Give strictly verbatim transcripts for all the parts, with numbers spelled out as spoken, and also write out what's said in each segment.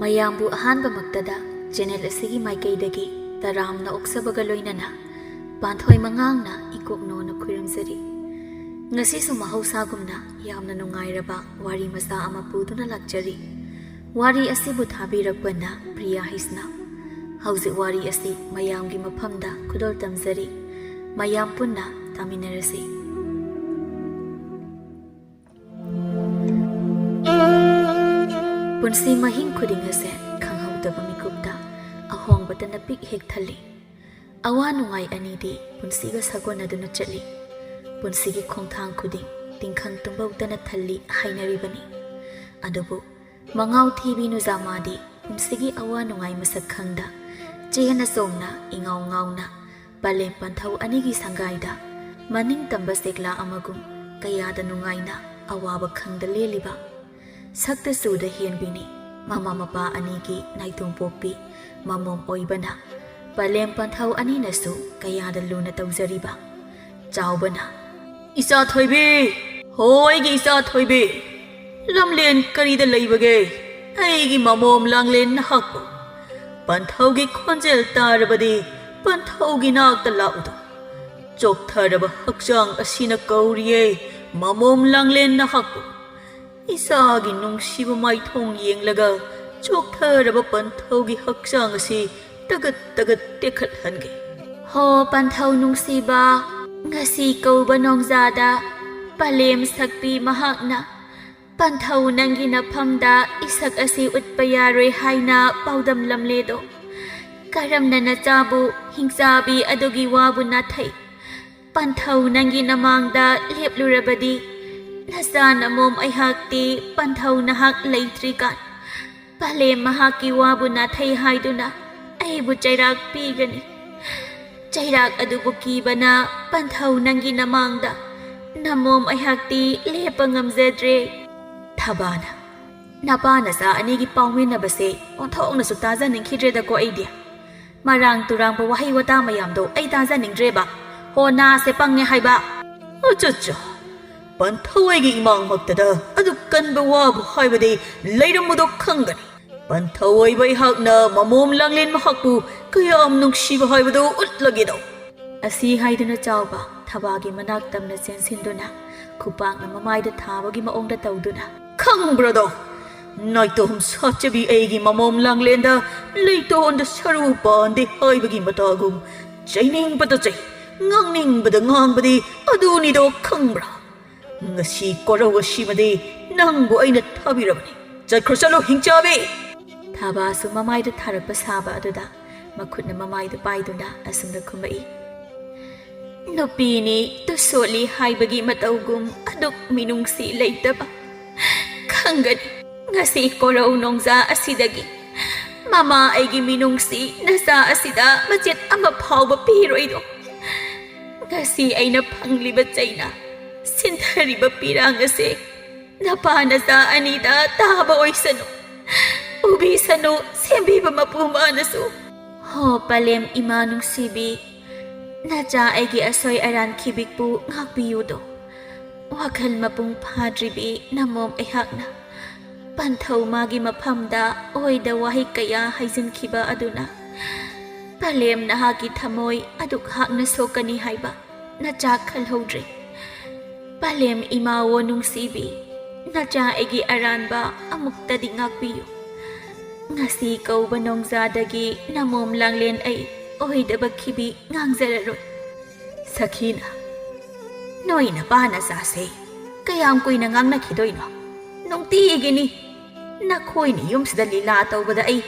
ꯃꯌꯥꯝꯕꯨ ꯑꯍꯥꯟꯕꯃꯛꯇꯗ ꯆꯦꯅꯦꯜ ꯑꯁꯤꯒꯤ ꯃꯥꯏꯀꯩꯗꯒꯤ ꯇꯔꯥꯝꯅ ꯑꯣꯛꯆꯕꯒ ꯂꯣꯏꯅꯅ ꯄꯥꯟꯊꯣꯏ ꯃꯉꯥꯡꯅ ꯏꯀꯣꯛꯅꯣꯅ ꯈꯨꯔꯨꯝꯖꯔꯤ꯫ ꯉꯁꯤꯁꯨ ꯃꯍꯧꯁꯥꯒꯨꯝꯅ ꯌꯥꯝꯅ ꯅꯨꯡꯉꯥꯏꯔꯕ ꯋꯥꯔꯤ ꯃꯆꯥ ꯑꯃ ꯄꯨꯗꯨꯅ ꯂꯥꯛꯆꯔꯤ꯫ ꯋꯥꯔꯤ ꯑꯁꯤꯕꯨ ꯊꯥꯕꯤꯔꯛꯄꯅ ꯄ꯭ꯔꯤꯌꯥ ꯍꯩꯁꯅꯥꯝ꯫ ꯍꯧꯖꯤꯛ ꯋꯥꯔꯤ ꯑꯁꯤ ꯃꯌꯥꯝꯒꯤ ꯃꯐꯝꯗ ꯈꯨꯗꯣꯜ ꯇꯝꯖꯔꯤ꯫ ꯃꯌꯥꯝ ꯄꯨꯟꯅ ꯇꯥꯃꯤꯟꯅꯔꯁꯤ꯫ ꯄꯨꯟꯁꯤ ꯃꯍꯤꯡ ꯈꯨꯗꯤꯡ ꯑꯁꯦ ꯈꯪꯍꯧꯗꯕ ꯃꯤꯀꯨꯞꯇ ꯑꯍꯣꯡꯕꯇꯅ ꯄꯤꯛ ꯍꯦꯛ ꯊꯜꯂꯤ꯫ ꯑꯋꯥ ꯅꯨꯡꯉꯥꯏ ꯑꯅꯤꯗꯤ ꯄꯨꯟꯁꯤꯒ ꯁꯥꯒꯣꯟꯅꯗꯨꯅ ꯆꯠꯂꯤ꯫ ꯄꯨꯟꯁꯤꯒꯤ ꯈꯣꯡꯊꯥꯡ ꯈꯨꯗꯤꯡ ꯇꯤꯡꯈꯪ ꯇꯨꯝꯕꯧꯇꯅ ꯊꯜꯂꯤ ꯍꯥꯏꯅꯔꯤꯕꯅꯤ꯫ ꯑꯗꯨꯕꯨ ꯃꯉꯥꯎ ꯊꯤꯕꯤ ꯅꯨꯖꯥꯃꯥꯗꯤ ꯄꯨꯟꯁꯤꯒꯤ ꯑꯋꯥ ꯅꯨꯡꯉꯥꯏ ꯃꯁꯛ ꯈꯪꯗ, ꯆꯦꯅ ꯆꯣꯡꯅ ꯏꯉꯥꯎ ꯉꯥꯎꯅ ꯄꯂꯦꯝ ꯄꯟꯊꯧ ꯑꯅꯤꯒꯤ ꯁꯪꯒꯥꯏꯗ ꯃꯅꯤꯡ ꯇꯝꯕ ꯁꯦꯛꯂꯥ ꯑꯃꯒꯨꯝ ꯀꯌꯥꯗ ꯅꯨꯡꯉꯥꯏꯅ ꯑꯋꯥꯕ ꯈꯪꯗ ꯂꯦꯜꯂꯤꯕ꯫ ꯁꯛꯇ ꯆꯨꯗ ꯍꯦꯟꯕꯤꯅꯤ ꯃꯃꯥ ꯃꯄꯥ ꯑꯅꯤꯒꯤ ꯅꯥꯏꯇꯣꯝ ꯄꯣꯛꯄꯤ ꯃꯃꯣꯝ ꯑꯣꯏꯕꯅ꯫ ꯄꯂꯦꯝ ꯄꯟꯊꯧ ꯑꯅꯤꯅꯁꯨ ꯀꯌꯥꯗ ꯂꯨꯅ ꯇꯧꯖꯔꯤꯕ꯫ ꯆꯥꯎꯕꯅ, "ꯏꯆꯥ ꯊꯣꯏꯕꯤ, ꯍꯣ ꯑꯩꯒꯤ ꯏꯆꯥ ꯊꯣꯏꯕꯤ, ꯂꯝꯂꯦꯟ ꯀꯔꯤꯗ ꯂꯩꯕꯒꯦ? ꯑꯩꯒꯤ ꯃꯃꯣꯝ ꯂꯥꯡꯂꯦꯟ ꯅꯍꯥꯛꯄꯨ?" ꯄꯟꯊꯧꯒꯤ ꯈꯣꯟꯖꯦꯜ ꯇꯥꯔꯕꯗꯤ ꯄꯟꯊꯧꯒꯤ ꯅꯥꯛꯇ ꯂꯥꯛꯎꯗꯣ꯫ ꯆꯣꯛꯊꯔꯕ ꯍꯛꯆꯥꯡ ꯑꯁꯤꯅ ꯀꯧꯔꯤꯌꯦ ꯃꯃꯣꯝ ꯂꯥꯡꯂꯦꯟ ꯅꯍꯥꯛꯄꯨ꯫ ꯏꯆꯥꯒꯤ ꯅꯨꯡꯁꯤꯕ ꯃꯥꯏꯊꯣꯡ ꯌꯦꯡꯂꯒ ꯆꯣꯛꯊꯔꯕ ꯄꯟꯊꯧꯒꯤ ꯍꯛꯆꯥꯡ ꯑꯁꯤ ꯇꯒꯠ ꯇꯒꯠ ꯇꯦꯛꯈꯠꯍꯟꯒꯦ꯫ ꯍꯣ ꯄꯟꯊꯧ ꯅꯨꯡꯁꯤꯕ, ꯉꯁꯤ ꯀꯧꯕ ꯅꯣꯡꯖꯥꯗ ꯄꯂꯦꯝ ꯁꯛꯄꯤ ꯃꯍꯥꯛꯅ ꯄꯟꯊꯧ ꯅꯪꯒꯤ ꯅꯐꯝꯗ ꯏꯁꯛ ꯑꯁꯤ ꯎꯠꯄ ꯌꯥꯔꯣꯏ ꯍꯥꯏꯅ ꯄꯥꯎꯗꯝꯂꯝꯂꯦꯗꯣ꯫ ꯀꯔꯝꯅ ꯅꯆꯥꯕꯨ ꯍꯤꯡꯆꯥꯕꯤ ꯑꯗꯨꯒꯤ ꯋꯥꯕꯨ ꯅꯥꯊꯩ? ꯄꯟꯊꯧ ꯅꯪꯒꯤ ꯅꯃꯥꯡꯗ ꯂꯦꯞꯂꯨꯔꯕꯗꯤ ꯅꯆꯥ ꯅꯃꯣꯝ ꯑꯩꯍꯥꯛꯇꯤ ꯄꯟꯊꯧ ꯅꯍꯥꯛ ꯂꯩꯇ꯭ꯔꯤꯀꯥꯟ ꯄꯂꯦꯝ ꯃꯍꯥꯛꯀꯤ ꯋꯥꯕꯨ ꯅꯥꯊꯩ ꯍꯥꯏꯗꯨꯅ ꯑꯩꯕꯨ ꯆꯩꯔꯥꯛ ꯄꯤꯒꯅꯤ꯫ ꯆꯩꯔꯥꯛ ꯑꯗꯨꯕꯨ ꯀꯤꯕꯅ ꯄꯟꯊꯧ ꯅꯪꯒꯤ ꯅꯃꯥꯡꯗ ꯅꯃꯣꯝ ꯑꯩꯍꯥꯛꯇꯤ ꯂꯦꯞꯄ ꯉꯝꯖꯗ꯭ꯔꯦ꯫ ꯊꯕꯥꯅ, "ꯅꯄꯥ ꯅꯆꯥ ꯑꯅꯤꯒꯤ ꯄꯥꯎꯃꯤꯟꯅꯕꯁꯦ ꯑꯣꯟꯊꯣꯛꯅꯁꯨ ꯇꯥꯖꯅꯤꯡꯈꯤꯗ꯭ꯔꯦꯗꯀꯣ ꯑꯩꯗꯤ꯫ ꯃꯔꯥꯡ ꯇꯨꯔꯥꯡꯕ ꯋꯥꯍꯩ ꯋꯥꯇꯥ ꯃꯌꯥꯝꯗꯣ ꯑꯩ ꯇꯥꯖꯅꯤꯡꯗ꯭ꯔꯦꯕ꯫ ꯍꯣ ꯅꯥꯁꯦ ꯄꯪꯉꯦ ꯍꯥꯏꯕ꯫" "ꯑꯆꯠꯆꯥ, ꯄꯟꯊꯧ ꯑꯩꯒꯤ ꯏꯃꯥꯡꯃꯛꯇꯗ ꯑꯗꯨꯛ ꯀꯟꯕ ꯋꯥꯕꯨ ꯍꯥꯏꯕꯗꯤ ꯂꯩꯔꯝꯕꯗꯣ ꯈꯪꯒꯅꯤ꯫ ꯄꯟꯊꯧ ꯑꯣꯏꯕ ꯑꯩꯍꯥꯛꯅ ꯃꯃꯣꯝ ꯂꯥꯡꯂꯦꯟ ꯃꯍꯥꯛꯄꯨ ꯀꯌꯥꯝ ꯅꯨꯡꯁꯤꯕ ꯍꯥꯏꯕꯗꯨ ꯎꯠꯂꯒꯦꯗꯣ꯫ ꯑꯁꯤ ꯍꯥꯏꯗꯨꯅ ꯆꯥꯎꯕ ꯊꯕꯥꯒꯤ ꯃꯅꯥꯛ ꯇꯝꯅ ꯆꯦꯟꯁꯤꯟꯗꯨꯅ ꯈꯨꯄꯥꯛꯅ ꯃꯃꯥꯏꯗ ꯊꯥꯕꯒꯤ ꯃꯑꯣꯡꯗ ꯇꯧꯗꯨꯅ, "ꯈꯪꯕ꯭ꯔꯗꯣ, ꯅꯥꯏꯇꯣꯝ ꯁꯥꯠꯆꯕꯤ ꯑꯩꯒꯤ ꯃꯃꯣꯝ ꯂꯥꯡꯂꯦꯟꯗ ꯂꯩꯇꯣꯟꯗ ꯁꯔꯨ ꯄꯥꯟꯗꯦ ꯍꯥꯏꯕꯒꯤ ꯃꯇꯥꯒꯨꯝ ꯆꯩꯅꯤꯡꯕꯗ ꯆꯩ, ꯉꯥꯡꯅꯤꯡꯕꯗ ꯉꯥꯡꯕꯗꯤ ꯑꯗꯨꯅꯤꯗꯣ, ꯈꯪꯕ꯭ꯔꯥ? ꯉꯁꯤ ꯀꯣꯔꯧ ꯑꯁꯤꯃꯗꯤ ꯅꯪꯕꯨ ꯑꯩꯅ ꯊꯥꯕꯤꯔꯕꯅꯤ꯫ ꯆꯠꯈ꯭ꯔꯣ, ꯆꯠꯂꯣ, ꯍꯤꯡꯆꯥꯕꯤ!" ꯊꯥꯕꯥꯁꯨ ꯃꯃꯥꯏꯗ ꯊꯥꯔꯛꯄ ꯁꯥꯕ ꯑꯗꯨꯗ ꯃꯈꯨꯠꯅ ꯃꯃꯥꯏꯗꯨ ꯄꯥꯏꯗꯨꯅ ꯑꯁꯨꯝꯅ ꯈꯨꯝꯃꯛꯏ, "ꯅꯨꯄꯤꯅꯤ ꯇꯨꯁꯣꯠꯂꯤ ꯍꯥꯏꯕꯒꯤ ꯃꯇꯧꯒꯨꯝ ꯑꯗꯨꯛ ꯃꯤꯅꯨꯡꯁꯤ ꯂꯩꯇꯕ꯫ ꯈꯪꯒꯅꯤ, ꯉꯁꯤ ꯀꯣꯔꯧ ꯅꯣꯡꯖꯥ ꯑꯁꯤꯗꯒꯤ ꯃꯃꯥ ꯑꯩꯒꯤ ꯃꯤꯅꯨꯡꯁꯤ ꯅꯆꯥ ꯑꯁꯤꯗ ꯃꯆꯦꯠ ꯑꯃ ꯐꯥꯎꯕ ꯄꯤꯔꯣꯏꯗꯣ꯫ ꯉꯁꯤ ꯑꯩꯅ ꯐꯪꯂꯤꯕ ꯆꯩꯅ ꯁꯤꯟꯊꯔꯤꯕ ꯄꯤꯔꯥꯡ ꯑꯁꯦ ꯅꯄꯥ ꯅꯆꯥ ꯑꯅꯤꯗ ꯇꯥꯕ ꯑꯣꯏꯁꯅꯨ꯫ ꯎꯕꯤꯁꯅꯨ, ꯁꯦꯝꯕꯤꯕ ꯃꯄꯨ ꯃꯥꯅꯁꯨ꯫ ꯍꯣ ꯄꯂꯦꯝ ꯏꯃꯥ ꯅꯨꯡꯁꯤꯕꯤ, ꯅꯆꯥ ꯑꯩꯒꯤ ꯑꯁꯣꯏ ꯑꯔꯥꯟ ꯈꯤꯕꯤꯛꯄꯨ ꯉꯥꯛꯄꯤꯌꯨꯗꯣ꯫ ꯋꯥꯈꯜ ꯃꯄꯨꯡ ꯐꯥꯗ꯭ꯔꯤꯕꯤ ꯅꯃꯣꯝ ꯑꯩꯍꯥꯛꯅ ꯄꯟꯊꯧ ꯃꯥꯒꯤ ꯃꯐꯝꯗ ꯑꯣꯏꯗ ꯋꯥꯍꯩ ꯀꯌꯥ ꯍꯥꯏꯖꯤꯟꯈꯤꯕ ꯑꯗꯨꯅ ꯄꯂꯦꯝ ꯅꯍꯥꯛꯀꯤ ꯊꯃꯣꯏ ꯑꯗꯨꯛ ꯍꯥꯛꯅ ꯁꯣꯛꯀꯅꯤ ꯍꯥꯏꯕ ꯅꯆꯥ ꯈꯜꯍꯧꯗ꯭ꯔꯦ꯫ ꯄꯂꯦꯝ ꯏꯃꯥꯋꯣ ꯅꯨꯡꯁꯤꯕꯤ, ꯅꯆꯥ ꯑꯩꯒꯤ ꯑꯔꯥꯟꯕ ꯑꯃꯨꯛꯇꯗꯤ ꯉꯥꯛꯄꯤꯌꯨ꯫ ꯉꯁꯤ ꯀꯧꯕ ꯅꯣꯡꯖꯥꯗꯒꯤ ꯅꯃꯣꯝ ꯂꯥꯡꯂꯦꯟ ꯑꯩ ꯑꯣꯏꯗꯕ ꯈꯤꯕꯤ ꯉꯥꯡꯖꯔꯔꯣꯏ꯫" ꯁꯈꯤꯅ, "ꯅꯣꯏ ꯅꯄꯥ ꯅꯆꯥꯁꯦ ꯀꯌꯥꯝ ꯀꯨꯏꯅ ꯉꯥꯡꯅꯈꯤꯗꯣꯏꯅꯣ? ꯅꯨꯡꯇꯤꯒꯤꯅꯤ꯫ ꯅꯈꯣꯏꯅ ꯌꯨꯝꯁꯤꯗ ꯂꯤꯂꯥ ꯇꯧꯕꯗ ꯑꯩ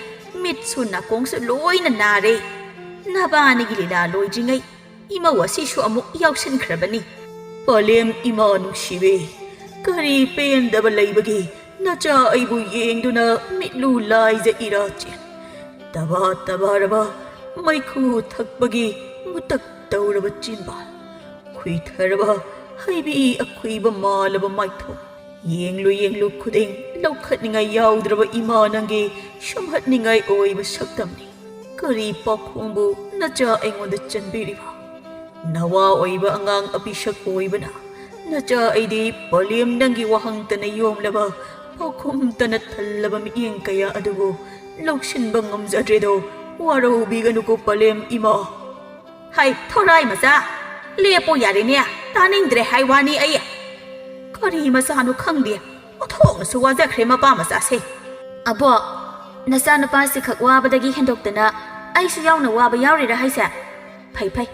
ꯃꯤꯠꯁꯨ ꯅꯥꯀꯣꯡꯁꯨ ꯂꯣꯏꯅ ꯅꯥꯔꯦ꯫ ꯅꯕꯥꯅꯤꯒꯤ ꯂꯤꯂꯥ ꯂꯣꯏꯗ꯭ꯔꯤꯉꯩ ꯏꯃꯧ ꯑꯁꯤꯁꯨ ꯑꯃꯨꯛ ꯌꯥꯎꯁꯤꯟꯈ꯭ꯔꯕꯅꯤ꯫" "ꯄꯂꯦꯝ ꯏꯃꯥ ꯅꯨꯡꯁꯤꯕꯤ, ꯀꯔꯤ ꯄꯦꯟꯗꯕ ꯂꯩꯕꯒꯦ? ꯅꯆꯥ ꯑꯩꯕꯨ ꯌꯦꯡꯗꯨꯅ ꯃꯤꯠꯂꯨ ꯂꯥꯏꯖ ꯏꯔꯥ ꯆꯦꯟ, ꯇꯕꯥ ꯇꯕꯥꯔꯕ ꯃꯩꯈꯨ ꯊꯛꯄꯒꯤ ꯃꯨꯇꯛ ꯇꯧꯔꯕ ꯆꯤꯟꯕꯥꯜ, ꯈꯨꯏꯊꯔꯕ ꯍꯩꯕꯤ ꯑꯈꯨꯏꯕ ꯃꯥꯜꯂꯕ ꯃꯥꯏꯊꯣꯡ, ꯌꯦꯡꯂꯨ ꯌꯦꯡꯂꯨ ꯈꯨꯗꯤꯡ ꯂꯧꯈꯠꯅꯤꯡꯉꯥꯏ ꯌꯥꯎꯗ꯭ꯔꯕ ꯏꯃꯥ ꯅꯪꯒꯤ ꯁꯨꯝꯍꯠꯅꯤꯡꯉꯥꯏ ꯑꯣꯏꯕ ꯁꯛꯇꯝꯅꯤ꯫ ꯀꯔꯤ ꯄꯥꯈꯣꯡꯕꯨ ꯅꯆꯥ ꯑꯩꯉꯣꯟꯗ ꯆꯟꯕꯤꯔꯤꯕ? ꯅꯋꯥ ꯑꯣꯏꯕ ꯑꯉꯥꯡ ꯑꯄꯤꯁꯛ ꯑꯣꯏꯕꯅ ꯅꯆꯥ ꯑꯩꯗꯤ ꯄꯂꯦꯝ ꯅꯪꯒꯤ ꯋꯥꯍꯪꯇꯅ ꯌꯣꯝꯂꯕ ꯄꯥꯎꯈꯨꯝꯇꯅ ꯊꯜꯂꯕ ꯃꯤꯠꯌꯦꯡ ꯀꯌꯥ ꯑꯗꯨꯕꯨ ꯂꯧꯁꯤꯟꯕ ꯉꯝꯖꯗ꯭ꯔꯦꯗꯣ꯫ ꯋꯥꯔꯧꯕꯤꯒꯅꯨꯀꯣ ꯄꯂꯦꯝ ꯏꯃꯥ꯫ ꯍꯩ, ꯊꯣꯔꯥꯏ ꯃꯆꯥ, ꯂꯦꯞꯄꯣ ꯌꯥꯔꯦꯅꯦ, ꯇꯥꯅꯤꯡꯗ꯭ꯔꯦ ꯍꯥꯏ ꯋꯥꯅꯤ ꯑꯩ꯫ ꯀꯔꯤ ꯃꯆꯥꯅꯣ ꯈꯪꯗꯦ, ꯑꯣꯟꯊꯣꯛꯅꯁꯨ ꯋꯥꯖꯈ꯭ꯔꯦ ꯃꯄꯥ ꯃꯆꯥꯁꯦ꯫ ꯑꯕꯣꯛ, ꯅꯆꯥꯅꯨꯄꯥꯁꯤ ꯈꯛ ꯋꯥꯕꯗꯒꯤ ꯍꯦꯟꯗꯣꯛꯇꯅ ꯑꯩꯁꯨ ꯌꯥꯎꯅ ꯋꯥꯕ ꯌꯥꯎꯔꯤꯔꯥ ꯍꯥꯏꯁꯦ? ꯐꯩ ꯐꯩ,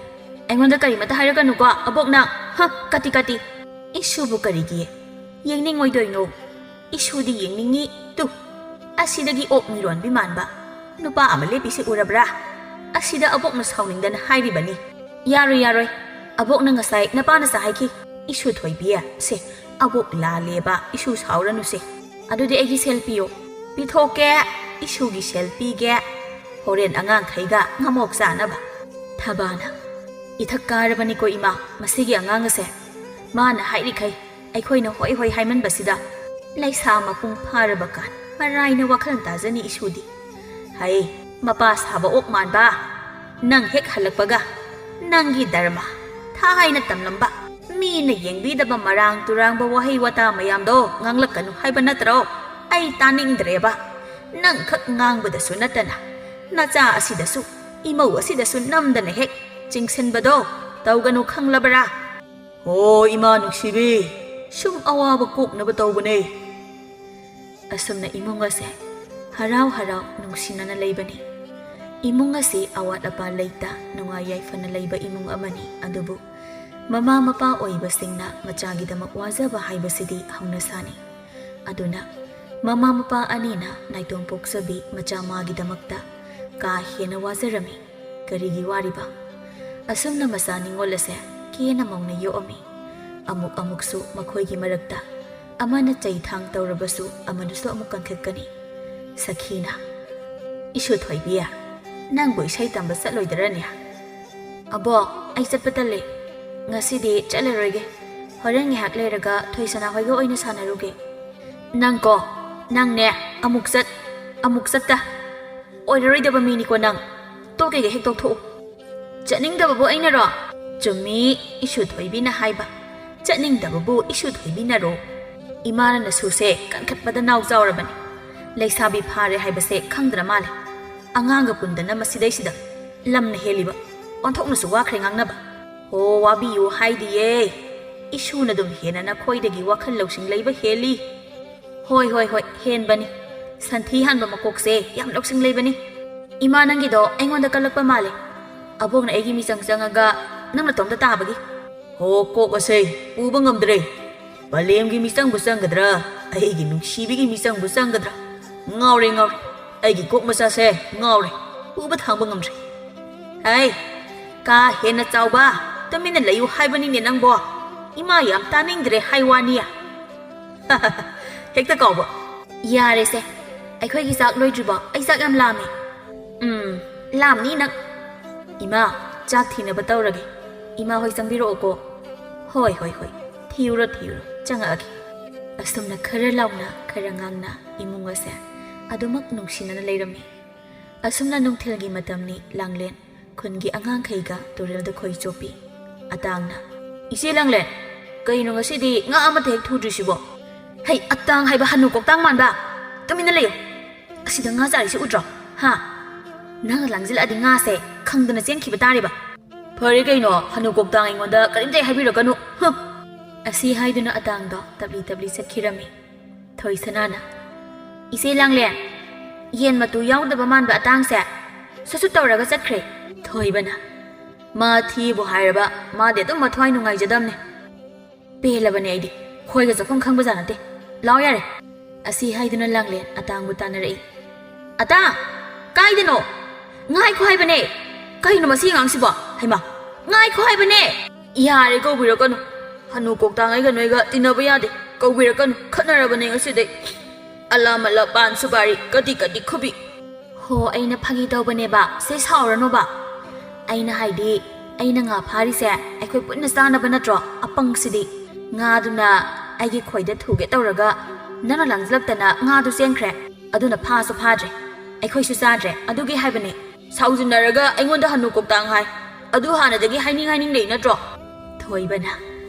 ꯑꯩꯉꯣꯟꯗ ꯀꯔꯤꯃꯇ ꯍꯥꯏꯔꯛꯀꯅꯨꯀꯣ ꯑꯕꯣꯛ ꯅꯪ꯫ ꯍ, ꯀꯥꯇꯤ ꯀꯥꯇꯤ꯫ ꯏꯁꯨꯕꯨ ꯀꯔꯤꯒꯤ ꯌꯦꯡꯅꯤꯡꯉꯣꯏꯗꯣꯏꯅꯣ? ꯏꯁꯨꯗꯤ ꯌꯦꯡꯅꯤꯡꯉꯤ ꯇꯨ꯫ ꯑꯁꯤꯗꯒꯤ ꯑꯣꯛ ꯃꯤꯔꯣꯟꯕꯤ ꯃꯥꯟꯕ ꯅꯨꯄꯥ ꯑꯃ ꯂꯦꯞꯄꯤꯁꯦ ꯎꯔꯕ꯭ꯔꯥ? ꯑꯁꯤꯗ ꯑꯕꯣꯛꯅ ꯁꯥꯎꯅꯤꯡꯗꯅ ꯍꯥꯏꯔꯤꯕꯅꯤ꯫ ꯌꯥꯔꯣꯏ, ꯌꯥꯔꯣꯏ꯫ ꯑꯕꯣꯛꯅ ꯉꯁꯥꯏ ꯅꯄꯥꯅꯁꯨ ꯍꯥꯏꯈꯤ꯫ ꯏꯁꯨ ꯊꯣꯏꯕꯤ, ꯁꯦ, ꯑꯕꯣꯛ ꯂꯥꯜꯂꯦꯕ, ꯏꯁꯨ ꯁꯥꯎꯔꯅꯨꯁꯦ꯫ ꯑꯗꯨꯗꯤ ꯑꯩꯒꯤ ꯁꯦꯜ ꯄꯤꯌꯣ꯫ ꯄꯤꯊꯣꯛꯀꯦ, ꯏꯁꯨꯒꯤ ꯁꯦꯜ ꯄꯤꯒꯦ꯫ ꯍꯣꯔꯦꯟ ꯑꯉꯥꯡꯈꯩꯒ ꯉꯃꯣꯛ ꯆꯥꯅꯕ꯫ ꯊꯕꯥꯅ, ꯏꯊꯛ ꯀꯥꯔꯕꯅꯤꯀꯣ ꯏꯃꯥ, ꯃꯁꯤꯒꯤ ꯑꯉꯥꯡ ꯑꯁꯦ꯫ ꯃꯥꯅ ꯍꯥꯏꯔꯤꯈꯩ ꯑꯩꯈꯣꯏꯅ ꯍꯣꯏ ꯍꯣꯏ ꯍꯥꯏꯃꯟꯕꯁꯤꯗ ꯂꯩꯁꯥ ꯃꯄꯨꯡ ꯐꯥꯔꯕ ꯀꯥꯟ ꯃꯔꯥꯏꯅ ꯋꯥꯈꯜ ꯇꯥꯖꯅꯤ ꯏꯁꯨꯗꯤ꯫ ꯍꯩ, ꯃꯄꯥ ꯁꯥꯕ ꯑꯣꯛ ꯃꯥꯟꯕ, ꯅꯪ ꯍꯦꯛ ꯍꯜꯂꯛꯄꯒ ꯅꯪꯒꯤ ꯙꯔꯃ ꯊꯥꯏꯅ ꯇꯝꯂꯝꯕ, ꯃꯤꯅ ꯌꯦꯡꯕꯤꯗꯕ ꯃꯔꯥꯡ ꯇꯨꯔꯥꯡꯕ ꯋꯥꯍꯩ ꯋꯥꯇꯥ ꯃꯌꯥꯝꯗꯣ ꯉꯥꯡꯂꯛꯀꯅꯨ ꯍꯥꯏꯕ ꯅꯠꯇ꯭ꯔꯣ? ꯑꯩ ꯇꯥꯅꯤꯡꯗ꯭ꯔꯦꯕ꯫ ꯅꯪꯈꯛ ꯉꯥꯡꯕꯗꯁꯨ ꯅꯠꯇꯅ ꯅꯆꯥ ꯑꯁꯤꯗꯁꯨ, ꯏꯃꯧ ꯑꯁꯤꯗꯁꯨ ꯅꯝꯗꯅ ꯍꯦꯛ ꯆꯤꯡꯁꯤꯟꯕꯗꯣ ꯇꯧꯒꯅꯨ ꯈꯪꯂꯕꯔꯥ? ꯑꯣ ꯏꯃꯥ ꯅꯨꯡꯁꯤꯕꯤ, ꯁꯨꯝ ꯑꯋꯥꯕ ꯀꯣꯛꯅꯕ ꯇꯧꯕꯅꯦ꯫ ꯑꯁꯨꯝꯅ ꯏꯃꯨꯡ ꯑꯁꯦ ꯍꯔꯥꯎ ꯍꯔꯥꯎ ꯅꯨꯡꯁꯤꯅꯅ ꯂꯩꯕꯅꯤ꯫ ꯏꯃꯨꯡ ꯑꯁꯤ ꯑꯋꯥꯠ ꯑꯄꯥ ꯂꯩꯇ ꯅꯨꯡꯉꯥꯏ ꯌꯥꯏꯐꯅ ꯂꯩꯕ ꯏꯃꯨꯡ ꯑꯃꯅꯤ꯫ ꯑꯗꯨꯕꯨ ꯃꯃꯥ ꯃꯄꯥ ꯑꯣꯏꯕꯁꯤꯡꯅ ꯃꯆꯥꯒꯤꯗꯃꯛ ꯋꯥꯖꯕ ꯍꯥꯏꯕꯁꯤꯗꯤ ꯍꯧꯅꯁꯥꯅꯤ꯫ ꯑꯗꯨꯅ ꯃꯃꯥ ꯃꯄꯥ ꯑꯅꯤꯅ ꯅꯥꯏꯇꯣꯝ ꯄꯣꯛꯆꯕꯤ ꯃꯆꯥ ꯃꯥꯒꯤꯗꯃꯛꯇ ꯀꯥ ꯍꯦꯟꯅ ꯋꯥꯖꯔꯝꯃꯤ꯫ ꯀꯔꯤꯒꯤ ꯋꯥꯔꯤꯕ? ꯑꯁꯨꯝꯅ ꯃꯆꯥ ꯅꯤꯉꯣꯜ ꯑꯁꯦ ꯀꯦꯅ ꯃꯧꯅ ꯌꯣꯛꯑꯝꯃꯤ꯫ ꯑꯃꯨꯛ ꯑꯃꯨꯛꯁꯨ ꯃꯈꯣꯏꯒꯤ ꯃꯔꯛꯇ ꯑꯃꯅ ꯆꯩ ꯊꯥꯡ ꯇꯧꯔꯕꯁꯨ ꯑꯃꯅꯁꯨ ꯑꯃꯨꯛ ꯀꯟꯈꯠꯀꯅꯤ꯫ ꯁꯈꯤꯅ, ꯏꯁꯨ ꯊꯣꯏꯕꯤ, ꯅꯪꯕꯨ ꯏꯁꯩ ꯇꯝꯕ ꯆꯠꯂꯣꯏꯗꯔꯅꯦ? ꯑꯕꯣꯛ, ꯑꯩ ꯆꯠꯄ ꯇꯜꯂꯦ꯫ ꯉꯁꯤꯗꯤ ꯆꯠꯂꯔꯣꯏꯒꯦ꯫ ꯍꯣꯔꯦꯟ ꯉꯥꯏꯍꯥꯛ ꯂꯩꯔꯒ ꯊꯣꯏꯁꯅꯥ ꯍꯣꯏꯒ ꯑꯣꯏꯅ ꯁꯥꯟꯅꯔꯨꯒꯦ꯫ ꯅꯪꯀꯣ, ꯅꯪꯅꯦ, ꯑꯃꯨꯛ ꯆꯠ, ꯑꯃꯨꯛ ꯆꯠꯇ꯫ ꯑꯣꯏꯔꯔꯣꯏꯗꯕ ꯃꯤꯅꯤꯀꯣ ꯅꯪ꯫ ꯇꯣꯛꯀꯦꯒ ꯍꯦꯛ ꯇꯣꯛꯊꯣꯛꯎ꯫ ꯆꯠꯅꯤꯡꯗꯕꯕꯨ ꯑꯩꯅꯔꯣ? ꯆꯨꯝꯃꯤ, ꯏꯁꯨ ꯊꯣꯏꯕꯤꯅ ꯍꯥꯏꯕ꯫ ꯆꯠꯅꯤꯡꯗꯕꯕꯨ ꯏꯁꯨ ꯊꯣꯏꯕꯤꯅꯔꯣ? ꯏꯃꯥꯅ ꯅꯁꯨꯁꯦ ꯀꯟꯈꯠꯄꯗ ꯅꯥꯎ ꯆꯥꯎꯔꯕꯅꯤ꯫ ꯂꯩꯁꯥꯕꯤ ꯐꯥꯔꯦ ꯍꯥꯏꯕꯁꯦ ꯈꯪꯗ꯭ꯔ ꯃꯥꯜꯂꯦ꯫ ꯑꯉꯥꯡꯒ ꯄꯨꯟꯗꯅ ꯃꯁꯤꯗꯩꯁꯤꯗ ꯂꯝꯅ ꯍꯦꯜꯂꯤꯕ꯫ ꯑꯣꯟꯊꯣꯛꯅꯁꯨ ꯋꯥꯈ꯭ꯔꯦ ꯉꯥꯡꯅꯕ꯫ ꯍꯣ, ꯋꯥꯕꯤꯌꯨ ꯍꯥꯏꯗꯤꯌꯦ꯫ ꯏꯁꯨꯅ ꯑꯗꯨꯝ ꯍꯦꯟꯅ ꯅꯈꯣꯏꯗꯒꯤ ꯋꯥꯈꯜ ꯂꯧꯁꯤꯡ ꯂꯩꯕ ꯍꯦꯜꯂꯤ꯫ ꯍꯣꯏ, ꯍꯣꯏ, ꯍꯣꯏ, ꯍꯦꯟꯕꯅꯤ꯫ ꯁꯟꯊꯤ ꯍꯥꯟꯕ ꯃꯀꯣꯛꯁꯦ ꯌꯥꯝ ꯂꯧꯁꯤꯡ ꯂꯩꯕꯅꯤ꯫ ꯏꯃꯥ, ꯅꯪꯒꯤꯗꯣ ꯑꯩꯉꯣꯟꯗ ꯀꯜꯂꯛꯄ ꯃꯥꯜꯂꯦ꯫ ꯑꯕꯣꯛꯅ ꯑꯩꯒꯤ ꯃꯤꯆꯪ ꯆꯪꯉꯒ ꯅꯪ ꯅꯇꯣꯝꯇ ꯇꯥꯕꯒꯤ꯫ ꯍꯣ, ꯀꯣꯛ ꯑꯁꯦ ꯎꯕ ꯉꯝꯗ꯭ꯔꯦ꯫ ꯄꯂꯦꯝꯒꯤ ꯃꯤꯆꯪꯕꯨ ꯆꯪꯒꯗ꯭ꯔꯥ? ꯑꯩꯒꯤ ꯅꯨꯡꯁꯤꯕꯤꯒꯤ ꯃꯤꯆꯪꯕꯨ ꯆꯪꯒꯗ꯭ꯔꯥ? ꯉꯥꯎꯔꯦ, ꯉꯥꯎꯔꯦ꯫ ꯑꯩꯒꯤ ꯀꯣꯛ ꯃꯆꯥꯁꯦ ꯉꯥꯎꯔꯦ꯫ ꯎꯕ ꯊꯥꯡꯕ ꯉꯝꯗ꯭ꯔꯦ꯫ ꯍꯩ, ꯀꯥ ꯍꯦꯟꯅ ꯆꯥꯎꯕ, ꯇꯨꯃꯤꯟꯅ ꯂꯩꯌꯨ ꯍꯥꯏꯕꯅꯤꯅꯦ ꯅꯪꯕꯣ꯫ ꯏꯃꯥ ꯌꯥꯝ ꯇꯥꯅꯤꯡꯗ꯭ꯔꯦ ꯍꯥꯏ ꯋꯥꯅꯤ꯫ ꯍꯦꯛꯇ ꯀꯥꯎꯕ꯫ ꯌꯥꯔꯦꯁꯦ, ꯑꯩꯈꯣꯏꯒꯤ ꯆꯥꯛ ꯂꯣꯏꯗ꯭ꯔꯤꯕꯣ? ꯑꯩ ꯆꯥꯛ ꯌꯥꯝ ꯂꯥꯝꯃꯦ꯫ ꯎꯝ, ꯂꯥꯝꯅꯤ ꯅꯪ꯫ ꯏꯃꯥ, ꯆꯥꯛ ꯊꯤꯅꯕ ꯇꯧꯔꯒꯦ꯫ ꯏꯃꯥ ꯍꯣꯏ ꯆꯪꯕꯤꯔꯛꯑꯣꯀꯣ꯫ ꯍꯣꯏ, ꯍꯣꯏ, ꯍꯣꯏ꯫ ꯊꯤꯌꯨꯔꯣ, ꯊꯤꯌꯨꯔꯣ꯫ ꯆꯪꯉꯛꯑꯒꯦ꯫ ꯑꯁꯨꯝꯅ ꯈꯔ ꯂꯥꯎꯅ, ꯈꯔ ꯉꯥꯡꯅ ꯏꯃꯨꯡ ꯑꯁꯦ ꯑꯗꯨꯃꯛ ꯅꯨꯡꯁꯤꯅꯅ ꯂꯩꯔꯝꯃꯤ꯫ ꯑꯁꯨꯝꯅ ꯅꯨꯡꯊꯤꯜꯒꯤ ꯃꯇꯝꯅꯤ ꯂꯥꯡꯂꯦꯟ꯫ ꯈꯨꯟꯒꯤ ꯑꯉꯥꯡꯈꯩꯒ ꯇꯨꯔꯦꯜꯗ ꯈꯣꯏ ꯆꯣꯞꯄꯤ꯫ ꯑꯇꯥꯡꯅ, "ꯏꯆꯦ ꯂꯥꯡꯂꯦꯟ, ꯀꯩꯅꯣ ꯉꯁꯤꯗꯤ ꯉꯥ ꯑꯃꯠꯇ ꯍꯦꯛ ꯊꯨꯗ꯭ꯔꯤꯁꯤꯕꯣ?" "ꯍꯩ, ꯑꯇꯥꯡ ꯍꯥꯏꯕ ꯍꯅꯨ ꯀꯣꯛꯇꯥꯡ ꯃꯥꯟꯕ! ꯇꯨꯃꯤꯟꯅ ꯂꯩꯌꯨ꯫ ꯑꯁꯤꯗ ꯉꯥ ꯆꯥꯔꯤꯁꯤ ꯎꯗ꯭ꯔꯣ? ꯍꯥ? ꯅꯪꯅ ꯂꯥꯡꯖꯤꯜꯂꯛꯑꯗꯤ ꯉꯥꯁꯦ ꯈꯪꯗꯅ ꯆꯦꯟꯈꯤꯕ ꯇꯥꯔꯦꯕ꯫" "ꯐꯔꯦ ꯀꯩꯅꯣ, ꯍꯅꯨ ꯀꯣꯛꯇꯥꯡ ꯑꯩꯉꯣꯟꯗ ꯀꯔꯤꯝꯇ ꯍꯦꯛ ꯍꯥꯏꯕꯤꯔꯛꯀꯅꯨ꯫ ꯍꯨꯝ!" ꯑꯁꯤ ꯍꯥꯏꯗꯨꯅ ꯑꯇꯥꯡꯗꯣ ꯇꯞꯂꯤ ꯇꯞꯂꯤ ꯆꯠꯈꯤꯔꯝꯃꯤ꯫ ꯊꯣꯏꯁꯅꯥꯅ, "ꯏꯆꯦ ꯂꯥꯡꯂꯦꯟ, ꯌꯦꯟ ꯃꯇꯨ ꯌꯥꯎꯗꯕ ꯃꯥꯟꯕ ꯑꯇꯥꯡꯁꯦ ꯁꯨꯠ ꯁꯨꯠ ꯇꯧꯔꯒ ꯆꯠꯈ꯭ꯔꯦ꯫" ꯊꯣꯏꯕꯅ, "ꯃꯥ ꯊꯤꯕꯨ ꯍꯥꯏꯔꯕ, ꯃꯥꯗꯤ ꯑꯗꯨꯝ ꯃꯊ꯭ꯋꯥꯏ ꯅꯨꯡꯉꯥꯏꯖꯗꯕꯅꯦ꯫ ꯄꯦꯜꯂꯕꯅꯦ ꯑꯩꯗꯤ, ꯈꯣꯏꯒ ꯆꯠꯐꯝ ꯈꯪꯕꯖꯥꯠ ꯅꯠꯇꯦ꯫ ꯂꯥꯎ ꯌꯥꯔꯦ꯫" ꯑꯁꯤ ꯍꯥꯏꯗꯨꯅ ꯂꯥꯡꯂꯦꯟ ꯑꯇꯥꯡꯕꯨ ꯇꯥꯟꯅꯔꯛꯏ꯫ "ꯑꯇꯥꯡ, ꯀꯥꯏꯗꯅꯣ? ꯉꯥꯏꯈꯣ ꯍꯥꯏꯕꯅꯦ꯫ ꯀꯩꯅꯣ ꯃꯁꯤ ꯑꯉꯥꯡꯁꯤꯕꯣ? ꯍꯩꯃꯥ, ꯉꯥꯏꯈꯣ ꯍꯥꯏꯕꯅꯦ!" "ꯌꯥꯔꯦ, ꯀꯧꯕꯤꯔꯛꯀꯅꯨ꯫ ꯍꯅꯨ ꯀꯣꯛꯇꯥꯡ ꯑꯩꯒ ꯅꯣꯏꯒ ꯇꯤꯟꯅꯕ ꯌꯥꯗꯦ꯫ ꯀꯧꯕꯤꯔꯛꯀꯅꯨ꯫ ꯈꯠꯅꯔꯕꯅꯦ ꯉꯁꯤꯗꯩ꯫ ꯑꯂꯥ ꯃꯂꯥ ꯄꯥꯟ ꯁꯨꯄꯥꯔꯤ ꯀꯗꯤ ꯀꯗꯤ ꯈꯨꯕꯤ꯫" "ꯍꯣ, ꯑꯩꯅ ꯐꯥꯒꯤ ꯇꯧꯕꯅꯦꯕ꯫ ꯁꯦ, ꯁꯥꯎꯔꯅꯣꯕ꯫ ꯑꯩꯅ ꯍꯥꯏꯗꯤ, ꯑꯩꯅ ꯉꯥ ꯐꯥꯔꯤꯁꯦ ꯑꯩꯈꯣꯏ ꯄꯨꯟꯅ ꯆꯥꯅꯕ ꯅꯠꯇ꯭ꯔꯣ? ꯑꯄꯪꯁꯤꯗꯤ꯫ ꯉꯥꯗꯨꯅ ꯑꯩꯒꯤ ꯈꯣꯏꯗ ꯊꯨꯒꯦ ꯇꯧꯔꯒ ꯅꯪꯅ ꯂꯥꯡꯖꯤꯜꯂꯛꯇꯅ ꯉꯥꯗꯨ ꯆꯦꯟꯈ꯭ꯔꯦ꯫ ꯑꯗꯨꯅ ꯐꯥꯁꯨ ꯐꯥꯗ꯭ꯔꯦ꯫ ꯑꯩꯈꯣꯏꯁꯨ ꯆꯥꯗ꯭ꯔꯦ꯫ ꯑꯗꯨꯒꯤ ꯍꯥꯏꯕꯅꯦ꯫" "ꯁꯥꯎꯖꯤꯟꯅꯔꯒ ꯑꯩꯉꯣꯟꯗ ꯍꯅꯨ ꯀꯣꯛꯇꯥꯡ ꯍꯥꯏ꯫ ꯑꯗꯨ ꯍꯥꯟꯅꯗꯒꯤ ꯍꯥꯏꯅꯤꯡ ꯍꯥꯏꯅꯤꯡ ꯂꯩ ꯅꯠꯇ꯭ꯔꯣ?" ꯊꯣꯏꯕꯅ,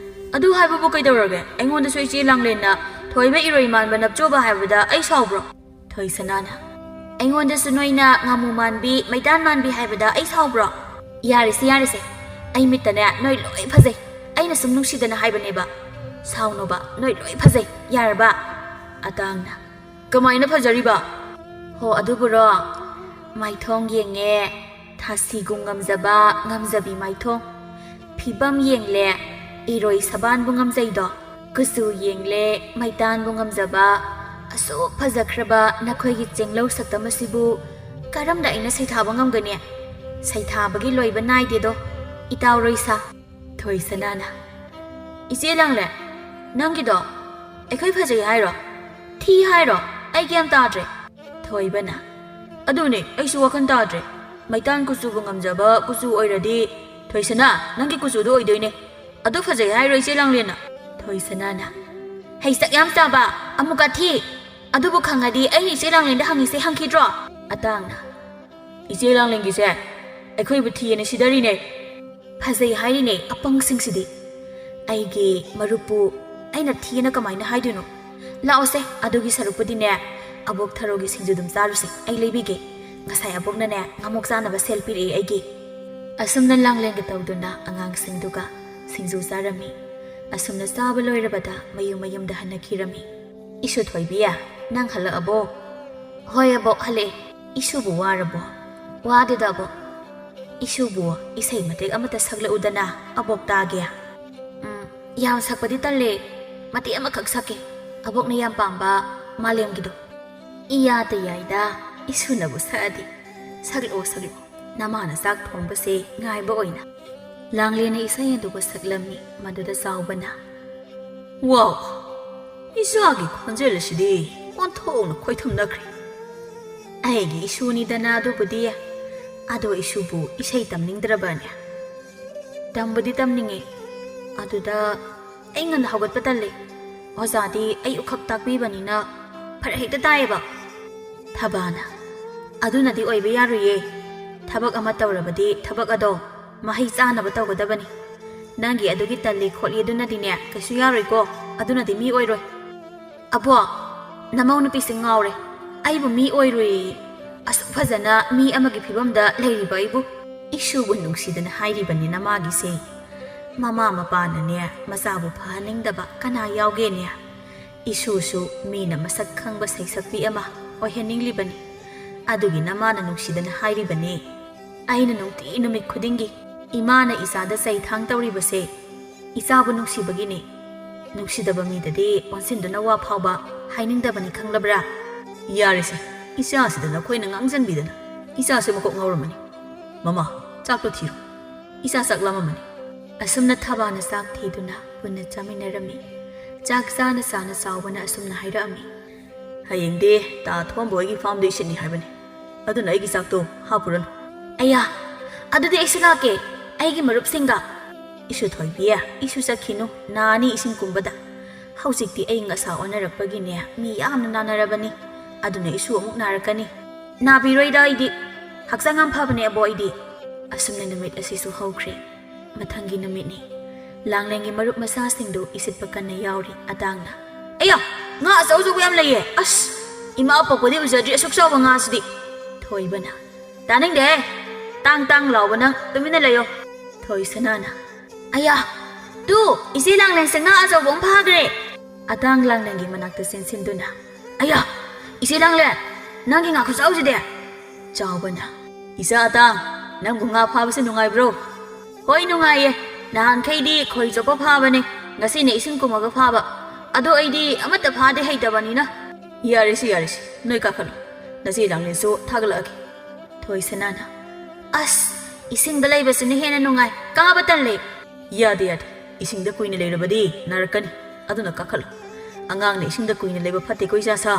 "ꯑꯗꯨ ꯍꯥꯏꯕꯕꯨ ꯀꯩꯗꯧꯔꯒꯦ? ꯑꯩꯉꯣꯟꯗꯁꯨ ꯏꯆꯦ ꯂꯥꯡꯂꯦꯟꯅ ꯊꯣꯏꯕ ꯏꯔꯣꯏ ꯃꯥꯟꯕ ꯅꯞꯆꯣꯕ ꯍꯥꯏꯕꯗ ꯑꯩ ꯁꯥꯎꯕ꯭ꯔꯣ? ꯊꯣꯏꯁꯅꯥꯅ, ꯑꯩꯉꯣꯟꯗꯁꯨ ꯅꯣꯏꯅ ꯉꯥꯃꯨ ꯃꯥꯟꯕꯤ, ꯃꯩꯇꯥꯟ ꯃꯥꯟꯕꯤ ꯍꯥꯏꯕꯗ ꯑꯩ ꯁꯥꯎꯕ꯭ꯔꯣ? ꯌꯥꯔꯦꯁꯦ, ꯌꯥꯔꯦꯁꯦ, ꯑꯩ ꯃꯤꯠꯇꯅꯦ ꯅꯣꯏ ꯂꯣꯏ ꯐꯖꯩ꯫ ꯑꯩꯅ ꯁꯨꯝ ꯅꯨꯡꯁꯤꯗꯅ ꯍꯥꯏꯕꯅꯦꯕ꯫ ꯁꯥꯎꯅꯣꯕ, ꯅꯣꯏ ꯂꯣꯏ ꯐꯖꯩ, ꯌꯥꯔꯕ? ꯑꯇꯥꯡꯅ, ꯀꯃꯥꯏꯅ ꯐꯖꯔꯤꯕ? ꯍꯣ, ꯑꯗꯨꯕꯨꯔꯣ, ꯃꯥꯏꯊꯣꯡ ꯌꯦꯡꯉꯦ, ꯊꯥꯁꯤꯒꯨꯝ ꯉꯝꯖꯕ, ꯉꯝꯖꯕꯤ ꯃꯥꯏꯊꯣꯡ꯫ ꯐꯤꯕꯝ ꯌꯦꯡꯂꯦ, ꯏꯔꯣꯏ ꯁꯕꯥꯟꯕꯨ ꯉꯝꯖꯩꯗꯣ꯫ ꯀꯨꯆꯨ ꯌꯦꯡꯂꯦ, ꯃꯩꯇꯥꯟꯕꯨ ꯉꯝꯖꯕ꯫ ꯑꯁꯨꯛ ꯐꯖꯈ꯭ꯔꯕ ꯅꯈꯣꯏꯒꯤ ꯆꯦꯡꯂꯧ ꯁꯛꯇꯝ ꯑꯁꯤꯕꯨ ꯀꯔꯝꯅ ꯑꯩꯅ ꯁꯩꯊꯥꯕ ꯉꯝꯒꯅꯤ? ꯁꯩꯊꯥꯕꯒꯤ ꯂꯣꯏꯕ ꯅꯥꯏꯗꯦꯗꯣ, ꯏꯇꯥꯎ ꯔꯣꯏꯁꯥ꯫ ꯊꯣꯏꯁꯅꯥꯅ, ꯏꯆꯦ ꯂꯥꯡꯂꯦ, ꯅꯪꯒꯤꯗꯣ ꯑꯩꯈꯣꯏ ꯐꯖꯩ ꯍꯥꯏꯔꯣ? ꯊꯤ ꯍꯥꯏꯔꯣ? ꯑꯩ ꯒ꯭ꯌꯥꯟ ꯇꯥꯗ꯭ꯔꯦ꯫ ꯊꯣꯏꯕꯅ, ꯑꯗꯨꯅꯦ, ꯑꯩꯁꯨ ꯋꯥꯈꯜ ꯇꯥꯗ꯭ꯔꯦ꯫ ꯃꯩꯇꯥꯟ ꯀꯨꯆꯨꯕꯨ ꯉꯝꯖꯕ ꯀꯨꯆꯨ ꯑꯣꯏꯔꯗꯤ, ꯊꯣꯏꯁꯅꯥ, ꯅꯪꯒꯤ ꯀꯨꯆꯨꯗꯣ ꯑꯣꯏꯗꯣꯏꯅꯦ꯫ ꯑꯗꯨ ꯐꯖꯩ ꯍꯥꯏꯔꯣ, ꯏꯆꯦ ꯂꯥꯡꯂꯦꯟꯅ? ꯊꯣꯏꯁꯅꯥꯅ, ꯍꯩ ꯆꯥꯛ ꯌꯥꯝ ꯆꯥꯕ, ꯑꯃꯨꯛꯀ ꯊꯤ꯫ ꯑꯗꯨꯕꯨ ꯈꯪꯉꯗꯤ ꯑꯩꯅ ꯏꯆꯦ ꯂꯥꯡꯂꯦꯟꯗ ꯍꯪꯉꯤꯁꯦ ꯍꯪꯈꯤꯗ꯭ꯔꯣ? ꯑꯇꯥꯡꯅ, ꯏꯆꯦ ꯂꯥꯡꯂꯦꯟꯒꯤꯁꯦ ꯑꯩꯈꯣꯏꯕꯨ ꯊꯤꯌꯦꯅ ꯁꯤꯗꯔꯤꯅꯦ꯫ ꯐꯖꯩ ꯍꯥꯏꯔꯤꯅꯦ ꯑꯄꯪꯁꯤꯡꯁꯤꯗꯤ꯫ ꯑꯩꯒꯤ ꯃꯔꯨꯞꯄꯨ ꯑꯩꯅ ꯊꯤꯌꯦꯅ ꯀꯃꯥꯏꯅ ꯍꯥꯏꯗꯣꯏꯅꯣ? ꯂꯥꯛꯑꯣꯁꯦ, ꯑꯗꯨꯒꯤ ꯁꯔꯨꯛꯄꯨꯗꯤꯅꯦ, ꯑꯕꯣꯛ ꯊꯔꯣꯒꯤ ꯁꯤꯡꯖꯨꯗꯨꯝ ꯆꯥꯔꯨꯁꯦ, ꯑꯩ ꯂꯩꯕꯤꯒꯦ꯫ ꯉꯁꯥꯏ ꯑꯕꯣꯛꯅꯅꯦ ꯉꯥꯃꯣꯛ ꯆꯥꯅꯕ ꯁꯦꯜ ꯄꯤꯔꯛꯑꯦ ꯑꯩꯒꯤ꯫ ꯑꯁꯨꯝꯅ ꯂꯥꯡꯂꯦꯟꯒ ꯇꯧꯗꯨꯅ ꯑꯉꯥꯡꯁꯤꯡꯗꯨꯒ ꯁꯤꯡꯖꯨ ꯆꯥꯔꯝꯃꯤ꯫ ꯑꯁꯨꯝꯅ ꯆꯥꯕ ꯂꯣꯏꯔꯕꯗ ꯃꯌꯨꯝ ꯃꯌꯨꯝꯗ ꯍꯟꯅꯈꯤꯔꯝꯃꯤ꯫ ꯏꯁꯨ ꯊꯣꯏꯕꯤ, ꯅꯪ ꯍꯜꯂꯛꯑꯕꯣ? ꯍꯣꯏ ꯑꯕꯣꯛ, ꯍꯜꯂꯛꯑꯦ꯫ ꯏꯁꯨꯕꯨ ꯋꯥꯔꯕꯣ? ꯋꯥꯗꯦꯗ ꯑꯕꯣꯛ꯫ ꯏꯁꯨꯕꯨ ꯏꯁꯩ ꯃꯇꯦꯛ ꯑꯃꯇ ꯁꯛꯂꯛꯎꯗꯅ, ꯑꯕꯣꯛ ꯇꯥꯒꯦ꯫ ꯎꯝ, ꯌꯥꯝ ꯁꯛꯄꯗꯤ ꯇꯜꯂꯦ꯫ ꯃꯇꯦꯛ ꯑꯃꯈꯛ ꯁꯛꯀꯦ꯫ ꯑꯕꯣꯛꯅ ꯌꯥꯝ ꯄꯥꯝꯕ ꯃꯥꯂꯦꯝꯒꯤꯗꯣ꯫ ꯏꯌꯥꯗ ꯌꯥꯏꯗ, ꯏꯁꯨꯅꯕꯨ ꯁꯛꯑꯗꯤ꯫ ꯁꯛꯂꯛꯑꯣ, ꯁꯛꯂꯛꯑꯣ꯫ ꯅꯃꯥꯅ ꯆꯥꯛ ꯊꯣꯡꯕꯁꯦ ꯉꯥꯏꯕ ꯑꯣꯏꯅ꯫ ꯂꯥꯡꯂꯦꯟꯅ ꯏꯁꯩ ꯑꯗꯨꯕꯨ ꯁꯛꯂꯝꯃꯤ꯫ ꯃꯗꯨꯗ ꯆꯥꯎꯕꯅ, ꯋꯥꯎ! ꯏꯆꯥꯒꯤ ꯈꯣꯟꯖꯦꯜ ꯑꯁꯤꯗꯤ ꯑꯣꯟꯊꯣꯛꯅ ꯈꯣꯏꯊꯨꯝꯅꯈ꯭ꯔꯦ꯫ ꯑꯩꯒꯤ ꯏꯁꯨꯅꯤꯗꯅ ꯑꯗꯨꯕꯨꯗꯤ꯫ ꯑꯗꯣ ꯏꯁꯨꯕꯨ ꯏꯁꯩ ꯇꯝꯅꯤꯡꯗ꯭ꯔꯕꯅꯦ? ꯇꯝꯕꯨꯗꯤ ꯇꯝꯅꯤꯡꯉꯦ꯫ ꯑꯗꯨꯗ ꯑꯩ ꯉꯟꯅ ꯍꯧꯒꯠꯄ ꯇꯜꯂꯦ꯫ ꯑꯣꯖꯥꯗꯤ ꯑꯩ ꯎꯈꯛ ꯇꯥꯛꯄꯤꯕꯅꯤꯅ ꯐꯔꯛ ꯍꯦꯛꯇ ꯇꯥꯏꯌꯦꯕ꯫ ꯊꯕꯥꯅ, ꯑꯗꯨꯅꯗꯤ ꯑꯣꯏꯕ ꯌꯥꯔꯣꯏꯌꯦ꯫ ꯊꯕꯛ ꯑꯃ ꯇꯧꯔꯕꯗꯤ ꯊꯕꯛ ꯑꯗꯣ ꯃꯍꯩ ꯆꯥꯅꯕ ꯇꯧꯒꯗꯕꯅꯤ꯫ ꯅꯪꯒꯤ ꯑꯗꯨꯒꯤ ꯇꯜꯂꯤ ꯈꯣꯠꯂꯤ ꯑꯗꯨꯅꯗꯤꯅꯦ ꯀꯩꯁꯨ ꯌꯥꯔꯣꯏꯀꯣ꯫ ꯑꯗꯨꯅꯗꯤ ꯃꯤ ꯑꯣꯏꯔꯣꯏ꯫ "ꯑꯕꯣ, ꯅꯃꯧ ꯅꯨꯄꯤꯁꯦ ꯉꯥꯎꯔꯦ꯫ ꯑꯩꯕꯨ ꯃꯤ ꯑꯣꯏꯔꯨꯏ꯫ ꯑꯁꯨꯛ ꯐꯖꯅ ꯃꯤ ꯑꯃꯒꯤ ꯐꯤꯕꯝꯗ ꯂꯩꯔꯤꯕ ꯑꯩꯕꯨ?" "ꯏꯁꯨꯕꯨ ꯅꯨꯡꯁꯤꯗꯅ ꯍꯥꯏꯔꯤꯕꯅꯤ ꯅꯃꯥꯒꯤꯁꯦ꯫ ꯃꯃꯥ ꯃꯄꯥꯅꯅꯦ ꯃꯆꯥꯕꯨ ꯐꯍꯟꯅꯤꯡꯗꯕ ꯀꯅꯥ ꯌꯥꯎꯒꯦꯅꯦ? ꯏꯁꯨꯁꯨ ꯃꯤꯅ ꯃꯁꯛ ꯈꯪꯕ ꯁꯩꯁꯛꯄꯤ ꯑꯃ ꯑꯣꯏꯍꯟꯅꯤꯡꯂꯤꯕꯅꯤ꯫ ꯑꯗꯨꯒꯤ ꯅꯃꯥꯅ ꯅꯨꯡꯁꯤꯗꯅ ꯍꯥꯏꯔꯤꯕꯅꯤ꯫ ꯑꯩꯅ ꯅꯨꯡꯇꯤ ꯅꯨꯃꯤꯠ ꯈꯨꯗꯤꯡꯒꯤ ꯏꯃꯥꯅ ꯏꯆꯥꯗ ꯆꯩꯊꯥꯡ ꯇꯧꯔꯤꯕꯁꯦ ꯏꯆꯥꯕꯨ ꯅꯨꯡꯁꯤꯕꯒꯤꯅꯤ꯫ ꯅꯨꯡꯁꯤꯗꯕ ꯃꯤꯗꯗꯤ ꯑꯣꯟꯁꯤꯟꯗꯨꯅ ꯋꯥ ꯐꯥꯎꯕ ꯍꯥꯏꯅꯤꯡꯗꯕꯅꯤ, ꯈꯪꯂꯕ꯭ꯔꯥ?" "ꯌꯥꯔꯦꯁꯦ, ꯏꯆꯥꯁꯤꯗ ꯅꯈꯣꯏꯅ ꯉꯥꯡꯁꯤꯟꯕꯤꯗꯅ꯫ ꯏꯆꯥꯁꯦ ꯃꯀꯣꯛ ꯉꯥꯎꯔꯝꯃꯅꯤ꯫ ꯃꯃꯥ, ꯆꯥꯛꯇꯣ ꯊꯤꯔꯣ꯫ ꯏꯆꯥ ꯆꯥꯛ ꯂꯥꯝꯃꯝꯃꯅꯤ꯫" ꯑꯁꯨꯝꯅ ꯊꯕꯥꯅ ꯆꯥꯛ ꯊꯤꯗꯨꯅ ꯄꯨꯟꯅ ꯆꯥꯃꯤꯟꯅꯔꯝꯃꯤ꯫ ꯆꯥꯛ ꯆꯥꯅ ꯆꯥꯅ ꯆꯥꯎꯕꯅ ꯑꯁꯨꯝꯅ ꯍꯥꯏꯔꯛꯑꯝꯃꯤ꯫ "ꯍꯌꯦꯡꯗꯤ ꯇꯥ ꯊꯣꯝꯕ ꯍꯣꯏꯒꯤ ꯐꯥꯔꯝꯗ ꯏꯁꯤꯠꯅꯤ ꯍꯥꯏꯕꯅꯤ꯫ ꯑꯗꯨꯅ ꯑꯩꯒꯤ ꯆꯥꯛꯇꯣ ꯍꯥꯞꯄꯨꯔꯅꯨ꯫" "ꯑꯌꯥ, ꯑꯗꯨꯗꯤ ꯑꯩꯁꯨ ꯂꯥꯛꯀꯦ, ꯑꯩꯒꯤ ꯃꯔꯨꯞꯁꯤꯡꯒ꯫" "ꯏꯁꯨ ꯊꯣꯏꯕꯤ, ꯏꯁꯨ ꯆꯠꯈꯤꯅꯨ, ꯅꯥꯅꯤ ꯏꯁꯤꯡ ꯀꯨꯝꯕꯗ꯫ ꯍꯧꯖꯤꯛꯇꯤ ꯑꯏꯪ ꯑꯁꯥ ꯑꯣꯟꯅꯔꯛꯄꯒꯤꯅꯦ ꯃꯤ ꯌꯥꯝꯅ ꯅꯥꯅꯔꯕꯅꯤ꯫ ꯑꯗꯨꯅ ꯏꯁꯨ ꯑꯃꯨꯛ ꯅꯥꯔꯛꯀꯅꯤ꯫" "ꯅꯥꯕꯤꯔꯣꯏꯗ ꯑꯩꯗꯤ꯫ ꯍꯛꯆꯥꯡ ꯌꯥꯝ ꯐꯕꯅꯦ ꯑꯕꯣ ꯑꯩꯗꯤ꯫" ꯑꯁꯨꯝꯅ ꯅꯨꯃꯤꯠ ꯑꯁꯤꯁꯨ ꯍꯧꯈ꯭ꯔꯦ꯫ ꯃꯊꯪꯒꯤ ꯅꯨꯃꯤꯠꯅꯤ꯫ ꯂꯥꯡꯂꯦꯟꯒꯤ ꯃꯔꯨꯞ ꯃꯆꯥꯁꯤꯡꯗꯨ ꯏꯁꯤꯠꯄ ꯀꯟꯅ ꯌꯥꯎꯔꯤ꯫ ꯑꯇꯥꯡꯅ, "ꯑꯌꯥ, ꯉꯥ ꯑꯆꯧ ꯑꯆꯧꯕ ꯌꯥꯝ ꯂꯩꯌꯦ꯫ ꯑꯁ, ꯏꯃꯥ ꯄꯣꯛꯄꯗꯤ ꯎꯖꯗ꯭ꯔꯤ ꯑꯁꯨꯛ ꯆꯥꯎꯕ ꯉꯥꯁꯤꯗꯤ꯫" ꯊꯣꯏꯕꯅ, "ꯇꯥꯅꯤꯡꯗꯦꯍꯦ꯫ ꯇꯥꯡ ꯇꯥꯡ ꯂꯥꯎꯕ ꯅꯪ ꯇꯨꯃꯤꯟꯅ ꯂꯩꯌꯣ꯫" ꯊꯣꯏꯁꯅꯥꯅ, "ꯑꯌꯥ, ꯇꯨ, ꯏꯆꯦ ꯂꯥꯡꯂꯦꯟꯁꯦ ꯉꯥ ꯑꯆꯧꯕ ꯑꯃ ꯐꯥꯈ꯭ꯔꯦ꯫" ꯑꯇꯥꯡ ꯂꯥꯡꯂꯦꯟꯒꯤ ꯃꯅꯥꯛꯇ ꯆꯦꯟꯁꯤꯟꯗꯨꯅ, "ꯑꯌꯥ, ꯏꯆꯦ ꯂꯥꯡꯂꯦꯟ, ꯅꯪꯒꯤ ꯉꯥ ꯈꯨꯆꯥꯎꯁꯤꯗꯤ!" ꯆꯥꯎꯕꯅ, "ꯏꯆꯥ ꯑꯇꯥꯡ, ꯅꯪꯕꯨ ꯉꯥ ꯐꯥꯕꯁꯦ ꯅꯨꯡꯉꯥꯏꯕ꯭ꯔꯣ?" "ꯍꯣꯏ, ꯅꯨꯡꯉꯥꯏꯌꯦ꯫ ꯅꯍꯥꯟꯈꯩꯗꯤ ꯈꯣꯏ ꯆꯣꯞꯄ ꯐꯥꯕꯅꯦ, ꯉꯁꯤꯅ ꯏꯁꯤꯡ ꯀꯨꯝꯃꯒ ꯐꯥꯕ꯫ ꯑꯗꯣ ꯑꯩꯗꯤ ꯑꯃꯠꯇ ꯐꯥꯗꯦ ꯍꯩꯇꯕꯅꯤꯅ꯫" "ꯌꯥꯔꯦꯁꯦ, ꯌꯥꯔꯦꯁꯦ, ꯅꯣꯏ ꯀꯥꯈꯠꯂꯣ꯫ ꯅꯆꯦ ꯂꯥꯡꯂꯦꯟꯁꯨ ꯊꯥꯒꯠꯂꯛꯑꯒꯦ꯫" ꯊꯣꯏꯁꯅꯥꯅ, "ꯑꯁ, ꯏꯁꯤꯡꯗ ꯂꯩꯕꯁꯤꯅ ꯍꯦꯟꯅ ꯅꯨꯡꯉꯥꯏ, ꯀꯥꯕ ꯇꯜꯂꯦ꯫" "ꯌꯥꯗꯦ, ꯌꯥꯗꯦ꯫ ꯏꯁꯤꯡꯗ ꯀꯨꯏꯅ ꯂꯩꯔꯕꯗꯤ ꯅꯥꯔꯛꯀꯅꯤ꯫ ꯑꯗꯨꯅ ꯀꯥꯈꯠꯂꯨ꯫ ꯑꯉꯥꯡꯅ ꯏꯁꯤꯡꯗ ꯀꯨꯏꯅ ꯂꯩꯕ ꯐꯠꯇꯦꯀꯣ, ꯏꯆꯥꯁꯥ꯫"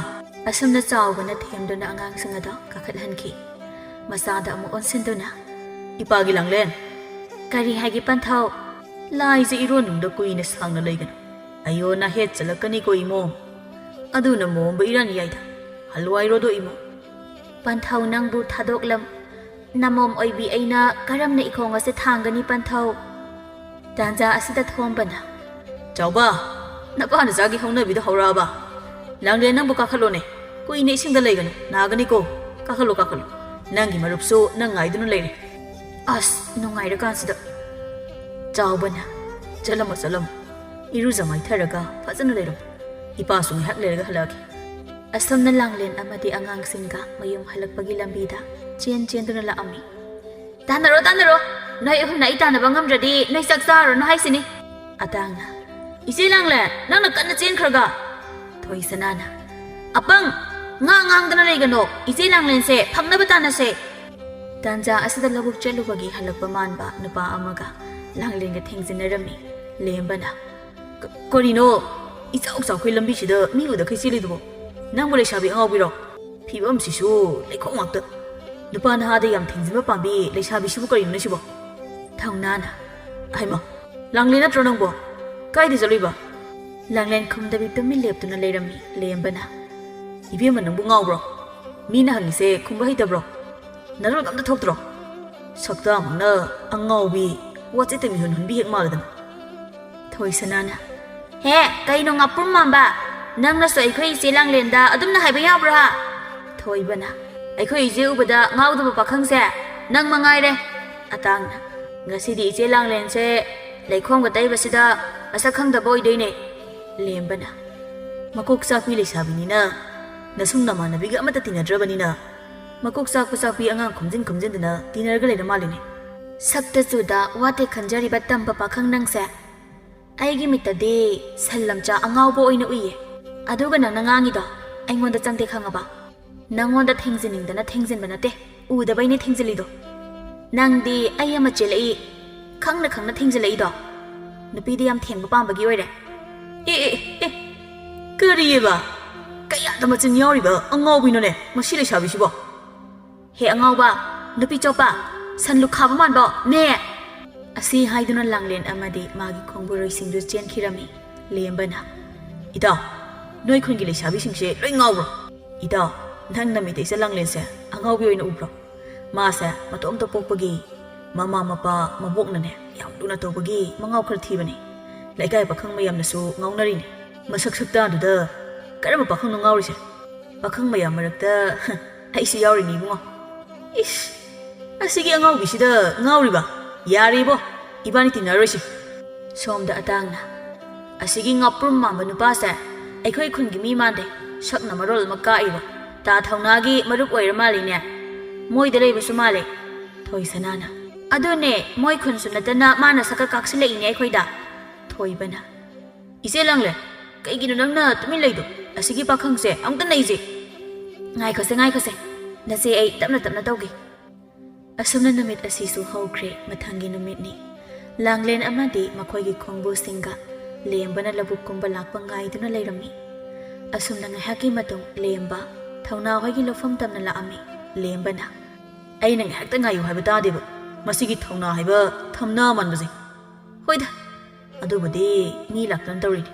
ꯑꯁꯨꯝꯅ ꯆꯥꯎꯕꯅ ꯊꯦꯝꯗꯨꯅ ꯑꯉꯥꯡꯁꯤꯡ ꯑꯗꯨ ꯀꯥꯈꯠꯍꯟꯈꯤ꯫ ꯃꯆꯥꯗ ꯑꯃꯨꯛ ꯑꯣꯟꯁꯤꯟꯗꯨꯅ, "ꯏꯄꯥꯒꯤ ꯂꯥꯡꯂꯦꯟ꯫" "ꯀꯔꯤ ꯍꯥꯏꯒꯦ ꯄꯟꯊꯧ?" "ꯂꯥꯏꯁꯦ ꯏꯔꯣꯟꯅꯨꯡꯗ ꯀꯨꯏꯅ ꯁꯥꯡꯅ ꯂꯩꯒꯅꯨ꯫ ꯑꯌꯣ, ꯅꯥꯍꯦꯠ ꯆꯠꯂꯛꯀꯅꯤꯀꯣ ꯏꯃꯣꯝ꯫ ꯑꯗꯨꯅ ꯃꯣꯝꯕ ꯏꯔꯥꯟ ꯌꯥꯏꯗ꯫ ꯍꯜꯋꯥꯏꯔꯣꯗꯣ ꯏꯃꯣꯝ꯫" "ꯄꯟꯊꯧ ꯅꯪꯕꯨ ꯊꯥꯗꯣꯛꯂꯝ꯫ ꯅꯃꯣꯝ ꯑꯣꯏꯕꯤ ꯑꯩꯅ ꯀꯔꯝꯅ ꯏꯈꯣꯡ ꯑꯁꯦ ꯊꯥꯡꯒꯅꯤ ꯄꯟꯊꯧ?" ꯇꯥꯟꯖꯥ ꯑꯁꯤꯗ ꯊꯣꯝꯕꯅ, "ꯆꯥꯎꯕ, ꯅꯄꯥ ꯅꯆꯥꯒꯤ ꯍꯧꯅꯕꯤꯗꯣ ꯍꯧꯔꯛꯑꯕ?" "ꯂꯥꯡꯂꯦꯟ, ꯅꯪꯕꯨ ꯀꯥꯈꯠꯂꯣꯅꯦ꯫ ꯀꯨꯏꯅ ꯏꯁꯤꯡꯗ ꯂꯩꯒꯅꯨ, ꯅꯥꯒꯅꯤꯀꯣ꯫ ꯀꯥꯈꯠꯂꯣ, ꯀꯥꯈꯠꯂꯣ꯫ ꯅꯪꯒꯤ ꯃꯔꯨꯞꯁꯨ ꯅꯪ ꯉꯥꯏꯗꯨꯅ ꯂꯩꯔꯦ꯫" ꯑꯁ, ꯅꯨꯡꯉꯥꯏꯔꯀꯥꯟꯁꯤꯗ꯫ "ꯆꯥꯎꯕꯅ, ꯆꯠꯂꯝꯃꯣ, ꯆꯠꯂꯝꯃꯣ꯫ ꯏꯔꯨꯖ ꯃꯥꯏꯊꯔꯒ ꯐꯖꯅ ꯂꯩꯔꯝꯃꯣ꯫ ꯏꯄꯥꯁꯨ ꯉꯥꯏꯍꯥꯛ ꯂꯩꯔꯒ ꯍꯜꯂꯛꯑꯒꯦ꯫" ꯑꯁꯨꯝꯅ ꯂꯥꯡꯂꯦꯟ ꯑꯃꯗꯤ ꯑꯉꯥꯡꯁꯤꯡꯒ ꯃꯌꯨꯝ ꯍꯜꯂꯛꯄꯒꯤ ꯂꯝꯕꯤꯗ ꯆꯦꯟ ꯆꯦꯟꯗꯨꯅ ꯂꯥꯛꯑꯝꯃꯤ꯫ "ꯇꯥꯟꯅꯔꯣ, ꯇꯥꯟꯅꯔꯣ꯫ ꯅꯣꯏ ꯑꯍꯨꯝꯅ ꯑꯩ ꯇꯥꯟꯅꯕ ꯉꯝꯗ꯭ꯔꯗꯤ ꯅꯣꯏ ꯆꯥꯛ ꯆꯥꯔꯨꯔꯅꯨ ꯍꯥꯏꯁꯤꯅꯤ꯫" ꯑꯇꯥꯡꯅ, "ꯏꯆꯦ ꯂꯥꯡꯂꯦꯟ, ꯅꯪꯅ ꯀꯟꯅ ꯆꯦꯟꯈ꯭ꯔꯒ?" ꯊꯣꯏꯁꯅꯥꯅ, "ꯑꯄꯪ! ꯉꯥ ꯉꯥꯡꯗꯅ ꯂꯩꯒꯅꯣ꯫ ꯏꯆꯦ ꯂꯥꯡꯂꯦꯟꯁꯦ ꯐꯪꯅꯕ ꯇꯥꯟꯅꯁꯦ꯫" ꯇꯥꯟꯖꯥ ꯑꯁꯤꯗ ꯂꯧꯕꯨꯛ ꯆꯠꯂꯨꯕꯒꯤ ꯍꯜꯂꯛꯄ ꯃꯥꯟꯕ ꯅꯨꯄꯥ ꯑꯃꯒ ꯂꯥꯡꯂꯦꯟꯒ ꯊꯦꯡꯖꯤꯟꯅꯔꯝꯃꯤ꯫ ꯂꯦꯝꯕꯅ, "ꯀ-, ꯀꯔꯤꯅꯣ? ꯏꯆꯥꯎ ꯆꯥꯎꯈꯩ ꯂꯝꯕꯤꯁꯤꯗ ꯃꯤ ꯎꯗꯈꯩ ꯆꯦꯜꯂꯤꯗꯨꯕꯣ? ꯅꯪꯕꯨ ꯂꯩꯁꯥꯕꯤ ꯑꯉꯥꯎꯕꯤꯔꯣ? ꯐꯤꯕꯝꯁꯤꯁꯨ ꯂꯩꯈꯣꯝ ꯉꯥꯛꯇ꯫ ꯅꯨꯄꯥ ꯅꯍꯥꯗ ꯌꯥꯝ ꯊꯦꯡꯖꯤꯟꯕ ꯄꯥꯝꯕꯤ ꯂꯩꯁꯥꯕꯤꯁꯤꯕꯨ ꯀꯔꯤꯅꯣꯅꯦ ꯁꯤꯕꯣ?" ꯊꯧꯅꯥꯅ, "ꯍꯩꯃꯥ, ꯂꯥꯡꯂꯦꯟ ꯅꯠꯇ꯭ꯔꯣ ꯅꯪꯕꯣ? ꯀꯥꯏꯗ ꯆꯠꯂꯨꯏꯕ?" ꯂꯥꯡꯂꯦꯟ ꯈꯨꯝꯗꯕꯤ ꯇꯨꯃꯤꯟ ꯂꯦꯞꯇꯨꯅ ꯂꯩꯔꯝꯃꯤ꯫ ꯂꯦꯝꯕꯅ, "ꯏꯕꯦꯝꯃ, ꯅꯪꯕꯨ ꯉꯥꯎꯕ꯭ꯔꯣ? ꯃꯤꯅ ꯍꯪꯉꯤꯁꯦ ꯈꯨꯝꯕ ꯍꯩꯇꯕ꯭ꯔꯣ? ꯅꯔꯣꯜ ꯑꯝꯇ ꯊꯣꯛꯇ꯭ꯔꯣ? ꯁꯛꯇꯥꯃꯛꯅ ꯑꯉꯥꯎꯕꯤ, ꯋꯥꯆꯦꯠꯇ ꯃꯤꯍꯨꯟ ꯍꯨꯟꯕꯤ ꯍꯦꯛ ꯃꯥꯜꯂꯗꯅ꯫" ꯊꯣꯏꯁꯅꯥꯅ, "ꯍꯦ, ꯀꯩꯅꯣ ꯉꯥꯄ꯭ꯔꯨꯝ ꯃꯥꯟꯕ? ꯅꯪꯅꯁꯨ ꯑꯩꯈꯣꯏ ꯏꯆꯦ ꯂꯥꯡꯂꯦꯟꯗ ꯑꯗꯨꯝꯅ ꯍꯥꯏꯕ ꯌꯥꯕ꯭ꯔꯣ ꯍꯥ?" ꯊꯣꯏꯕꯅ, "ꯑꯩꯈꯣꯏ ꯏꯆꯦ ꯎꯕꯗ ꯉꯥꯎꯗꯕ ꯄꯥꯈꯪꯁꯦ ꯅꯪ ꯃꯉꯥꯏꯔꯦ꯫" ꯑꯇꯥꯡꯅ, "ꯉꯁꯤꯗꯤ ꯏꯆꯦ ꯂꯥꯡꯂꯦꯟꯁꯦ ꯂꯩꯈꯣꯝꯒ ꯇꯩꯕꯁꯤꯗ ꯃꯁꯛ ꯈꯪꯗꯕ ꯑꯣꯏꯗꯣꯏꯅꯦ꯫" ꯂꯦꯝꯕꯅ, "ꯃꯀꯣꯛ ꯆꯥꯛꯄꯤ ꯂꯩꯁꯥꯕꯤꯅꯤꯅ, ꯅꯁꯨꯡ ꯅꯃꯥꯟꯅꯕꯤꯒ ꯑꯃꯠꯇ ꯇꯤꯟꯅꯗ꯭ꯔꯕꯅꯤꯅ, ꯃꯀꯣꯛ ꯆꯥꯛꯄ ꯆꯥꯛꯄꯤ ꯑꯉꯥꯡ ꯈꯣꯝꯖꯤꯟ ꯈꯣꯝꯖꯤꯟꯗꯅ ꯇꯤꯟꯅꯔꯒ ꯂꯩꯔ ꯃꯥꯜꯂꯤꯅꯦ꯫" ꯁꯛꯇ ꯆꯨꯗ ꯋꯥꯇꯦ ꯈꯟꯖꯔꯤꯕ ꯇꯝꯕ ꯄꯥꯈꯪ ꯅꯪꯁꯦ ꯑꯩꯒꯤ ꯃꯤꯠꯇꯗꯤ ꯁꯟ ꯂꯝꯆꯥ ꯑꯉꯥꯎꯕ ꯑꯣꯏꯅ ꯎꯏꯌꯦ꯫ ꯑꯗꯨꯒ ꯅꯪꯅ ꯉꯥꯡꯉꯤꯗꯣ ꯑꯩꯉꯣꯟꯗ ꯆꯪꯗꯦ, ꯈꯪꯉꯕ? ꯅꯪꯉꯣꯟꯗ ꯊꯦꯡꯖꯤꯟꯅꯤꯡꯗꯅ ꯊꯦꯡꯖꯤꯟꯕ ꯅꯠꯇꯦ, ꯎꯗꯕꯩꯅꯦ ꯊꯦꯡꯖꯤꯜꯂꯤꯗꯣ꯫ ꯅꯪꯗꯤ ꯑꯩ ꯑꯃ ꯆꯦꯜꯂꯛꯏ ꯈꯪꯅ ꯈꯪꯅ ꯊꯦꯡꯖꯤꯜꯂꯛꯏꯗꯣ꯫ ꯅꯨꯄꯤꯗꯤ ꯌꯥꯝ ꯊꯦꯡꯕ ꯄꯥꯝꯕꯒꯤ ꯑꯣꯏꯔꯦ꯫ ꯑꯦ, ꯑꯦ, ꯑꯦ, ꯀꯔꯤꯑꯕ? ꯀꯌꯥꯗ ꯃꯆꯤꯟ ꯌꯥꯎꯔꯤꯕ ꯑꯉꯥꯎꯕꯤꯅꯣꯅꯦ ꯃꯁꯤ ꯂꯩꯁꯥꯕꯤꯁꯤꯕꯣ? "ꯍꯦ ꯑꯉꯥꯎꯕ, ꯅꯨꯄꯤ ꯆꯣꯞꯄ, ꯁꯟ ꯂꯨꯈꯥꯕ ꯃꯥꯟꯕꯣ, ꯃꯦ!" ꯑꯁꯤ ꯍꯥꯏꯗꯨꯅ ꯂꯥꯡꯂꯦꯟ ꯑꯃꯗꯤ ꯃꯥꯒꯤ ꯈꯣꯡꯕꯨꯔꯣꯏꯁꯤꯡꯗꯨ ꯆꯦꯟꯈꯤꯔꯝꯃꯤ꯫ ꯂꯦꯝꯕꯅ, "ꯏꯇꯥꯎ, ꯅꯣꯏ ꯈꯨꯟꯒꯤ ꯂꯩꯁꯥꯕꯤꯁꯤꯡꯁꯦ ꯂꯣꯏ ꯉꯥꯎꯕ꯭ꯔꯣ? ꯏꯇꯥꯎ, ꯅꯪ ꯅꯃꯤꯠꯇ ꯏꯆꯦ ꯂꯥꯡꯂꯦꯟꯁꯦ ꯑꯉꯥꯎꯕꯤ ꯑꯣꯏꯅ ꯎꯕ꯭ꯔꯣ? ꯃꯥꯁꯦ ꯃꯇꯣꯝꯇ ꯄꯣꯛꯄꯒꯤ ꯃꯃꯥ ꯃꯄꯥ ꯃꯕꯣꯛꯅꯅꯦ ꯌꯥꯝ ꯂꯨꯅ ꯇꯧꯕꯒꯤ ꯃꯉꯥꯎ ꯈꯔ ꯊꯤꯕꯅꯤ꯫ ꯂꯩꯀꯥꯏ ꯄꯥꯈꯪ ꯃꯌꯥꯝꯅꯁꯨ ꯉꯥꯎꯅꯔꯤꯅꯤ꯫ ꯃꯁꯛ ꯁꯛꯇꯥꯗꯨꯗ ꯀꯔꯝꯕ ꯄꯥꯈꯪꯅꯣ ꯉꯥꯎꯔꯤꯁꯦ? ꯄꯥꯈꯪ ꯃꯌꯥꯝ ꯃꯔꯛꯇ ꯑꯩꯁꯨ ꯌꯥꯎꯔꯤꯅꯤ ꯏꯕꯨꯡꯉꯣ꯫ ꯏꯁ, ꯑꯁꯤꯒꯤ ꯑꯉꯥꯎꯕꯤꯁꯤꯗ ꯉꯥꯎꯔꯤꯕ? ꯌꯥꯔꯦ ꯏꯕꯣ, ꯏꯕꯥꯅꯤ ꯇꯤꯟꯅꯔꯣꯏꯁꯤ꯫ ꯁꯣꯝꯗ ꯑꯇꯥꯡꯅ, ꯑꯁꯤꯒꯤ ꯉꯥꯄ꯭ꯔꯨꯝ ꯃꯥꯟꯕ ꯅꯨꯄꯥꯁꯦ ꯑꯩꯈꯣꯏ ꯈꯨꯟꯒꯤ ꯃꯤ ꯃꯥꯟꯗꯦ, ꯁꯛꯅ ꯃꯔꯣꯜ ꯑꯃ ꯀꯥꯛꯏꯕ꯫ ꯇꯥ ꯊꯧꯅꯥꯒꯤ ꯃꯔꯨꯞ ꯑꯣꯏꯔ ꯃꯥꯜꯂꯤꯅꯦ꯫ ꯃꯣꯏꯗ ꯂꯩꯕꯁꯨ ꯃꯥꯜꯂꯦ꯫ ꯊꯣꯏꯁꯅꯥꯅ, ꯑꯗꯨꯅꯦ, ꯃꯣꯏ ꯈꯨꯟꯁꯨ ꯅꯠꯇꯅ ꯃꯥꯅ ꯁꯛꯀ ꯀꯥꯛꯁꯤꯜꯂꯛꯏꯅꯦ ꯑꯩꯈꯣꯏꯗ꯫ ꯊꯣꯏꯕꯅ, ꯏꯆꯦ ꯂꯥꯡꯂꯦ, ꯀꯩꯒꯤꯅꯣ ꯅꯪꯅ ꯇꯨꯃꯤꯟ ꯂꯩꯗꯣ? ꯑꯁꯤꯒꯤ ꯄꯥꯈꯪꯁꯦ ꯑꯃꯨꯛꯇ ꯅꯩꯁꯦ꯫ ꯉꯥꯏꯈꯣꯁꯦ, ꯉꯥꯏꯈꯣꯁꯦ, ꯅꯆꯦ ꯑꯩ ꯇꯞꯅ ꯇꯞꯅ ꯇꯧꯒꯦ꯫ ꯑꯁꯨꯝꯅ ꯅꯨꯃꯤꯠ ꯑꯁꯤꯁꯨ ꯍꯧꯈ꯭ꯔꯦ꯫ ꯃꯊꯪꯒꯤ ꯅꯨꯃꯤꯠꯅꯤ꯫ ꯂꯥꯡꯂꯦꯟ ꯑꯃꯗꯤ ꯃꯈꯣꯏꯒꯤ ꯈꯣꯡꯕꯨꯁꯤꯡꯒ ꯂꯦꯝꯕꯅ ꯂꯧꯕꯨꯛ ꯀꯨꯝꯕ ꯂꯥꯛꯄ ꯉꯥꯏꯗꯨꯅ ꯂꯩꯔꯝꯃꯤ꯫ ꯑꯁꯨꯝꯅ ꯉꯥꯏꯍꯥꯛꯀꯤ ꯃꯇꯨꯡ ꯂꯦꯝꯕ ꯊꯧꯅꯥ ꯍꯣꯏꯒꯤ ꯂꯧꯐꯝ ꯇꯝꯅ ꯂꯥꯛꯑꯝꯃꯤ꯫ ꯂꯦꯝꯕꯅ, ꯑꯩꯅ ꯉꯥꯏꯍꯥꯛꯇ ꯉꯥꯏꯌꯨ ꯍꯥꯏꯕ ꯇꯥꯗꯦꯕ, ꯃꯁꯤꯒꯤ ꯊꯧꯅꯥ ꯍꯥꯏꯕ ꯊꯝꯅꯥ ꯃꯥꯟꯕꯁꯦ꯫ ꯍꯣꯏꯗ, ꯑꯗꯨꯕꯨꯗꯤ ꯃꯤ ꯂꯥꯛꯇꯅ ꯇꯧꯔꯤꯅꯤ꯫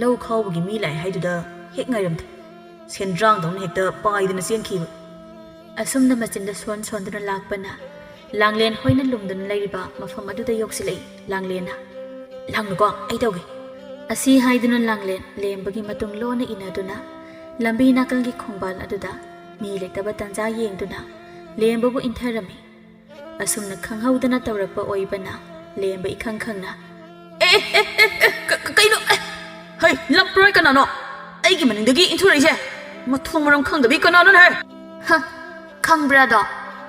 ꯂꯧ ꯈꯥꯎꯕꯒꯤ ꯃꯤ ꯂꯥꯛꯑꯦ ꯍꯥꯏꯗꯨꯗ ꯍꯦꯛ ꯉꯥꯏꯔꯝꯗꯦ꯫ ꯁꯦꯟꯗ꯭ꯔꯥꯡꯗꯧꯅ ꯍꯦꯛꯇ ꯄꯥꯏꯗꯅ ꯆꯦꯟꯈꯤꯕ꯫ ꯑꯁꯨꯝꯅ ꯃꯆꯤꯟꯗ ꯁꯣꯟ ꯁꯣꯟꯗꯨꯅ ꯂꯥꯛꯄꯅ ꯂꯥꯡꯂꯦꯟ ꯍꯣꯏꯅ ꯂꯨꯝꯗꯨꯅ ꯂꯩꯔꯤꯕ ꯃꯐꯝ ꯑꯗꯨꯗ ꯌꯧꯁꯤꯜꯂꯛꯏ꯫ ꯂꯥꯡꯂꯦꯟꯅ, "ꯂꯥꯡꯅꯨꯀꯣ, ꯑꯩ ꯇꯧꯒꯦ꯫" ꯑꯁꯤ ꯍꯥꯏꯗꯨꯅ ꯂꯥꯡꯂꯦꯟ ꯂꯦꯝꯕꯒꯤ ꯃꯇꯨꯡ ꯂꯣꯟꯅ ꯏꯟꯅꯗꯨꯅ ꯂꯝꯕꯤ ꯅꯥꯀꯜꯒꯤ ꯈꯣꯡꯕꯥꯜ ꯑꯗꯨꯗ ꯃꯤ ꯂꯩꯇꯕ ꯇꯟꯖꯥ ꯌꯦꯡꯗꯨꯅ ꯂꯦꯝꯕꯕꯨ ꯏꯟꯊꯔꯝꯃꯤ꯫ ꯑꯁꯨꯝꯅ ꯈꯪꯍꯧꯗꯅ ꯇꯧꯔꯛꯄ ꯑꯣꯏꯕꯅ ꯂꯦꯝꯕ ꯏꯈꯪ ꯈꯪꯅ, "ꯑꯦ, ꯑꯦ, ꯑꯦ, ꯑꯦ, ꯀ-, ꯀ-, ꯀꯩꯅꯣ? ꯑꯦ, ꯍꯩ, ꯂꯝꯄ꯭ꯔꯣꯏ ꯀꯅꯥꯅꯣ? ꯑꯩꯒꯤ ꯃꯅꯤꯡꯗꯒꯤ ꯏꯟꯊꯣꯔꯛꯏꯁꯦ ꯃꯊꯣꯡ ꯃꯔꯝ ꯈꯪꯗꯕꯤ ꯀꯅꯥꯅꯣꯅꯦ ꯍꯦ?" "ꯍ, ꯈꯪꯕ꯭ꯔꯥꯗꯣ?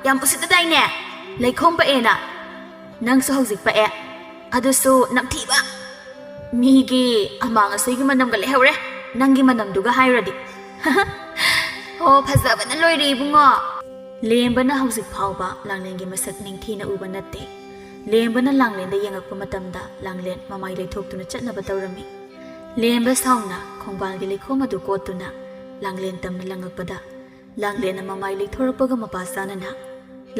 ꯌꯥꯝ ꯎꯁꯤꯠꯇꯗꯥꯏꯅꯦ? ꯂꯩꯈꯣꯝ ꯄꯛꯑꯦꯅ꯫ ꯅꯪꯁꯨ ꯍꯧꯖꯤꯛ ꯄꯛꯑꯦ꯫ ꯑꯗꯨꯁꯨ ꯅꯝꯊꯤꯕ꯫ ꯃꯤꯒꯤ ꯑꯃꯥꯡ ꯑꯁꯣꯏꯒꯤ ꯃꯅꯝꯒ ꯂꯩꯍꯧꯔꯦ, ꯅꯪꯒꯤ ꯃꯅꯝꯗꯨꯒ ꯍꯥꯏꯔꯨꯔꯗꯤ꯫" "ꯍꯣ, ꯐꯖꯕꯅ ꯂꯣꯏꯔꯦ ꯏꯕꯨꯡꯉꯣ꯫" ꯂꯦꯝꯕꯅ ꯍꯧꯖꯤꯛ ꯐꯥꯎꯕ ꯂꯥꯡꯂꯦꯟꯒꯤ ꯃꯁꯛ ꯅꯤꯡꯊꯤꯅ ꯎꯕ ꯅꯠꯇꯦ꯫ ꯂꯦꯝꯕꯅ ꯂꯥꯡꯂꯦꯟꯗ ꯌꯦꯡꯉꯛꯄ ꯃꯇꯝꯗ ꯂꯥꯡꯂꯦꯟ ꯃꯃꯥꯏ ꯂꯩꯊꯣꯛꯇꯨꯅ ꯆꯠꯅꯕ ꯇꯧꯔꯝꯃꯤ꯫ ꯂꯦꯝꯕ ꯁꯥꯎꯅ ꯈꯣꯡꯕꯥꯜꯒꯤ ꯂꯩꯈꯣꯝ ꯑꯗꯨ ꯀꯣꯠꯇꯨꯅ ꯂꯥꯡꯂꯦꯟ ꯇꯝꯅ ꯂꯪꯉꯛꯄꯗ ꯂꯥꯡꯂꯦꯟꯅ ꯃꯃꯥꯏ ꯂꯩꯊꯣꯔꯛꯄꯒ ꯃꯄꯥ ꯆꯥꯅꯅ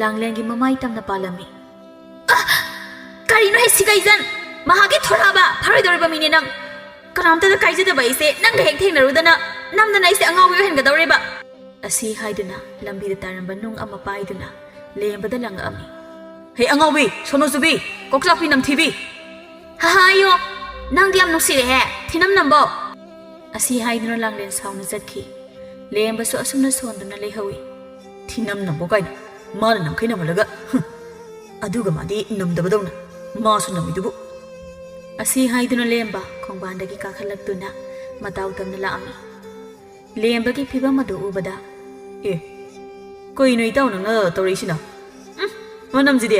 ꯂꯥꯡꯂꯦꯟꯒꯤ ꯃꯃꯥꯏ ꯇꯝꯅ ꯄꯥꯜꯂꯝꯃꯤ꯫ "ꯑ! ꯀꯔꯤꯅꯣ ꯍꯦ ꯁꯤꯒꯩꯖꯟ? ꯃꯍꯥꯛꯀꯤ ꯊꯣꯔꯥꯕ ꯐꯔꯣꯏꯗꯧꯔꯤꯕ ꯃꯤꯅꯦ ꯅꯪ꯫ ꯀꯅꯥꯝꯇꯗ ꯀꯥꯏꯖꯗꯕ ꯑꯩꯁꯦ ꯅꯪꯒ ꯍꯦꯛ ꯊꯦꯡꯅꯔꯨꯗꯅ ꯅꯝꯗꯅ ꯑꯩꯁꯦ ꯑꯉꯥꯎꯕꯤ ꯑꯣꯏꯍꯟꯒꯗꯧꯔꯦꯕ꯫" ꯑꯁꯤ ꯍꯥꯏꯗꯨꯅ ꯂꯝꯕꯤꯗ ꯇꯥꯔꯝꯕ ꯅꯨꯡ ꯑꯃ ꯄꯥꯏꯗꯨꯅ ꯂꯦꯝꯕꯗ ꯂꯪꯉꯛꯑꯝꯃꯤ꯫ "ꯍꯦ ꯑꯉꯥꯎꯕꯤ, ꯁꯣꯅꯣꯆꯨꯕꯤ, ꯀꯣꯛꯆꯥꯛꯄꯤ ꯅꯝꯊꯤꯕꯤ!" "ꯍꯥ ꯍꯥ, ꯑꯌꯣ, ꯅꯪꯗꯤ ꯌꯥꯝ ꯅꯨꯡꯁꯤꯔꯦꯍꯦ, ꯊꯤꯅꯝ ꯅꯝꯕꯧ!" ꯑꯁꯤ ꯍꯥꯏꯗꯨꯅ ꯂꯥꯡꯂꯦꯟ ꯁꯥꯎꯅ ꯆꯠꯈꯤ꯫ ꯂꯦꯝꯕꯁꯨ ꯑꯁꯨꯝꯅ ꯁꯣꯟꯗꯨꯅ ꯂꯩꯍꯧꯏ꯫ ꯊꯤꯅꯝ ꯅꯝꯕꯣ ꯀꯥꯏꯅ, ꯃꯥꯅ ꯅꯝꯈꯩ ꯅꯝꯍꯜꯂꯒ, ꯍꯨꯝ, ꯑꯗꯨꯒ ꯃꯥꯗꯤ ꯅꯝꯗꯕꯗꯧꯅ ꯃꯥꯁꯨ ꯅꯝꯃꯤꯗꯨꯕꯨ꯫ ꯑꯁꯤ ꯍꯥꯏꯗꯨꯅ ꯂꯦꯝꯕ ꯈꯣꯡꯕꯥꯟꯗꯒꯤ ꯀꯥꯈꯠꯂꯛꯇꯨꯅ ꯃꯇꯥꯎ ꯇꯝꯅ ꯂꯥꯛꯑꯝꯃꯤ꯫ ꯂꯦꯝꯕꯒꯤ ꯐꯤꯕꯝ ꯑꯗꯨ ꯎꯕꯗ, "ꯑꯦ, ꯀꯩꯅꯣ ꯏꯇꯥꯎ ꯅꯪꯅ ꯇꯧꯔꯛꯏꯁꯤꯅ? ꯎꯝ, ꯃꯅꯝꯁꯤꯗꯤ!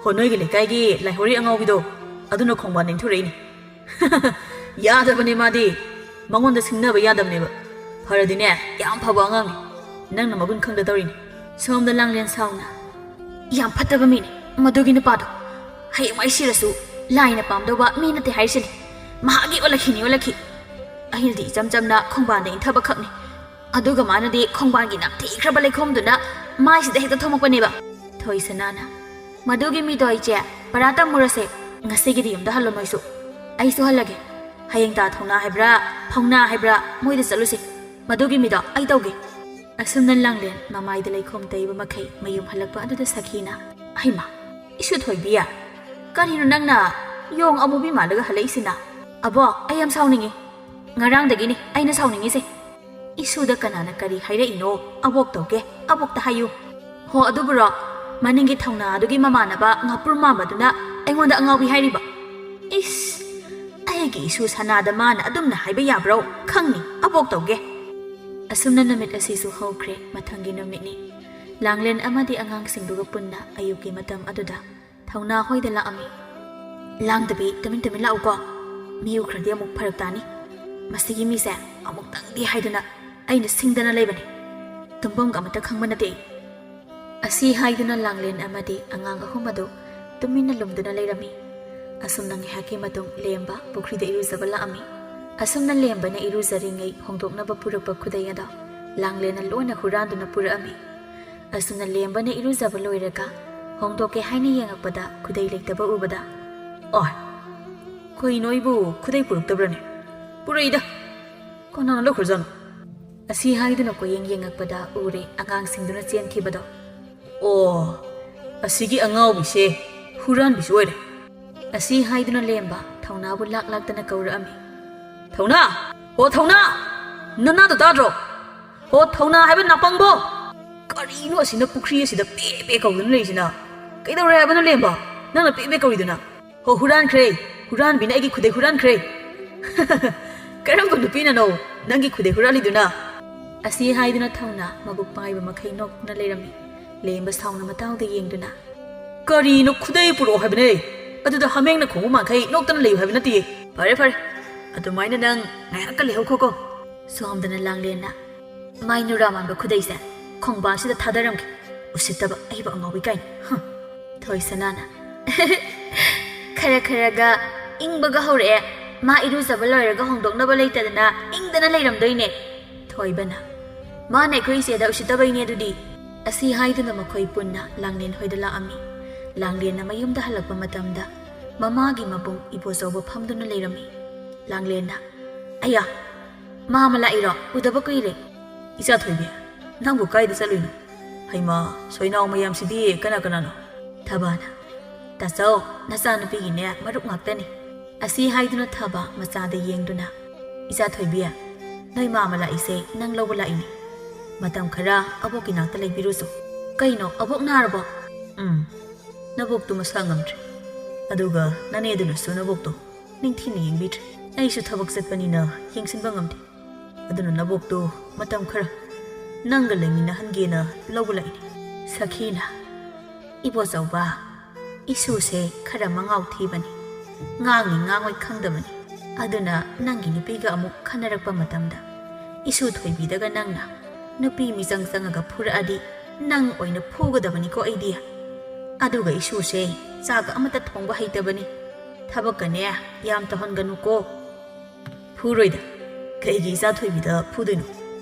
ꯍꯣ, ꯅꯣꯏꯒꯤ ꯂꯩꯀꯥꯏꯒꯤ ꯂꯥꯏꯍꯧꯔꯤ ꯑꯉꯥꯎꯕꯤꯗꯣ, ꯑꯗꯨꯅ ꯈꯣꯡꯕꯥꯟ ꯅꯤꯡꯊꯨꯔꯛꯏꯅꯤ꯫ ꯌꯥꯗꯕꯅꯦ ꯃꯥꯗꯤ꯫ ꯃꯉꯣꯟꯗ ꯁꯤꯡꯅꯕ ꯌꯥꯗꯕꯅꯦꯕ꯫ ꯐꯔꯗꯤꯅꯦ, ꯌꯥꯝ ꯐꯕ ꯑꯉꯥꯡꯅꯤ꯫ ꯅꯪꯅ ꯃꯒꯨꯟ ꯈꯪꯗ ꯇꯧꯔꯤꯅꯤ꯫" ꯁꯣꯝꯗ ꯂꯥꯡꯂꯦꯟ ꯁꯥꯎꯅ, "ꯌꯥꯝ ꯐꯠꯇꯕ ꯃꯤꯅꯤ ꯃꯗꯨꯒꯤ ꯅꯨꯄꯥꯗꯣ꯫ ꯍꯌꯦꯡꯋꯥꯏ ꯁꯤꯔꯁꯨ ꯂꯥꯏꯅ ꯄꯥꯝꯗꯧꯕ ꯃꯤ ꯅꯠꯇꯦ ꯍꯥꯏꯔꯤꯁꯤꯅꯤ꯫ ꯃꯍꯥꯛꯀꯤ ꯑꯣꯜꯂꯛꯈꯤꯅꯤ, ꯑꯣꯜꯂꯛꯈꯤ꯫ ꯑꯩꯅꯗꯤ ꯏꯆꯝ ꯆꯝꯅ ꯈꯣꯡꯕꯥꯟꯗ ꯏꯟꯊꯕ ꯈꯛꯅꯤ꯫ ꯑꯗꯨꯒ ꯃꯥꯅꯗꯤ ꯈꯣꯡꯕꯥꯟꯒꯤ ꯅꯝꯊꯤꯈ꯭ꯔꯕ ꯂꯩꯈꯣꯝꯗꯨꯅ ꯃꯥꯏꯁꯤꯗ ꯍꯦꯛꯇ ꯊꯣꯝꯃꯛꯄꯅꯦꯕ꯫" ꯊꯣꯏꯁꯅꯥꯅ, "ꯃꯗꯨꯒꯤ ꯃꯤꯗꯣ ꯏꯆꯦ, ꯄꯔꯥ ꯇꯝꯃꯨꯔꯁꯦ꯫ ꯉꯁꯤꯒꯤꯗꯤ ꯌꯨꯝꯗ ꯍꯜꯂꯣ ꯅꯣꯏꯁꯨ꯫ ꯑꯩꯁꯨ ꯍꯜꯂꯒꯦ꯫ ꯍꯌꯦꯡ ꯇꯥ ꯊꯧꯅꯥ ꯍꯥꯏꯕ꯭ꯔꯥ, ꯐꯧꯅꯥ ꯍꯥꯏꯕ꯭ꯔꯥ, ꯃꯣꯏꯗ ꯆꯠꯂꯨꯁꯦ꯫ ꯃꯗꯨꯒꯤ ꯃꯤꯗꯣ ꯑꯩ ꯇꯧꯒꯦ꯫" ꯑꯁꯨꯝꯅ ꯂꯥꯡꯂꯦꯟ ꯃꯃꯥꯏꯗ ꯂꯩꯈꯣꯝ ꯇꯩꯕ ꯃꯈꯩ ꯃꯌꯨꯝ ꯍꯜꯂꯛꯄ ꯑꯗꯨꯗ ꯁꯈꯤꯅ, "ꯍꯩꯃꯥ, ꯏꯁꯨ ꯊꯣꯏꯕꯤ, ꯀꯔꯤꯅꯣ ꯅꯪꯅ ꯌꯣꯡ ꯑꯃꯨꯕꯤ ꯃꯥꯜꯂꯒ ꯍꯜꯂꯛꯏꯁꯤꯅ?" "ꯑꯕꯣ, ꯑꯩ ꯌꯥꯝ ꯁꯥꯎꯅꯤꯡꯉꯤ꯫ ꯉꯔꯥꯡꯗꯒꯤꯅꯤ ꯑꯩꯅ ꯁꯥꯎꯅꯤꯡꯉꯤꯁꯦ꯫ ꯏꯁꯨꯗ ꯀꯅꯥꯅ ꯀꯔꯤ ꯍꯥꯏꯔꯛꯏꯅꯣ? ꯑꯕꯣꯛ ꯇꯧꯒꯦ, ꯑꯕꯣꯛꯇ ꯍꯥꯏꯌꯨ꯫" "ꯍꯣ, ꯑꯗꯨꯕꯨꯔꯣ? ꯃꯅꯤꯡꯒꯤ ꯊꯧꯅꯥ ꯑꯗꯨꯒꯤ ꯃꯃꯥꯟꯅꯕ ꯉꯥꯄ꯭ꯔꯨꯝ ꯃꯥꯟꯕꯗꯨꯅ ꯑꯩꯉꯣꯟꯗ ꯑꯉꯥꯎꯕꯤ ꯍꯥꯏꯔꯤꯕ? ꯏꯁ, ꯑꯩꯒꯤ ꯏꯁꯨ ꯁꯅꯥꯗ ꯃꯥꯅ ꯑꯗꯨꯝꯅ ꯍꯥꯏꯕ ꯌꯥꯕ꯭ꯔꯣ? ꯈꯪꯅꯤ, ꯑꯕꯣꯛ ꯇꯧꯒꯦ꯫" ꯑꯁꯨꯝꯅ ꯅꯨꯃꯤꯠ ꯑꯁꯤꯁꯨ ꯍꯧꯈ꯭ꯔꯦ꯫ ꯃꯊꯪꯒꯤ ꯅꯨꯃꯤꯠꯅꯤ꯫ ꯂꯥꯡꯂꯦꯟ ꯑꯃꯗꯤ ꯑꯉꯥꯡꯁꯤꯡꯗꯨꯒ ꯄꯨꯟꯅ ꯑꯌꯨꯛꯀꯤ ꯃꯇꯝ ꯑꯗꯨꯗ ꯊꯧꯅꯥ ꯍꯣꯏꯗ ꯂꯥꯛꯑꯝꯃꯤ꯫ "ꯂꯥꯡꯗꯕꯤ, ꯇꯨꯃꯤꯟ ꯇꯨꯃꯤꯟ ꯂꯥꯛꯎꯀꯣ꯫ ꯃꯤ ꯎꯈ꯭ꯔꯗꯤ ꯑꯃꯨꯛ ꯐꯔꯛ ꯇꯥꯅꯤ꯫ ꯃꯁꯤꯒꯤ ꯃꯤꯁꯦ ꯑꯃꯨꯛꯇꯪꯗꯤ ꯍꯥꯏꯗꯨꯅ ꯑꯩꯅ ꯁꯤꯡꯗꯅ ꯂꯩꯕꯅꯤ꯫ ꯇꯨꯝꯐꯝꯒ ꯑꯃꯠꯇ ꯈꯪꯕ ꯅꯠꯇꯦ ꯑꯩ꯫" ꯑꯁꯤ ꯍꯥꯏꯗꯨꯅ ꯂꯥꯡꯂꯦꯟ ꯑꯃꯗꯤ ꯑꯉꯥꯡ ꯑꯍꯨꯝ ꯑꯗꯨ ꯇꯨꯃꯤꯟꯅ ꯂꯨꯝꯗꯨꯅ ꯂꯩꯔꯝꯃꯤ꯫ ꯑꯁꯨꯝꯅ ꯉꯥꯏꯍꯥꯛꯀꯤ ꯃꯇꯨꯡ ꯂꯦꯝꯕ ꯄꯨꯈ꯭ꯔꯤꯗ ꯏꯔꯨꯖꯕ ꯂꯥꯛꯑꯝꯃꯤ꯫ ꯑꯁꯨꯝꯅ ꯂꯦꯝꯕꯅ ꯏꯔꯨꯖꯔꯤꯉꯩ ꯍꯣꯡꯗꯣꯛꯅꯕ ꯄꯨꯔꯛꯄ ꯈꯨꯗꯩ ꯑꯗꯣ ꯂꯥꯡꯂꯦꯟꯅ ꯂꯣꯏꯅ ꯍꯨꯔꯥꯟꯗꯨꯅ ꯄꯨꯔꯛꯑꯝꯃꯤ꯫ ꯑꯁꯨꯝꯅ ꯂꯦꯝꯕꯅ ꯏꯔꯨꯖꯕ ꯂꯣꯏꯔꯒ ꯍꯣꯡꯗꯣꯛꯀꯦ ꯍꯥꯏꯅ ꯌꯦꯡꯉꯛꯄꯗ ꯈꯨꯗꯩ ꯂꯩꯇꯕ ꯎꯕꯗ, "ꯑꯣꯏ, ꯀꯩꯅꯣ, ꯑꯩꯕꯨ ꯈꯨꯗꯩ ꯄꯨꯔꯛꯇꯕ꯭ꯔꯅꯦ? ꯄꯨꯔꯛꯏꯗ꯫ ꯀꯅꯥꯅ ꯂꯧꯈ꯭ꯔꯖꯥꯠꯅꯣ?" ꯑꯁꯤ ꯍꯥꯏꯗꯨꯅ ꯀꯣꯏꯌꯦꯡ ꯌꯦꯡꯉꯛꯄꯗ ꯎꯔꯦ ꯑꯉꯥꯡꯁꯤꯡꯗꯨꯅ ꯆꯦꯟꯈꯤꯕꯗꯣ꯫ "ꯑꯣ, ꯑꯁꯤꯒꯤ ꯑꯉꯥꯎꯕꯤꯁꯦ ꯍꯨꯔꯥꯟꯕꯤꯁꯨ ꯑꯣꯏꯔꯦ꯫" ꯑꯁꯤ ꯍꯥꯏꯗꯨꯅ ꯂꯦꯝꯕ ꯊꯧꯅꯥꯕꯨ ꯂꯥꯛ ꯂꯥꯛꯇꯅ ꯀꯧꯔꯛꯑꯝꯃꯤ꯫ "ꯊꯧꯅꯥ!" ꯍꯣ ꯊꯧꯅꯥ! ꯅꯅꯥꯗꯣ ꯇꯥꯗ꯭ꯔꯣ? ꯍꯣ ꯊꯧꯅꯥ ꯍꯥꯏꯕ ꯅꯥꯄꯪꯕꯣ! ꯀꯔꯤꯅꯣ ꯑꯁꯤꯅ ꯄꯨꯈ꯭ꯔꯤ ꯑꯁꯤꯗ ꯄꯦ ꯄꯦ ꯀꯧꯗꯨꯅ ꯂꯩꯔꯤꯁꯤꯅ? ꯀꯩꯗꯧꯔꯦ ꯍꯥꯏꯕꯅꯣ ꯂꯦꯝꯕ? ꯅꯪꯅ ꯄꯦ ꯄꯦ ꯀꯧꯔꯤꯗꯨꯅ? ꯍꯣ ꯍꯨꯔꯥꯟꯈ꯭ꯔꯦ! ꯍꯨꯔꯥꯟꯕꯤꯅ ꯑꯩꯒꯤ ꯈꯨꯗꯩ ꯍꯨꯔꯥꯟꯈ꯭ꯔꯦ! ꯀꯔꯝꯕ ꯅꯨꯄꯤꯅꯅꯣ ꯅꯪꯒꯤ ꯈꯨꯗꯩ ꯍꯨꯔꯥꯜꯂꯤꯗꯨꯅ? ꯑꯁꯤ ꯍꯥꯏꯗꯨꯅ ꯊꯧꯅꯥ ꯃꯕꯨꯛ ꯄꯥꯏꯕ ꯃꯈꯩ ꯅꯣꯛꯇꯨꯅ ꯂꯩꯔꯝꯃꯤ꯫ ꯂꯦꯝꯕ ꯁꯥꯎꯅ ꯃꯇꯥꯎꯗ ꯌꯦꯡꯗꯨꯅ, ꯀꯔꯤꯅꯣ ꯈꯨꯗꯩ ꯄꯨꯔꯛꯑꯣ ꯍꯥꯏꯕꯅꯦ? ꯑꯗꯨꯗ ꯍꯥꯃꯦꯡꯅ ꯈꯣꯡꯕ ꯃꯈꯩ ꯅꯣꯛꯇꯅ ꯂꯩꯌꯨ ꯍꯥꯏꯕ ꯅꯠꯇꯦ꯫ ꯐꯔꯦ ꯐꯔꯦ, ꯑꯗꯨꯃꯥꯏꯅ ꯅꯪ ꯉꯥꯏꯍꯥꯛꯀ ꯂꯩꯍꯧꯈꯣꯀꯣ꯫ ꯁꯣꯝꯗꯅ ꯂꯥꯡꯂꯦꯟꯅ, ꯃꯥꯏ ꯅꯨꯔꯥ ꯃꯥꯟꯕ ꯈꯨꯗꯩꯁꯦ ꯈꯣꯡꯕꯥꯁꯤꯗ ꯊꯥꯗꯔꯝꯒꯦ꯫ ꯎꯁꯤꯠꯇꯕ ꯑꯍꯩꯕ ꯑꯉꯥꯎꯕꯤ ꯀꯥꯏꯅ꯫ ꯍꯨꯝ꯫ ꯊꯣꯏꯁꯅꯥꯅ, ꯈꯔ ꯈꯔꯒ ꯏꯪꯕꯒ ꯍꯧꯔꯛꯑꯦ꯫ ꯃꯥ ꯏꯔꯨꯖꯕ ꯂꯣꯏꯔꯒ ꯍꯣꯡꯗꯣꯛꯅꯕ ꯂꯩꯇꯗꯅ ꯏꯪꯗꯅ ꯂꯩꯔꯝꯗꯣꯏꯅꯦ꯫ ꯊꯣꯏꯕꯅ, ꯃꯥꯅ ꯑꯩꯈꯣꯏ ꯏꯆꯦꯗ ꯎꯁꯤꯠꯇꯕꯩꯅꯦ ꯑꯗꯨꯗꯤ꯫ ꯑꯁꯤ ꯍꯥꯏꯗꯨꯅ ꯃꯈꯣꯏ ꯄꯨꯟꯅ ꯂꯥꯡꯂꯦꯟ ꯍꯣꯏꯗ ꯂꯥꯛꯑꯝꯃꯤ꯫ ꯂꯥꯡꯂꯦꯟꯅ ꯃꯌꯨꯝꯗ ꯍꯜꯂꯛꯄ ꯃꯇꯝꯗ ꯃꯃꯥꯒꯤ ꯃꯕꯨꯡ ꯏꯕꯣꯆꯧꯕ ꯐꯝꯗꯨꯅ ꯂꯩꯔꯝꯃꯤ꯫ ꯂꯥꯡꯂꯦꯟꯅ, ꯑꯌꯥ, ꯃꯥ ꯑꯃ ꯂꯥꯛꯏꯔꯣ? ꯎꯗꯕ ꯀꯨꯏꯔꯦ꯫ ꯏꯆꯥ ꯊꯣꯏꯕꯤ, ꯅꯪꯕꯨ ꯀꯥꯏꯗ ꯆꯠꯂꯨꯏꯅꯣ? ꯍꯩꯃꯥ, ꯁꯣꯏꯅꯥꯎ ꯃꯌꯥꯝꯁꯤꯗꯤ ꯀꯅꯥ ꯀꯅꯥꯅꯣ? ꯊꯕꯥꯅ, ꯇꯥꯆꯧ, ꯅꯆꯥꯅꯨꯄꯤꯒꯤꯅꯦ ꯃꯔꯨꯞ ꯉꯥꯛꯇꯅꯤ꯫ ꯑꯁꯤ ꯍꯥꯏꯗꯨꯅ ꯊꯕ ꯃꯆꯥꯗ ꯌꯦꯡꯗꯨꯅ, ꯏꯆꯥ ꯊꯣꯏꯕꯤ, ꯅꯣꯏ ꯃꯥ ꯑꯃ ꯂꯥꯛꯏꯁꯦ ꯅꯪ ꯂꯧꯕ ꯂꯥꯛꯏꯅꯤ꯫ ꯃꯇꯝ ꯈꯔ ꯑꯕꯣꯛꯀꯤ ꯅꯥꯛꯇ ꯂꯩꯕꯤꯔꯨꯆꯣ꯫ ꯀꯩꯅꯣ, ꯑꯕꯣꯛ ꯅꯥꯔꯕꯣ? ꯎꯝ, ꯅꯕꯣꯛꯇꯨ ꯃꯁꯥ ꯉꯝꯗ꯭ꯔꯦ꯫ ꯑꯗꯨꯒ ꯅꯅꯦꯗꯨꯅꯁꯨ ꯅꯕꯣꯛꯇꯣ ꯅꯤꯡꯊꯤꯅ ꯌꯦꯡꯕꯤꯗ꯭ꯔꯦ꯫ ꯑꯩꯁꯨ ꯊꯕꯛ ꯆꯠꯄꯅꯤꯅ ꯌꯦꯡꯁꯤꯟꯕ ꯉꯝꯗꯦ꯫ ꯑꯗꯨꯅ ꯅꯕꯣꯛꯇꯨ ꯃꯇꯝ ꯈꯔ ꯅꯪꯒ ꯂꯩꯃꯤꯟꯅꯍꯟꯒꯦꯅ ꯂꯧꯕ ꯂꯥꯛꯏꯅꯦ꯫ ꯁꯈꯤꯅ, ꯏꯕꯣꯆꯧꯕ, ꯏꯁꯨꯁꯦ ꯈꯔ ꯃꯉꯥꯎ ꯊꯤꯕꯅꯤ꯫ ꯉꯥꯡꯅꯤ ꯉꯥꯡꯉꯣꯏ ꯈꯪꯗꯕꯅꯤ꯫ ꯑꯗꯨꯅ ꯅꯪꯒꯤ ꯅꯨꯄꯤꯒ ꯑꯃꯨꯛ ꯈꯟꯅꯔꯛꯄ ꯃꯇꯝꯗ ꯏꯁꯨ ꯊꯣꯏꯕꯤꯗꯒ ꯅꯪꯅ ꯅꯨꯄꯤ ꯃꯤꯆꯪ ꯆꯪꯉꯒ ꯐꯨꯔꯛꯑꯗꯤ ꯅꯪ ꯑꯣꯏꯅ ꯐꯨꯒꯗꯕꯅꯤꯀꯣ ꯑꯩꯗꯤ꯫ ꯑꯗꯨꯒ ꯏꯁꯨꯁꯦ ꯆꯥꯛ ꯑꯃꯠꯇ ꯊꯣꯡꯕ ꯍꯩꯇꯕꯅꯤ꯫ ꯊꯕꯛꯀꯅꯦ ꯌꯥꯝ ꯇꯧꯍꯟꯒꯅꯨꯀꯣ꯫ ꯐꯨꯔꯣꯏꯗ꯫ ꯀꯩꯒꯤ ꯏꯆꯥ ꯊꯣꯏꯕꯤꯗ ꯐꯨꯗꯣꯏꯅꯣ?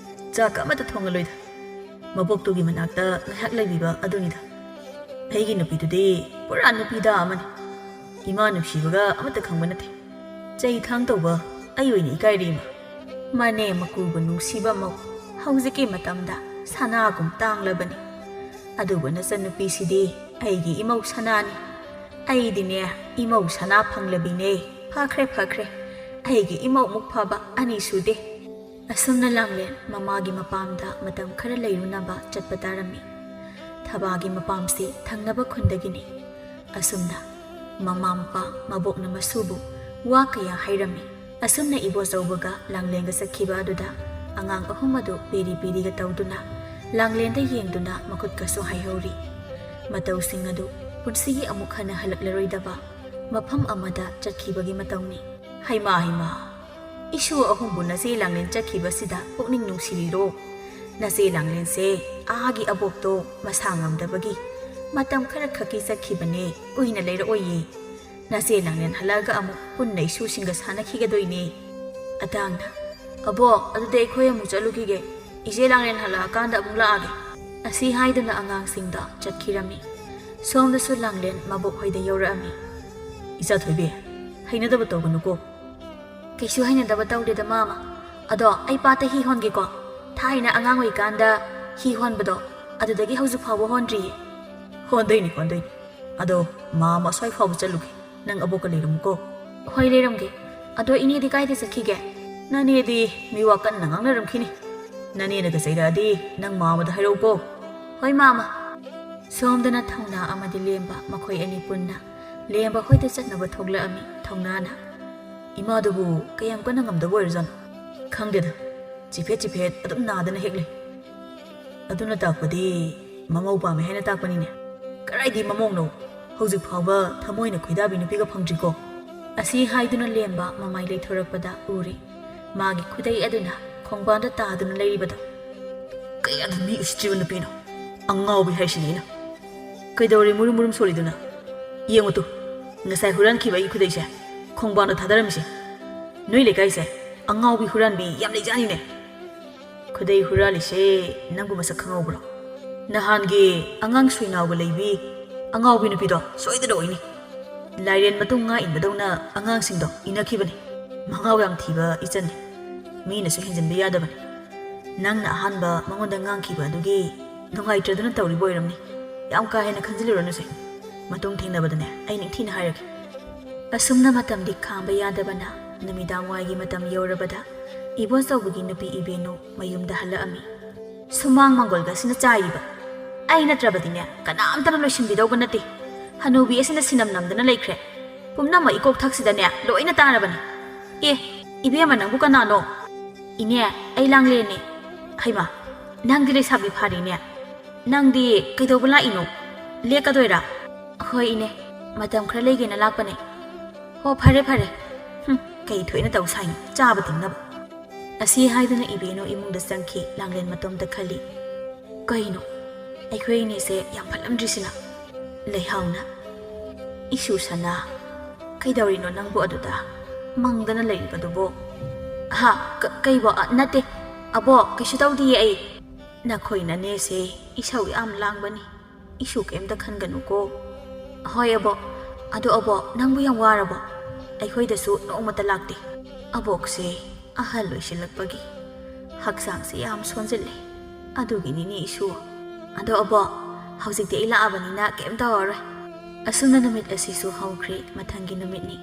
ꯆꯥꯛ ꯑꯃꯠꯇ ꯊꯣꯡꯍꯜꯂꯣꯏꯗ꯫ ꯃꯕꯣꯛꯇꯨꯒꯤ ꯃꯅꯥꯛꯇ ꯉꯥꯏꯍꯥꯛ ꯂꯩꯕꯤꯕ ꯑꯗꯨꯅꯤꯗ꯫ ꯑꯩꯒꯤ ꯅꯨꯄꯤꯗꯨꯗꯤ ꯄꯨꯔꯥ ꯅꯨꯄꯤꯗ ꯑꯃꯅꯤ꯫ ꯏꯃꯥ ꯅꯨꯡꯁꯤꯕꯒ ꯑꯃꯠꯇ ꯈꯪꯕ ꯅꯠꯇꯦ꯫ ꯆꯩ ꯊꯥꯡ ꯇꯧꯕ ꯑꯩ ꯑꯣꯏꯅ ꯏꯀꯥꯏꯔꯦ ꯏꯃꯥ꯫ ꯃꯅꯦ ꯃꯀꯨꯕꯨ ꯅꯨꯡꯁꯤꯕ ꯃꯧ ꯍꯧꯖꯤꯛꯀꯤ ꯃꯇꯝꯗ ꯁꯅꯥꯒꯨꯝ ꯇꯥꯡꯂꯕꯅꯤ꯫ ꯑꯗꯨꯕꯨ ꯅꯆꯟꯅꯨꯄꯤꯁꯤꯗꯤ ꯑꯩꯒꯤ ꯏꯃꯧ ꯁꯅꯥꯅꯤ꯫ ꯑꯩꯗꯤꯅꯦ ꯏꯃꯧ ꯁꯅꯥ ꯐꯪꯂꯕꯤꯅꯦ꯫ ꯐꯈ꯭ꯔꯦ, ꯐꯈ꯭ꯔꯦ꯫ ꯑꯩꯒꯤ ꯏꯃꯧꯃꯨꯛ ꯐꯕ ꯑꯅꯤ ꯁꯨꯗꯦ꯫ ꯑꯁꯨꯝꯅ ꯂꯥꯡꯂꯦꯟ ꯃꯃꯥꯒꯤ ꯃꯄꯥꯝꯗ ꯃꯇꯝ ꯈꯔ ꯂꯩꯔꯨꯅꯕ ꯆꯠꯄ ꯇꯥꯔꯝꯃꯤ꯫ ꯊꯕꯥꯒꯤ ꯃꯄꯥꯝꯁꯤ ꯊꯪꯅꯕ ꯈꯨꯟꯗꯒꯤꯅꯤ꯫ ꯑꯁꯨꯝꯅ ꯃꯃꯥ ꯃꯄꯥ ꯃꯕꯣꯛꯅ ꯃꯁꯨꯕꯨ ꯋꯥ ꯀꯌꯥ ꯍꯥꯏꯔꯝꯃꯤ꯫ ꯑꯁꯨꯝꯅ ꯏꯕꯣꯆꯧꯕꯒ ꯂꯥꯡꯂꯦꯟꯒ ꯆꯠꯈꯤꯕ ꯑꯗꯨꯗ ꯑꯉꯥꯡ ꯑꯍꯨꯝ ꯑꯗꯨ ꯄꯦꯔꯤ ꯄꯦꯔꯤꯒ ꯇꯧꯗꯨꯅ ꯂꯥꯡꯂꯦꯟꯗ ꯌꯦꯡꯗꯨꯅ ꯃꯈꯨꯠꯀꯁꯨ ꯍꯥꯏꯍꯧꯔꯤ꯫ ꯃꯇꯧꯁꯤꯡ ꯑꯗꯨ ꯄꯨꯟꯁꯤꯒꯤ ꯑꯃꯨꯛ ꯍꯟꯅ ꯍꯜꯂꯛꯂꯔꯣꯏꯗꯕ ꯃꯐꯝ ꯑꯃꯗ ꯆꯠꯈꯤꯕꯒꯤ ꯃꯇꯧꯅꯤ꯫ ꯍꯩꯃꯥ ꯍꯩꯃꯥ, ꯏꯁꯨ ꯑꯍꯨꯝꯕꯨ ꯅꯆꯦ ꯂꯥꯡꯂꯦꯟ ꯆꯠꯈꯤꯕꯁꯤꯗ ꯄꯨꯛꯅꯤꯡ ꯅꯨꯡꯁꯤꯔꯤꯔꯣ? ꯅꯆꯦ ꯂꯥꯡꯂꯦꯟꯁꯦ ꯑꯥꯒꯤ ꯑꯕꯣꯛꯇꯣ ꯃꯁꯥ ꯉꯝꯗꯕꯒꯤ ꯃꯇꯝ ꯈꯔ ꯈꯛꯀꯤ ꯆꯠꯈꯤꯕꯅꯦ, ꯀꯨꯏꯅ ꯂꯩꯔꯛꯑꯣꯏꯌꯦ꯫ ꯅꯆꯦ ꯂꯥꯡꯂꯦꯟ ꯍꯜꯂꯛꯑꯒ ꯑꯃꯨꯛ ꯄꯨꯟꯅ ꯏꯁꯨꯁꯤꯡꯒ ꯁꯥꯟꯅꯈꯤꯒꯗꯣꯏꯅꯦ꯫ ꯑꯇꯥꯡꯅ, "ꯑꯕꯣꯛ, ꯑꯗꯨꯗꯤ ꯑꯩꯈꯣꯏ ꯑꯃꯨꯛ ꯆꯠꯂꯨꯈꯤꯒꯦ꯫ ꯏꯆꯦ ꯂꯥꯡꯂꯦꯟ ꯍꯜꯂꯛꯑꯀꯥꯟꯗ ꯑꯃꯨꯛ ꯂꯥꯛꯑꯒꯦ"꯫ ꯑꯁꯤ ꯍꯥꯏꯗꯨꯅ ꯑꯉꯥꯡꯁꯤꯡꯗꯣ ꯆꯠꯈꯤꯔꯝꯃꯤ꯫ ꯁꯣꯝꯗꯁꯨ ꯂꯥꯡꯂꯦꯟ ꯃꯕꯣꯛ ꯍꯣꯏꯗ ꯌꯧꯔꯛꯑꯝꯃꯤ꯫ "ꯏꯆꯥ ꯊꯣꯏꯕꯤ, ꯍꯩꯅꯗꯕ ꯇꯧꯒꯅꯨꯀꯣ꯫ "ꯀꯩꯁꯨ ꯍꯩꯅꯗꯕ ꯇꯧꯗꯦꯗ, ꯃꯥꯃ꯫ ꯑꯗꯣ ꯑꯩ ꯄꯥꯠꯇ ꯍꯤ ꯍꯣꯟꯒꯦꯀꯣ꯫ ꯊꯥꯏꯅ ꯑꯉꯥꯡ ꯑꯣꯏꯔꯤꯀꯥꯟꯗ ꯍꯤ ꯍꯣꯟꯕꯗꯣ, ꯑꯗꯨꯗꯒꯤ ꯍꯧꯖꯤꯛ ꯐꯥꯎꯕ ꯍꯣꯟꯗ꯭ꯔꯤꯌꯦ"꯫ "ꯍꯣꯟꯗꯣꯏꯅꯤ, ꯍꯣꯟꯗꯣꯏꯅꯤ꯫ ꯑꯗꯣ ꯃꯥꯃ ꯑꯁ꯭ꯋꯥꯏ ꯐꯥꯎꯕ ꯆꯠꯂꯨꯒꯦ꯫ ꯅꯪ ꯑꯕꯣꯛꯀ ꯂꯩꯔꯝꯃꯨꯀꯣ"꯫ "ꯍꯣꯏ, ꯂꯩꯔꯝꯒꯦ꯫ ꯑꯗꯣ ꯏꯅꯦꯗꯤ ꯀꯥꯏꯗ ꯆꯠꯈꯤꯒꯦ?" "ꯅꯅꯦꯗꯤ ꯃꯤꯋꯥ ꯀꯟꯅ ꯉꯥꯡꯅꯔꯝꯈꯤꯅꯤ꯫ ꯅꯅꯦꯅꯒ ꯆꯩꯔꯛꯑꯗꯤ ꯅꯪ ꯃꯥꯃꯗ ꯍꯥꯏꯔꯛꯎꯀꯣ"꯫ "ꯍꯣꯏ, ꯃꯥꯃ"꯫ ꯁꯣꯝꯗꯅ ꯊꯧꯅꯥ ꯑꯃꯗꯤ ꯂꯦꯝꯕ ꯃꯈꯣꯏ ꯑꯅꯤ ꯄꯨꯟꯅ ꯂꯦꯝꯕ ꯍꯣꯏꯗ ꯆꯠꯅꯕ ꯊꯣꯛꯂꯛꯑꯝꯃꯤ꯫ ꯊꯧꯅꯥꯅ, "ꯏꯃꯥꯗꯨꯕꯨ ꯀꯌꯥꯝ ꯀꯟꯅ ꯉꯝꯗꯕ ꯑꯣꯏꯔꯖꯥꯠꯅꯣ? ꯈꯪꯗꯦꯗ, ꯆꯤꯐꯦꯠ ꯆꯤꯐꯦꯠ ꯑꯗꯨꯝ ꯅꯥꯗꯅ ꯍꯦꯛ ꯂꯩ꯫ ꯑꯗꯨꯅ ꯇꯥꯛꯄꯗꯤ ꯃꯃꯧ ꯄꯥꯝꯃꯦ ꯍꯥꯏꯅ ꯇꯥꯛꯄꯅꯤꯅꯦ"꯫ "ꯀꯗꯥꯏꯗꯤ ꯃꯃꯧꯅꯣ? ꯍꯧꯖꯤꯛ ꯐꯥꯎꯕ ꯊꯃꯣꯏꯅ ꯈꯣꯏꯗꯥꯕꯤ ꯅꯨꯄꯤꯒ ꯐꯪꯗ꯭ꯔꯤꯀꯣ"꯫ ꯑꯁꯤ ꯍꯥꯏꯗꯨꯅ ꯂꯦꯝꯕ ꯃꯃꯥꯏ ꯂꯩꯊꯣꯔꯛꯄꯗ ꯎꯔꯦ ꯃꯥꯒꯤ ꯈꯨꯗꯩ ꯑꯗꯨꯅ ꯈꯣꯡꯕꯥꯟꯗ ꯇꯥꯗꯨꯅ ꯂꯩꯔꯤꯕꯗꯣ꯫ "ꯀꯌꯥꯗ ꯃꯤ ꯎꯁꯤꯠꯇ꯭ꯔꯤꯕ ꯅꯨꯄꯤꯅꯣ! ꯑꯉꯥꯎꯕꯤ ꯍꯥꯏꯁꯤꯅꯤ ꯑꯩꯅ꯫ ꯀꯩꯗꯧꯔꯦ ꯃꯨꯔꯨꯝ ꯃꯨꯔꯨꯝ ꯁꯣꯜꯂꯤꯗꯨꯅ? ꯌꯦꯡꯉꯨ ꯇꯨ, ꯉꯁꯥꯏ ꯍꯨꯔꯥꯟꯈꯤꯕ ꯑꯩꯒꯤ ꯈꯨꯗꯩꯁꯦ ꯈꯣꯡꯕꯥꯟꯗ ꯊꯥꯗꯔꯝꯃꯤꯁꯦ꯫ ꯅꯣꯏ ꯂꯩꯀꯥꯏꯁꯦ ꯑꯉꯥꯎꯕꯤ ꯍꯨꯔꯥꯟꯕꯤ ꯌꯥꯝ ꯂꯩꯖꯥꯠꯅꯤꯅꯦ"꯫ "ꯈꯨꯗꯩ ꯍꯨꯔꯥꯜꯂꯤꯁꯦ ꯅꯪꯕꯨ ꯃꯁꯛ ꯈꯪꯍꯧꯕ꯭ꯔꯣ? ꯅꯍꯥꯟꯒꯤ ꯑꯉꯥꯡ ꯁꯣꯏꯅꯥꯎꯒ ꯂꯩꯕꯤ ꯑꯉꯥꯎꯕꯤ ꯅꯨꯄꯤꯗꯣ ꯁꯣꯏꯗꯅ ꯑꯣꯏꯅꯤ꯫ ꯂꯥꯏꯔꯦꯟ ꯃꯇꯨꯡ ꯉꯥ ꯏꯟꯕꯗꯧꯅ ꯑꯉꯥꯡꯁꯤꯡꯗꯣ ꯏꯟꯅꯈꯤꯕꯅꯤ꯫ ꯃꯉꯥꯎ ꯌꯥꯝ ꯊꯤꯕ ꯏꯆꯟꯅꯤ꯫ ꯃꯤꯅꯁꯨ ꯍꯦꯟꯖꯤꯟꯕ ꯌꯥꯗꯕꯅꯤ꯫ ꯅꯪꯅ ꯑꯍꯥꯟꯕ ꯃꯉꯣꯟꯗ ꯉꯥꯡꯈꯤꯕ ꯑꯗꯨꯒꯤ ꯅꯨꯡꯉꯥꯏꯇ꯭ꯔꯗꯨꯅ ꯇꯧꯔꯤꯕ ꯑꯣꯏꯔꯝꯅꯤ꯫ ꯌꯥꯝ ꯀꯥ ꯍꯦꯟꯅ ꯈꯟꯖꯤꯜꯂꯨꯔꯅꯨꯁꯦ꯫ ꯃꯇꯨꯡ ꯊꯦꯡꯅꯕꯗꯅꯦ ꯑꯩ ꯅꯤꯡꯊꯤꯅ ꯍꯥꯏꯔꯒꯦ"꯫ ꯑꯁꯨꯝꯅ ꯃꯇꯝꯗꯤ ꯈꯥꯡꯕ ꯌꯥꯗꯕꯅ ꯅꯨꯃꯤꯗꯥꯡ ꯋꯥꯏꯒꯤ ꯃꯇꯝ ꯌꯧꯔꯕꯗ ꯏꯕꯣꯆꯧꯕꯒꯤ ꯅꯨꯄꯤ ꯏꯕꯦꯟꯅꯨ ꯃꯌꯨꯝꯗ ꯍꯜꯂꯛꯑꯝꯃꯤ꯫ ꯁꯨꯃꯥꯡ ꯃꯪꯒꯣꯜꯒ ꯑꯁꯤꯅ ꯆꯥꯏꯔꯤꯕ꯫ ꯑꯩ ꯅꯠꯇ꯭ꯔꯕꯗꯤꯅꯦ, ꯀꯅꯥꯝꯇꯅ ꯂꯣꯏꯁꯤꯟꯕꯤꯗꯧꯕ ꯅꯠꯇꯦ꯫ ꯍꯅꯨꯕꯤ ꯑꯁꯤꯅ ꯁꯤꯅꯝ ꯅꯝꯗꯅ ꯂꯩꯈ꯭ꯔꯦ꯫ ꯄꯨꯝꯅꯃꯛ ꯏꯀꯣꯛꯊꯛꯁꯤꯗꯅꯦ ꯂꯣꯏꯅ ꯇꯥꯔꯕꯅꯤ꯫ ꯑꯦ, ꯏꯕꯦꯝꯃ, ꯅꯪꯕꯨ ꯀꯅꯥꯅꯣ? ꯏꯅꯦ, ꯑꯩ ꯂꯥꯡꯂꯦꯟꯅꯦ꯫ ꯍꯩꯃꯥ, ꯅꯪꯗꯤ ꯂꯩꯁꯥꯕꯤ ꯐꯥꯔꯤꯅꯦ꯫ ꯅꯪꯗꯤ ꯀꯩꯗꯧꯕ ꯂꯥꯛꯏꯅꯣ? ꯂꯦꯛꯀꯗꯣꯏꯔꯥ? ꯍꯣꯏ ꯏꯅꯦ, ꯃꯇꯝ ꯈꯔ ꯂꯩꯒꯦꯅ ꯂꯥꯛꯄꯅꯦ꯫ ꯍꯣ, ꯐꯔꯦ ꯐꯔꯦ꯫ ꯍꯨꯝ, ꯀꯩ ꯊꯣꯛꯏꯅ ꯇꯧ ꯁꯥꯏꯅꯣ, ꯆꯥꯕ ꯇꯤꯡꯅꯕ꯫ ꯑꯁꯤ ꯍꯥꯏꯗꯨꯅ ꯏꯕꯦꯟꯅꯨ ꯏꯃꯨꯡꯗ ꯆꯪꯈꯤ꯫ ꯂꯥꯡꯂꯦꯟ ꯃꯇꯣꯝꯇ ꯈꯜꯂꯤ, "ꯀꯩꯅꯣ, ꯑꯩꯈꯣꯏ ꯑꯅꯤꯁꯦ ꯌꯥꯝ ꯐꯠꯂꯝꯗ꯭ꯔꯤꯁꯤꯅ?" ꯂꯩꯍꯥꯎꯅ, "ꯏꯁꯨ ꯁꯅꯥ, ꯀꯩꯗꯧꯔꯤꯅꯣ ꯅꯪꯕꯨ ꯑꯗꯨꯗ ꯃꯪꯗꯅ ꯂꯩꯔꯤꯕꯗꯨꯕꯣ?" "ꯍꯥ? ꯀ-, ꯀꯩꯕꯣ? ꯑ, ꯅꯠꯇꯦ꯫ ꯑꯕꯣꯛ, ꯀꯩꯁꯨ ꯇꯧꯗꯤꯌꯦ ꯑꯩ꯫ ꯅꯈꯣꯏ ꯅꯅꯦꯁꯦ ꯏꯁꯧ ꯌꯥꯝ ꯂꯥꯡꯕꯅꯤ꯫ ꯏꯁꯨ ꯀꯩꯝꯇ ꯈꯟꯒꯅꯨꯀꯣ꯫" "ꯍꯣꯏ ꯑꯕꯣꯛ꯫ ꯑꯗꯣ ꯑꯕꯣꯛ, ꯅꯪꯕꯨ ꯌꯥꯝ ꯋꯥꯔꯕꯣ? ꯑꯩꯈꯣꯏꯗꯁꯨ ꯅꯣꯡꯃꯇ ꯂꯥꯛꯇꯦ꯫ ꯑꯕꯣꯛꯁꯦ ꯑꯍꯜ ꯑꯣꯏꯁꯤꯜꯂꯛꯄꯒꯤ ꯍꯛꯆꯥꯡꯁꯦ ꯌꯥꯝ ꯁꯣꯟꯖꯤꯜꯂꯦ꯫ ꯑꯗꯨꯒꯤꯅꯤꯅꯦ ꯏꯁꯨ꯫ ꯑꯗꯣ ꯑꯕꯣꯛ, ꯍꯧꯖꯤꯛꯇꯤ ꯑꯩ ꯂꯥꯛꯑꯕꯅꯤꯅ ꯀꯩꯝ ꯇꯧꯔꯔꯣꯏ꯫" ꯑꯁꯨꯝꯅ ꯅꯨꯃꯤꯠ ꯑꯁꯤꯁꯨ ꯍꯧꯈ꯭ꯔꯦ꯫ ꯃꯊꯪꯒꯤ ꯅꯨꯃꯤꯠꯅꯤ꯫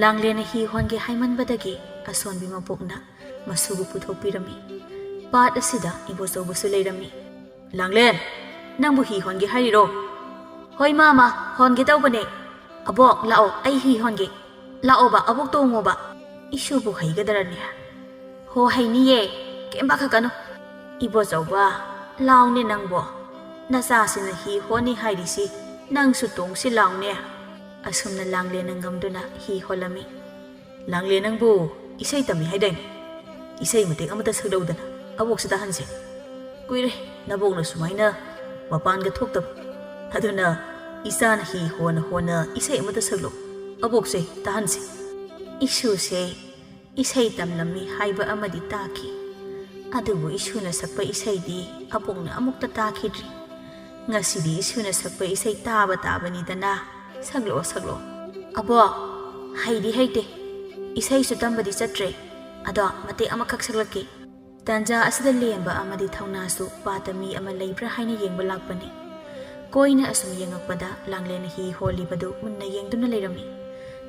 ꯂꯥꯡꯂꯦꯟꯅ ꯍꯤ ꯍꯣꯟꯒꯦ ꯍꯥꯏꯃꯟꯕꯗꯒꯤ ꯑꯁꯣꯟꯕꯤ ꯃꯕꯣꯛꯅ ꯃꯁꯨꯕꯨ ꯄꯨꯊꯣꯛꯄꯤꯔꯝꯃꯤ꯫ ꯄꯥꯠ ꯑꯁꯤꯗ ꯏꯕꯣꯆꯧꯕꯁꯨ ꯂꯩꯔꯝꯃꯤ꯫ "ꯂꯥꯡꯂꯦꯟ, ꯅꯪꯕꯨ ꯍꯤ ꯍꯣꯟꯒꯦ ꯍꯥꯏꯔꯤꯔꯣ?" "ꯍꯣꯏ ꯃꯥꯃ, ꯍꯣꯟꯒꯦ ꯇꯧꯕꯅꯦ꯫ ꯑꯕꯣꯛ, ꯂꯥꯛꯑꯣ, ꯑꯩ ꯍꯤ ꯍꯣꯟꯒꯦ꯫ ꯂꯥꯛꯑꯣꯕ, ꯑꯕꯣꯛ ꯇꯣꯡꯉꯣꯕ꯫" "ꯏꯁꯨꯕꯨ ꯍꯩꯒꯗꯔꯅꯦ?" "ꯍꯣ, ꯍꯩꯅꯤꯌꯦ, ꯀꯩꯝ ꯄꯥꯈꯠꯀꯅꯨ꯫" "ꯏꯕꯣꯆꯧꯕ, ꯂꯥꯎꯅꯦ ꯅꯪꯕꯣ꯫ ꯅꯆꯥꯁꯤꯅ ꯍꯤ ꯍꯣꯟꯅꯤ ꯍꯥꯏꯔꯤꯁꯤ, ꯅꯪꯁꯨ ꯇꯣꯡꯁꯤ ꯂꯥꯎꯅꯦ꯫" ꯑꯁꯨꯝꯅ ꯂꯥꯡꯂꯦꯟꯅ ꯉꯝꯗꯨꯅ ꯍꯤ ꯍꯣꯜꯂꯝꯃꯤ꯫ "ꯂꯥꯡꯂꯦꯟ, ꯅꯪꯕꯨ ꯏꯁꯩ ꯇꯝꯃꯤ ꯍꯥꯏꯗꯥꯏꯅꯦ? ꯏꯁꯩ ꯃꯇꯦꯛ ꯑꯃꯇ ꯁꯛꯂꯛꯎꯗꯅ, ꯑꯕꯣꯛꯁꯤ ꯇꯥꯍꯟꯁꯦ꯫ ꯀꯨꯏꯔꯦ ꯅꯕꯣꯛꯅ ꯁꯨꯃꯥꯏꯅ ꯃꯄꯥꯟꯒ ꯊꯣꯛꯇꯕ꯫ ꯑꯗꯨꯅ ꯏꯆꯥꯅ ꯍꯤ ꯍꯣꯟꯅ ꯍꯣꯟꯅ ꯏꯁꯩ ꯑꯃꯇ ꯁꯛꯂꯛꯎ, ꯑꯕꯣꯛꯁꯦ ꯇꯥꯍꯟꯁꯦ꯫" ꯏꯁꯨꯁꯦ ꯏꯁꯩ ꯇꯝꯂꯝꯃꯤ ꯍꯥꯏꯕ ꯑꯃꯗꯤ ꯇꯥꯈꯤ꯫ ꯑꯗꯨꯕꯨ ꯏꯁꯨꯅ ꯁꯛꯄ ꯏꯁꯩꯗꯤ ꯑꯕꯣꯛꯅ ꯑꯃꯨꯛꯇ ꯇꯥꯈꯤꯗ꯭ꯔꯤ꯫ ꯉꯁꯤꯗꯤ ꯏꯁꯨꯅ ꯁꯛꯄ ꯏꯁꯩ ꯇꯥꯕ ꯇꯥꯕꯅꯤꯗꯅ꯫ "ꯁꯛꯂꯛꯑꯣ, ꯁꯛꯂꯛꯑꯣ꯫" "ꯑꯕꯣꯛ, ꯍꯩꯗꯤ ꯍꯩꯇꯦ, ꯏꯁꯩꯁꯨ ꯇꯝꯕꯗꯤ ꯆꯠꯇ꯭ꯔꯦ꯫ ꯑꯗꯣ ꯃꯇꯦꯛ ꯑꯃꯈꯛ ꯁꯛꯂꯛꯀꯦ꯫" ꯇꯥꯟꯖꯥ ꯑꯁꯤꯗ ꯂꯦꯝꯕ ꯑꯃꯗꯤ ꯊꯧꯅꯥꯁꯨ ꯄꯥꯠꯇ ꯃꯤ ꯑꯃ ꯂꯩꯕ꯭ꯔꯥ ꯍꯥꯏꯅ ꯌꯦꯡꯕ ꯂꯥꯛꯄꯅꯤ꯫ ꯀꯣꯏꯅ ꯑꯁꯨꯝ ꯌꯦꯡꯉꯛꯄꯗ ꯂꯥꯡꯂꯦꯟꯅ ꯍꯤ ꯍꯣꯜꯂꯤꯕꯗꯨ ꯃꯨꯟꯅ ꯌꯦꯡꯗꯨꯅ ꯂꯩꯔꯝꯃꯤ꯫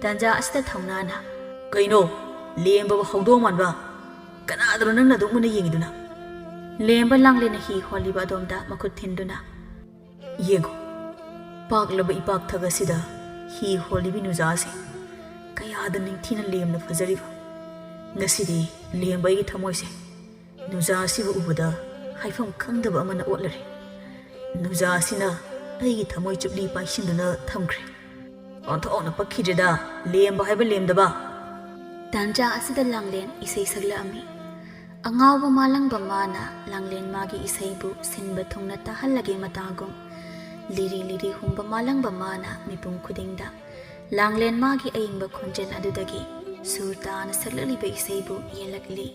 ꯇꯥꯟꯖꯥ ꯑꯁꯤꯗ ꯊꯧꯅꯥꯅ, ꯀꯩꯅꯣ, ꯂꯦꯝꯕꯕꯨ ꯍꯧꯗꯣꯡ ꯃꯥꯟꯕ? ꯀꯅꯥꯗꯅꯣ ꯅꯪꯅ ꯑꯗꯨꯛ ꯃꯨꯟꯅ ꯌꯦꯡꯉꯤꯗꯨꯅ? ꯂꯦꯝꯕ ꯂꯥꯡꯂꯦꯟꯅ ꯍꯤ ꯍꯣꯜꯂꯤꯕ ꯑꯗꯣꯝꯗ ꯃꯈꯨꯠ ꯊꯤꯟꯗꯨꯅ, "ꯌꯦꯡꯉꯨ, ꯄꯥꯛꯂꯕ ꯏꯄꯥꯛꯊꯛ ꯑꯁꯤꯗ ꯍꯤ ꯍꯣꯜꯂꯤꯕꯤ ꯅꯨꯖꯥꯁꯦ ꯀꯌꯥꯗ ꯅꯤꯡꯊꯤꯅ ꯂꯦꯝꯅ ꯐꯖꯔꯤꯕ! ꯉꯁꯤꯗꯤ ꯂꯦꯝꯕ ꯑꯩꯒꯤ ꯊꯃꯣꯏꯁꯦ ꯅꯨꯖꯥ ꯑꯁꯤꯕꯨ ꯎꯕꯗ ꯍꯥꯏꯐꯝ ꯈꯪꯗꯕ ꯑꯃꯅ ꯑꯣꯠꯂꯔꯦ꯫ ꯅꯨꯖꯥ ꯑꯁꯤꯅ ꯑꯩꯒꯤ ꯊꯃꯣꯏ ꯆꯨꯞꯂꯤ ꯄꯥꯏꯁꯤꯟꯗꯨꯅ ꯊꯝꯈ꯭ꯔꯦ꯫ ꯑꯣꯟꯊꯣꯛꯅ ꯄꯛꯈꯤꯗ꯭ꯔꯦꯗ, ꯂꯦꯝꯕ ꯍꯥꯏꯕ ꯂꯦꯝꯗꯕ!" ꯇꯥꯟꯖꯥ ꯑꯁꯤꯗ ꯂꯥꯡꯂꯦꯟ ꯏꯁꯩ ꯁꯛꯂꯛꯑꯝꯃꯤ꯫ ꯑꯉꯥꯎꯕ ꯃꯥꯂꯪꯕ ꯃꯥꯅ ꯂꯥꯡꯂꯦꯟ ꯃꯥꯒꯤ ꯏꯁꯩꯕꯨ ꯁꯤꯟꯕ ꯊꯨꯡꯅ ꯇꯥꯍꯜꯂꯒꯦ ꯃꯇꯥꯒꯨꯝ, ꯂꯤꯔꯤ ꯂꯤꯔꯤ ꯍꯨꯝꯕ ꯃꯥꯂꯪꯕ ꯃꯥꯅ ꯃꯤꯄꯨꯝ ꯈꯨꯗꯤꯡꯗ ꯂꯥꯡꯂꯦꯟ ꯃꯥꯒꯤ ꯑꯏꯪꯕ ꯈꯣꯟꯖꯦꯜ ꯑꯗꯨꯗꯒꯤ ꯁꯨꯔ ꯇꯥꯅ ꯁꯛꯂꯛꯂꯤꯕ ꯏꯁꯩꯕꯨ ꯌꯦꯜꯂꯛꯂꯤ꯫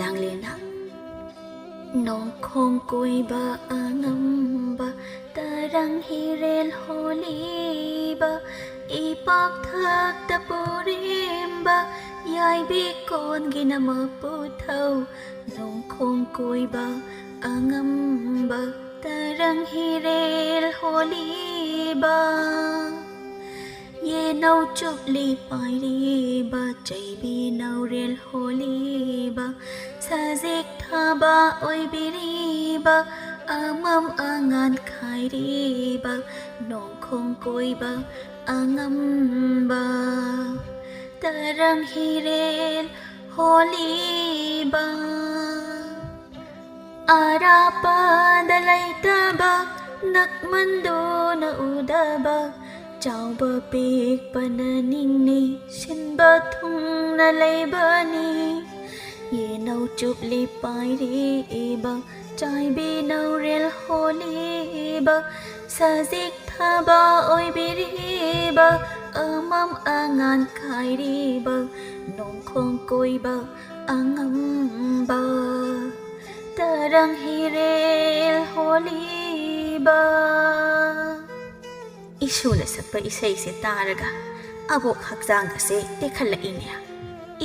ꯂꯥꯡꯂꯦꯟꯅ, ꯅꯣꯡꯈꯣꯡ ꯀꯣꯏꯕ ꯑꯉꯝꯕ, ꯇꯔꯪ ꯍꯤꯔꯦꯜ ꯍꯣꯜꯂꯤꯕ, ꯏꯄꯥꯛꯊꯛꯇ ꯄꯨꯔꯦꯝꯕ, ꯌꯥꯏꯕꯤ ꯀꯣꯟꯒꯤꯅ ꯃꯄꯨꯊꯧ, ꯅꯣꯡꯈꯣꯡ ꯀꯣꯏꯕ ꯑꯉꯝꯕ, ꯇꯔꯪ ꯍꯤꯔꯦꯜ ꯍꯣꯜꯂꯤꯕ, ꯌꯦꯅꯧ ꯆꯨꯞꯂꯤ ꯄꯥꯏꯔꯤꯕ, ꯆꯩꯕꯤ ꯅꯧꯔꯦꯜ ꯍꯣꯜꯂꯤꯕ, ꯁꯖꯤꯛ ꯊꯥꯕ ꯑꯣꯏꯕꯤꯔꯤꯕ, ꯑꯃꯝ ꯑꯉꯥꯟ ꯈꯥꯏꯔꯤꯕ, ꯅꯣꯡꯈꯣꯡ ꯀꯣꯏꯕ ꯑꯉꯝꯕ, ꯇꯔꯪ ꯍꯤꯔꯦꯜ ꯍꯣꯜꯂꯤꯕ꯫ ꯑꯔꯥꯞꯄꯗ ꯂꯩꯇꯕ, ꯅꯛꯃꯟꯗꯨꯅ ꯎꯗꯕ, ꯆꯥꯎꯕ ꯄꯤꯛꯄꯅ ꯅꯤꯡꯅꯤ, ꯁꯤꯟꯕ ꯊꯨꯡꯅ ꯂꯩꯕꯅꯤ꯫ ꯌꯦꯅꯧ ꯆꯨꯞꯂꯤ ꯄꯥꯏꯔꯤꯕ, ꯆꯥꯏꯕꯤ ꯅꯧꯔꯦꯜ ꯍꯣꯜꯂꯤꯕ, ꯁꯖꯤꯛ ꯊꯥꯕ ꯑꯣꯏꯕꯤꯔꯤꯕ, ꯑꯃꯝ ꯑꯉꯥꯟ ꯈꯥꯏꯔꯤꯕ, ꯅꯣꯡꯈꯣꯡ ꯀꯣꯏꯕ ꯑꯉꯝꯕ, ꯇꯔꯪ ꯍꯤꯔꯦꯜ ꯍꯣꯜꯂꯤꯕ꯫ ꯏꯁꯨꯅ ꯁꯛꯄ ꯏꯁꯩꯁꯦ ꯇꯥꯔꯒ ꯑꯕꯣꯛ ꯍꯛꯆꯥꯡꯒꯁꯦ ꯇꯦꯛꯈꯠꯂꯛꯏꯅꯦ꯫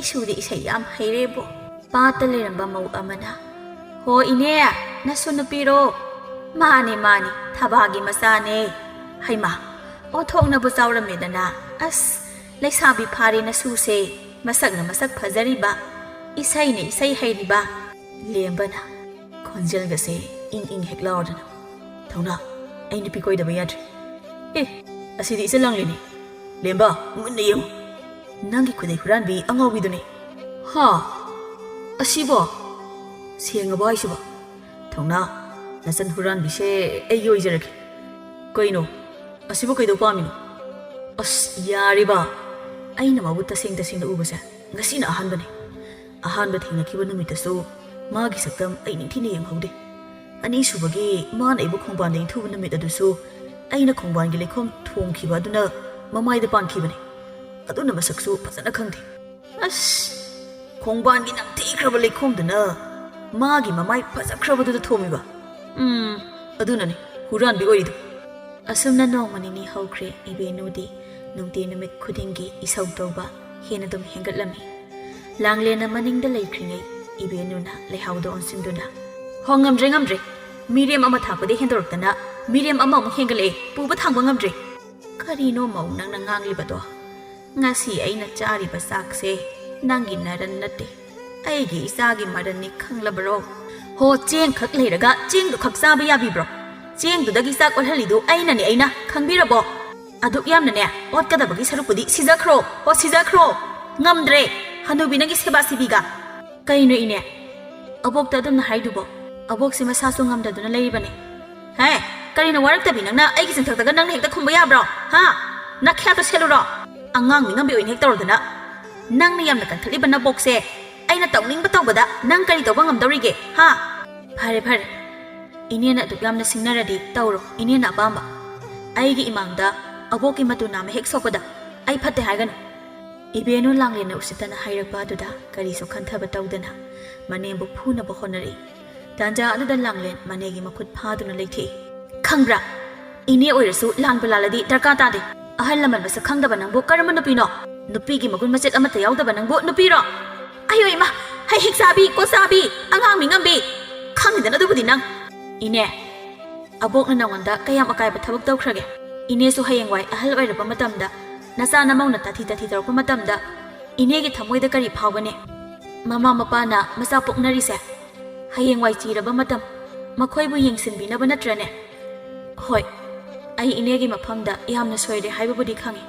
ꯏꯁꯨꯗꯤ ꯏꯁꯩ ꯌꯥꯝ ꯍꯩꯔꯦꯕꯣ꯫ ꯄꯥꯠꯇ ꯂꯩꯔꯝꯕ ꯃꯧ ꯑꯃꯅ, "ꯍꯣ ꯏꯅꯦ, ꯅꯁꯨ ꯅꯨꯄꯤꯔꯣ?" "ꯃꯥꯅꯦ, ꯃꯥꯅꯦ, ꯊꯕꯥꯒꯤ ꯃꯆꯥꯅꯦ꯫ ꯍꯩꯃꯥ, ꯑꯣꯟꯊꯣꯛꯅꯕꯨ ꯆꯥꯎꯔꯝꯃꯦꯗꯅ꯫ ꯑꯁ, ꯂꯩꯁꯥꯕꯤ ꯐꯥꯔꯦ ꯅꯁꯨꯁꯦ, ꯃꯁꯛꯅ ꯃꯁꯛ ꯐꯖꯔꯤꯕ, ꯏꯁꯩꯅ ꯏꯁꯩ ꯍꯩꯔꯤꯕ꯫ ꯂꯦꯝꯕꯅ ꯈꯣꯟꯖꯦꯜꯒꯁꯦ ꯏꯪ ꯏꯪ ꯍꯦꯛ ꯂꯥꯎꯔꯗꯅ, "ꯊꯧꯅꯥ, ꯑꯩ ꯅꯨꯄꯤ ꯀꯣꯏꯗꯕ ꯌꯥꯗ꯭ꯔꯦ꯫ ꯑꯦ, ꯑꯁꯤꯗꯤ ꯏꯆꯜ ꯂꯥꯡꯂꯦꯅꯦ꯫ ꯂꯦꯝꯕ, ꯃꯨꯟꯅ ꯌꯦꯡꯉꯨ꯫ ꯅꯪꯒꯤ ꯈꯨꯗꯩ ꯍꯨꯔꯥꯟꯕꯤ ꯑꯉꯥꯎꯕꯤꯗꯨꯅꯦ꯫ ꯍꯥ? ꯑꯁꯤꯕꯣ? ꯁꯦꯡꯉꯕꯣ ꯍꯥꯏꯁꯤꯕꯣ? ꯊꯧꯅꯥ, ꯅꯆꯟ ꯍꯨꯔꯥꯟꯕꯤꯁꯦ ꯑꯩꯒꯤ ꯑꯣꯏꯖꯔꯒꯦ꯫ ꯀꯩꯅꯣ? ꯑꯁꯤꯕꯨ ꯀꯩꯗꯧ ꯄꯥꯝꯃꯤꯅꯣ?" "ꯑꯁ, ꯌꯥꯔꯤꯕ꯫ ꯑꯩꯅ ꯃꯥꯕꯨ ꯇꯁꯦꯡ ꯇꯁꯦꯡꯅ ꯎꯕꯁꯦ ꯉꯁꯤꯅ ꯑꯍꯥꯟꯕꯅꯦ꯫ ꯑꯍꯥꯟꯕ ꯊꯦꯡꯅꯈꯤꯕ ꯅꯨꯃꯤꯠꯇꯁꯨ ꯃꯥꯒꯤ ꯁꯛꯇꯝ ꯑꯩ ꯅꯤꯡꯊꯤꯅ ꯌꯦꯡꯍꯧꯗꯦ꯫ ꯑꯅꯤꯁꯨꯕꯒꯤ ꯃꯥꯅ ꯑꯩꯕꯨ ꯈꯣꯡꯕꯥꯟꯗ ꯏꯟꯊꯨꯕ ꯅꯨꯃꯤꯠ ꯑꯗꯨꯁꯨ ꯑꯩꯅ ꯈꯣꯡꯕꯥꯟꯒꯤ ꯂꯩꯈꯣꯝ ꯊꯣꯡꯈꯤꯕ ꯑꯗꯨꯅ ꯃꯃꯥꯏꯗ ꯄꯥꯟꯈꯤꯕꯅꯦ꯫ ꯑꯗꯨꯅ ꯃꯁꯛꯁꯨ ꯐꯖꯅ ꯈꯪꯗꯦ꯫ ꯑꯁ, ꯈꯣꯡꯕꯥꯟꯒꯤ ꯅꯝꯊꯤꯈ꯭ꯔꯕ ꯂꯩꯈꯣꯝꯗꯨꯅ ꯃꯥꯒꯤ ꯃꯃꯥꯏ ꯐꯖꯈ꯭ꯔꯕꯗꯨꯗ ꯊꯣꯝꯃꯤꯕ꯫ ꯎꯝ, ꯑꯗꯨꯅꯅꯦ ꯍꯨꯔꯥꯟꯕꯤ ꯑꯣꯏꯔꯤꯗꯣ꯫" ꯑꯁꯨꯝꯅ ꯅꯣꯡꯃ ꯅꯤꯅꯤ ꯍꯧꯈ꯭ꯔꯦ꯫ ꯏꯕꯦꯟꯅꯨꯗꯤ ꯅꯨꯡꯇꯤ ꯅꯨꯃꯤꯠ ꯈꯨꯗꯤꯡꯒꯤ ꯏꯁꯧ ꯇꯧꯕ ꯍꯦꯟꯅ ꯑꯗꯨꯝ ꯍꯦꯟꯒꯠꯂꯝꯃꯤ꯫ ꯂꯥꯡꯂꯦꯟꯅ ꯃꯅꯤꯡꯗ ꯂꯩꯈ꯭ꯔꯤꯉꯩ ꯏꯕꯦꯟꯅꯨꯅ ꯂꯩꯍꯥꯎꯗ ꯑꯣꯟꯁꯤꯟꯗꯨꯅ, "ꯍꯣ, ꯉꯝꯗ꯭ꯔꯦ, ꯉꯝꯗ꯭ꯔꯦ꯫ ꯃꯤꯔꯦꯝ ꯑꯃ ꯊꯥꯛꯄꯗꯤ ꯍꯦꯟꯗꯣꯔꯛꯇꯅ ꯃꯤꯔꯦꯝ ꯑꯃꯃꯨꯛ ꯍꯦꯟꯒꯠꯂꯛꯑꯦ꯫ ꯄꯨꯕ ꯊꯥꯡꯕ ꯉꯝꯗ꯭ꯔꯦ꯫" "ꯀꯔꯤꯅꯣ ꯃꯧ ꯅꯪꯅ ꯉꯥꯡꯂꯤꯕꯗꯣ? ꯉꯁꯤ ꯑꯩꯅ ꯆꯥꯔꯤꯕ ꯆꯥꯛꯁꯦ ꯅꯪꯒꯤ ꯅꯔꯟ ꯅꯠꯇꯦ, ꯑꯩꯒꯤ ꯏꯆꯥꯒꯤ ꯃꯔꯟꯅꯤ, ꯈꯪꯂꯕꯔꯣ?" "ꯍꯣ, ꯆꯦꯡ ꯈꯛ ꯂꯩꯔꯒ ꯆꯦꯡꯗꯨ ꯈꯛ ꯆꯥꯕ ꯌꯥꯕꯤꯕ꯭ꯔꯣ? ꯆꯦꯡꯗꯨꯗꯒꯤ ꯆꯥꯛ ꯑꯣꯜꯍꯜꯂꯤꯗꯨ ꯑꯩꯅꯅꯦ, ꯑꯩꯅ, ꯈꯪꯕꯤꯔꯕꯣ? ꯑꯗꯨꯛ ꯌꯥꯝꯅꯅꯦ ꯑꯣꯠꯀꯗꯕꯒꯤ ꯁꯔꯨꯛꯄꯨꯗꯤ ꯁꯤꯖꯈ꯭ꯔꯣ, ꯍꯣ, ꯁꯤꯖꯈ꯭ꯔꯣ꯫ ꯉꯝꯗ꯭ꯔꯦ ꯍꯅꯨꯕꯤ ꯅꯪꯒꯤ ꯁꯦꯕꯥ ꯁꯤꯕꯤꯒ꯫" "ꯀꯩꯅꯣ ꯏꯅꯦ? ꯑꯕꯣꯛꯇ ꯑꯗꯨꯝꯅ ꯍꯥꯏꯗꯨꯕꯣ? ꯑꯕꯣꯛꯁꯦ ꯃꯁꯥꯁꯨ ꯉꯝꯗꯗꯨꯅ ꯂꯩꯔꯤꯕꯅꯦ꯫" "ꯍꯦ, ꯀꯔꯤꯅꯣ ꯋꯥꯔꯛꯇꯕꯤ ꯅꯪꯅ ꯑꯩꯒꯤ ꯆꯤꯟꯊꯛꯇꯒ ꯅꯪꯅ ꯍꯦꯛꯇ ꯈꯨꯝꯕ ꯌꯥꯕ꯭ꯔꯣ? ꯍꯥ? ꯅꯈꯌꯥꯠꯇꯣ ꯁꯦꯠꯂꯨꯔꯣ? ꯑꯉꯥꯡ ꯃꯤꯉꯝꯕꯤ ꯑꯣꯏꯅ ꯍꯦꯛ ꯇꯧꯔꯗꯅ꯫ ꯅꯪꯅ ꯌꯥꯝꯅ ꯀꯟꯈꯠꯂꯤꯕ ꯅꯕꯣꯛꯁꯦ ꯑꯩꯅ ꯇꯧꯅꯤꯡꯕ ꯇꯧꯕꯗ ꯅꯪ ꯀꯔꯤ ꯇꯧꯕ ꯉꯝꯗꯧꯔꯤꯒꯦ? ꯍꯥ?" "ꯐꯔꯦ, ꯐꯔꯦ꯫ ꯏꯅꯦꯅ ꯑꯗꯨꯛ ꯌꯥꯝꯅ ꯁꯤꯡꯅꯔꯗꯤ ꯇꯧꯔꯣ, ꯏꯅꯦꯅ ꯑꯄꯥꯝꯕ꯫ ꯑꯩꯒꯤ ꯏꯃꯥꯡꯗ ꯑꯕꯣꯛꯀꯤ ꯃꯇꯨ ꯅꯥꯝꯃ ꯍꯦꯛ ꯁꯣꯛꯄꯗ ꯑꯩ ꯐꯠꯇꯦ ꯍꯥꯏꯒꯅꯨ꯫" ꯏꯕꯦꯟꯅꯨ ꯂꯥꯡꯂꯦꯟꯅ ꯎꯁꯤꯠꯇꯅ ꯍꯥꯏꯔꯛꯄ ꯑꯗꯨꯗ ꯀꯔꯤꯁꯨ ꯈꯟꯊꯕ ꯇꯧꯗꯅ ꯃꯅꯦꯝꯕꯨ ꯐꯨꯅꯕ ꯍꯣꯠꯅꯔꯛꯏ꯫ ꯇꯥꯟꯖꯥ ꯑꯗꯨꯗ ꯂꯥꯡꯂꯦꯟ ꯃꯅꯦꯒꯤ ꯃꯈꯨꯠ ꯐꯥꯗꯨꯅ ꯂꯩꯊꯦꯛꯏ꯫ "ꯈꯪꯕ꯭ꯔꯥ? ꯏꯅꯦ ꯑꯣꯏꯔꯁꯨ ꯂꯥꯟꯕꯨ ꯂꯥꯜꯂꯗꯤ ꯗꯔꯀꯥꯔ ꯇꯥꯗꯦ꯫ ꯑꯍꯜ ꯂꯃꯟ ꯃꯁꯛ ꯈꯪꯗꯕ ꯅꯪꯕꯨ ꯀꯔꯝꯕ ꯅꯨꯄꯤꯅꯣ? ꯅꯨꯄꯤꯒꯤ ꯃꯒꯨꯟ ꯃꯆꯦꯠ ꯑꯃꯠꯇ ꯌꯥꯎꯗꯕ ꯅꯪꯕꯨ ꯅꯨꯄꯤꯔꯣ? ꯑꯌꯣ ꯏꯃꯥ, ꯍꯩ ꯍꯤꯛ ꯆꯥꯕꯤ, ꯀꯣꯠ ꯆꯥꯕꯤ, ꯑꯉꯥꯡ ꯃꯤ ꯉꯝꯕꯤ꯫ ꯈꯪꯉꯤꯗꯅ ꯑꯗꯨꯕꯨꯗꯤ ꯅꯪ꯫" "ꯏꯅꯦ, ꯑꯕꯣꯛꯅ ꯅꯉꯣꯟꯗ ꯀꯌꯥꯝ ꯑꯀꯥꯏꯕ ꯊꯕꯛ ꯇꯧꯈ꯭ꯔꯒꯦ? ꯏꯅꯦꯁꯨ ꯍꯌꯦꯡꯋꯥꯏ ꯑꯍꯜ ꯑꯣꯏꯔꯕ ꯃꯇꯝꯗ ꯅꯆꯥ ꯅꯃꯧꯅ ꯇꯥꯊꯤ ꯇꯥꯊꯤ ꯇꯧꯔꯛꯄ ꯃꯇꯝꯗ ꯏꯅꯦꯒꯤ ꯊꯃꯣꯏꯗ ꯀꯔꯤ ꯐꯥꯎꯒꯅꯤ? ꯃꯃꯥ ꯃꯄꯥꯅ ꯃꯆꯥ ꯄꯣꯛꯅꯔꯤꯁꯦ ꯍꯌꯦꯡꯋꯥꯏ ꯆꯤꯔꯕ ꯃꯇꯝ ꯃꯈꯣꯏꯕꯨ ꯌꯦꯡꯁꯤꯟꯕꯤꯅꯕ ꯅꯠꯇ꯭ꯔꯅꯦ? ꯍꯣꯏ, ꯑꯩ ꯏꯅꯦꯒꯤ ꯃꯐꯝꯗ ꯌꯥꯝꯅ ꯁꯣꯏꯔꯦ ꯍꯥꯏꯕꯕꯨꯗꯤ ꯈꯪꯉꯤ꯫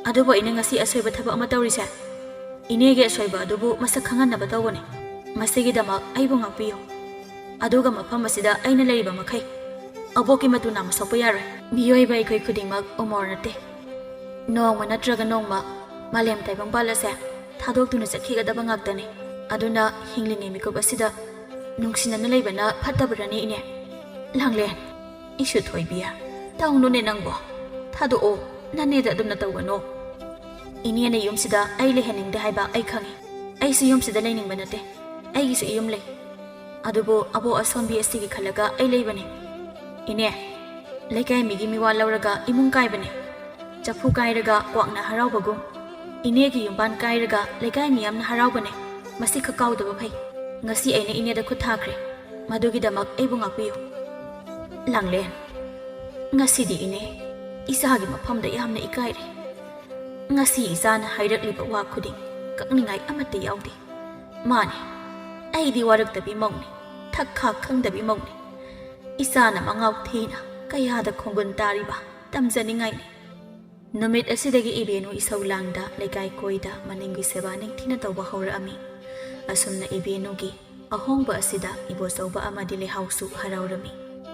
ꯑꯗꯨꯕꯨ ꯑꯩꯅ ꯉꯁꯤ ꯑꯁꯣꯏꯕ ꯊꯕꯛ ꯑꯃ ꯇꯧꯔꯤꯁꯦ ꯏꯅꯦꯒꯤ ꯑꯁꯣꯏꯕ ꯑꯗꯨꯕꯨ ꯃꯁꯛ ꯈꯪꯍꯟꯅꯕ ꯇꯧꯕꯅꯤ꯫ ꯃꯁꯤꯒꯤꯗꯃꯛ ꯑꯩꯕꯨ ꯉꯥꯛꯄꯤꯌꯨ꯫ ꯑꯗꯨꯒ ꯃꯐꯝ ꯑꯁꯤꯗ ꯑꯩꯅ ꯂꯩꯔꯤꯕ ꯃꯈꯩ ꯑꯕꯣꯛꯀꯤ ꯃꯇꯨ ꯅꯥꯝꯃ ꯁꯣꯛꯄ ꯌꯥꯔꯣꯏ꯫ ꯃꯤꯑꯣꯏꯕ ꯑꯩꯈꯣꯏ ꯈꯨꯗꯤꯡꯃꯛ ꯎꯃꯣꯔ ꯅꯠꯇꯦ꯫ ꯅꯣꯡꯃ ꯅꯠꯇ꯭ꯔꯒ ꯅꯣꯡꯃ ꯃꯥꯂꯦꯝ ꯇꯥꯏꯕꯪꯄꯥꯜ ꯑꯁꯦ ꯊꯥꯗꯣꯛꯇꯨꯅ ꯆꯠꯈꯤꯒꯗꯕ ꯉꯥꯛꯇꯅꯤ꯫ ꯑꯗꯨꯅ ꯍꯤꯡꯂꯤꯉꯩ ꯃꯤꯀꯨꯞ ꯑꯁꯤꯗ ꯅꯨꯡꯁꯤꯅꯅ ꯂꯩꯕꯅ ꯐꯠꯇꯕ꯭ꯔꯅꯦ, ꯏꯅꯦ? ꯂꯥꯡꯂꯦꯟ, ꯏꯁꯨ ꯊꯣꯏꯕꯤ, ꯇꯧꯅꯨꯅꯦ ꯅꯪꯕꯣ꯫ ꯊꯥꯗꯣꯛꯑꯣ, ꯅꯅꯦꯗ ꯑꯗꯨꯝꯅ ꯇꯧꯒꯅꯣ꯫ ꯏꯅꯦꯅ ꯌꯨꯝꯁꯤꯗ ꯑꯩ ꯂꯩꯍꯟꯅꯤꯡꯗꯦ ꯍꯥꯏꯕ ꯑꯩ ꯈꯪꯉꯤ꯫ ꯑꯩꯁꯨ ꯌꯨꯝꯁꯤꯗ ꯂꯩꯅꯤꯡꯕ ꯅꯠꯇꯦ꯫ ꯑꯩꯒꯤꯁꯨ ꯏꯌꯨꯝ ꯂꯩ꯫ ꯑꯗꯨꯕꯨ ꯑꯕꯣꯛ ꯑꯁꯣꯟꯕꯤ ꯑꯁꯤꯒꯤ ꯈꯜꯂꯒ ꯑꯩ ꯂꯩꯕꯅꯤ꯫ ꯏꯅꯦ, ꯂꯩꯀꯥꯏ ꯃꯤꯒꯤ ꯃꯤꯋꯥ ꯂꯧꯔꯒ ꯏꯃꯨꯡ ꯀꯥꯏꯕꯅꯦ꯫ ꯆꯐꯨ ꯀꯥꯏꯔꯒ ꯀ꯭ꯋꯥꯛꯅ ꯍꯔꯥꯎꯕꯒꯨꯝ, ꯏꯅꯦꯒꯤ ꯌꯨꯝꯕꯥꯟ ꯀꯥꯏꯔꯒ ꯂꯩꯀꯥꯏ ꯃꯤꯌꯥꯝꯅ ꯍꯔꯥꯎꯕꯅꯦ꯫ ꯃꯁꯤꯈꯛ ꯀꯥꯎꯗꯕ ꯐꯩ꯫ ꯉꯁꯤ ꯑꯩꯅ ꯏꯅꯦꯗ ꯈꯨꯠ ꯊꯥꯈ꯭ꯔꯦ꯫ ꯃꯗꯨꯒꯤꯗꯃꯛ ꯑꯩꯕꯨ ꯉꯥꯛꯄꯤꯌꯨ꯫ ꯂꯥꯡꯂꯦꯟ, ꯉꯁꯤꯗꯤ ꯏꯅꯦ, ꯏꯆꯥꯒꯤ ꯃꯐꯝꯗ ꯌꯥꯝꯅ ꯏꯀꯥꯏꯔꯦ꯫ ꯉꯁꯤ ꯏꯆꯥꯅ ꯍꯥꯏꯔꯛꯂꯤꯕ ꯋꯥ ꯈꯨꯗꯤꯡ ꯀꯛꯅꯤꯡꯉꯥꯏ ꯑꯃꯠꯇ ꯌꯥꯎꯗꯦ꯫ ꯃꯥꯅꯤ, ꯑꯩꯗꯤ ꯋꯥꯔꯛꯇꯕꯤ ꯃꯧꯅꯤ, ꯊꯛ ꯈꯥꯛ ꯈꯪꯗꯕꯤ ꯃꯧꯅꯤ꯫ ꯏꯆꯥꯅ ꯃꯉꯥꯎ ꯊꯤꯅ ꯀꯌꯥꯗ ꯈꯣꯡꯒꯨꯟ ꯇꯥꯔꯤꯕ ꯇꯝꯖꯅꯤꯡꯉꯥꯏꯅꯤ꯫ ꯅꯨꯃꯤꯠ ꯑꯁꯤꯗꯒꯤ ꯏꯕꯦꯅꯨ ꯏꯁꯧ ꯂꯥꯡꯗ ꯂꯩꯀꯥꯏ ꯀꯣꯏꯗ ꯃꯅꯤꯡꯒꯤ ꯁꯦꯕꯥ ꯅꯤꯡꯊꯤꯅ ꯇꯧꯕ ꯍꯧꯔꯛꯑꯝꯃꯤ꯫ ꯑꯁꯨꯝꯅ ꯏꯕꯦꯅꯨꯒꯤ ꯑꯍꯣꯡꯕ ꯑꯁꯤꯗ ꯏꯕꯣꯆꯧꯕ ꯑꯃꯗꯤ ꯂꯩꯍꯥꯎꯁꯨ ꯍꯔꯥꯎꯔꯝꯃꯤ꯫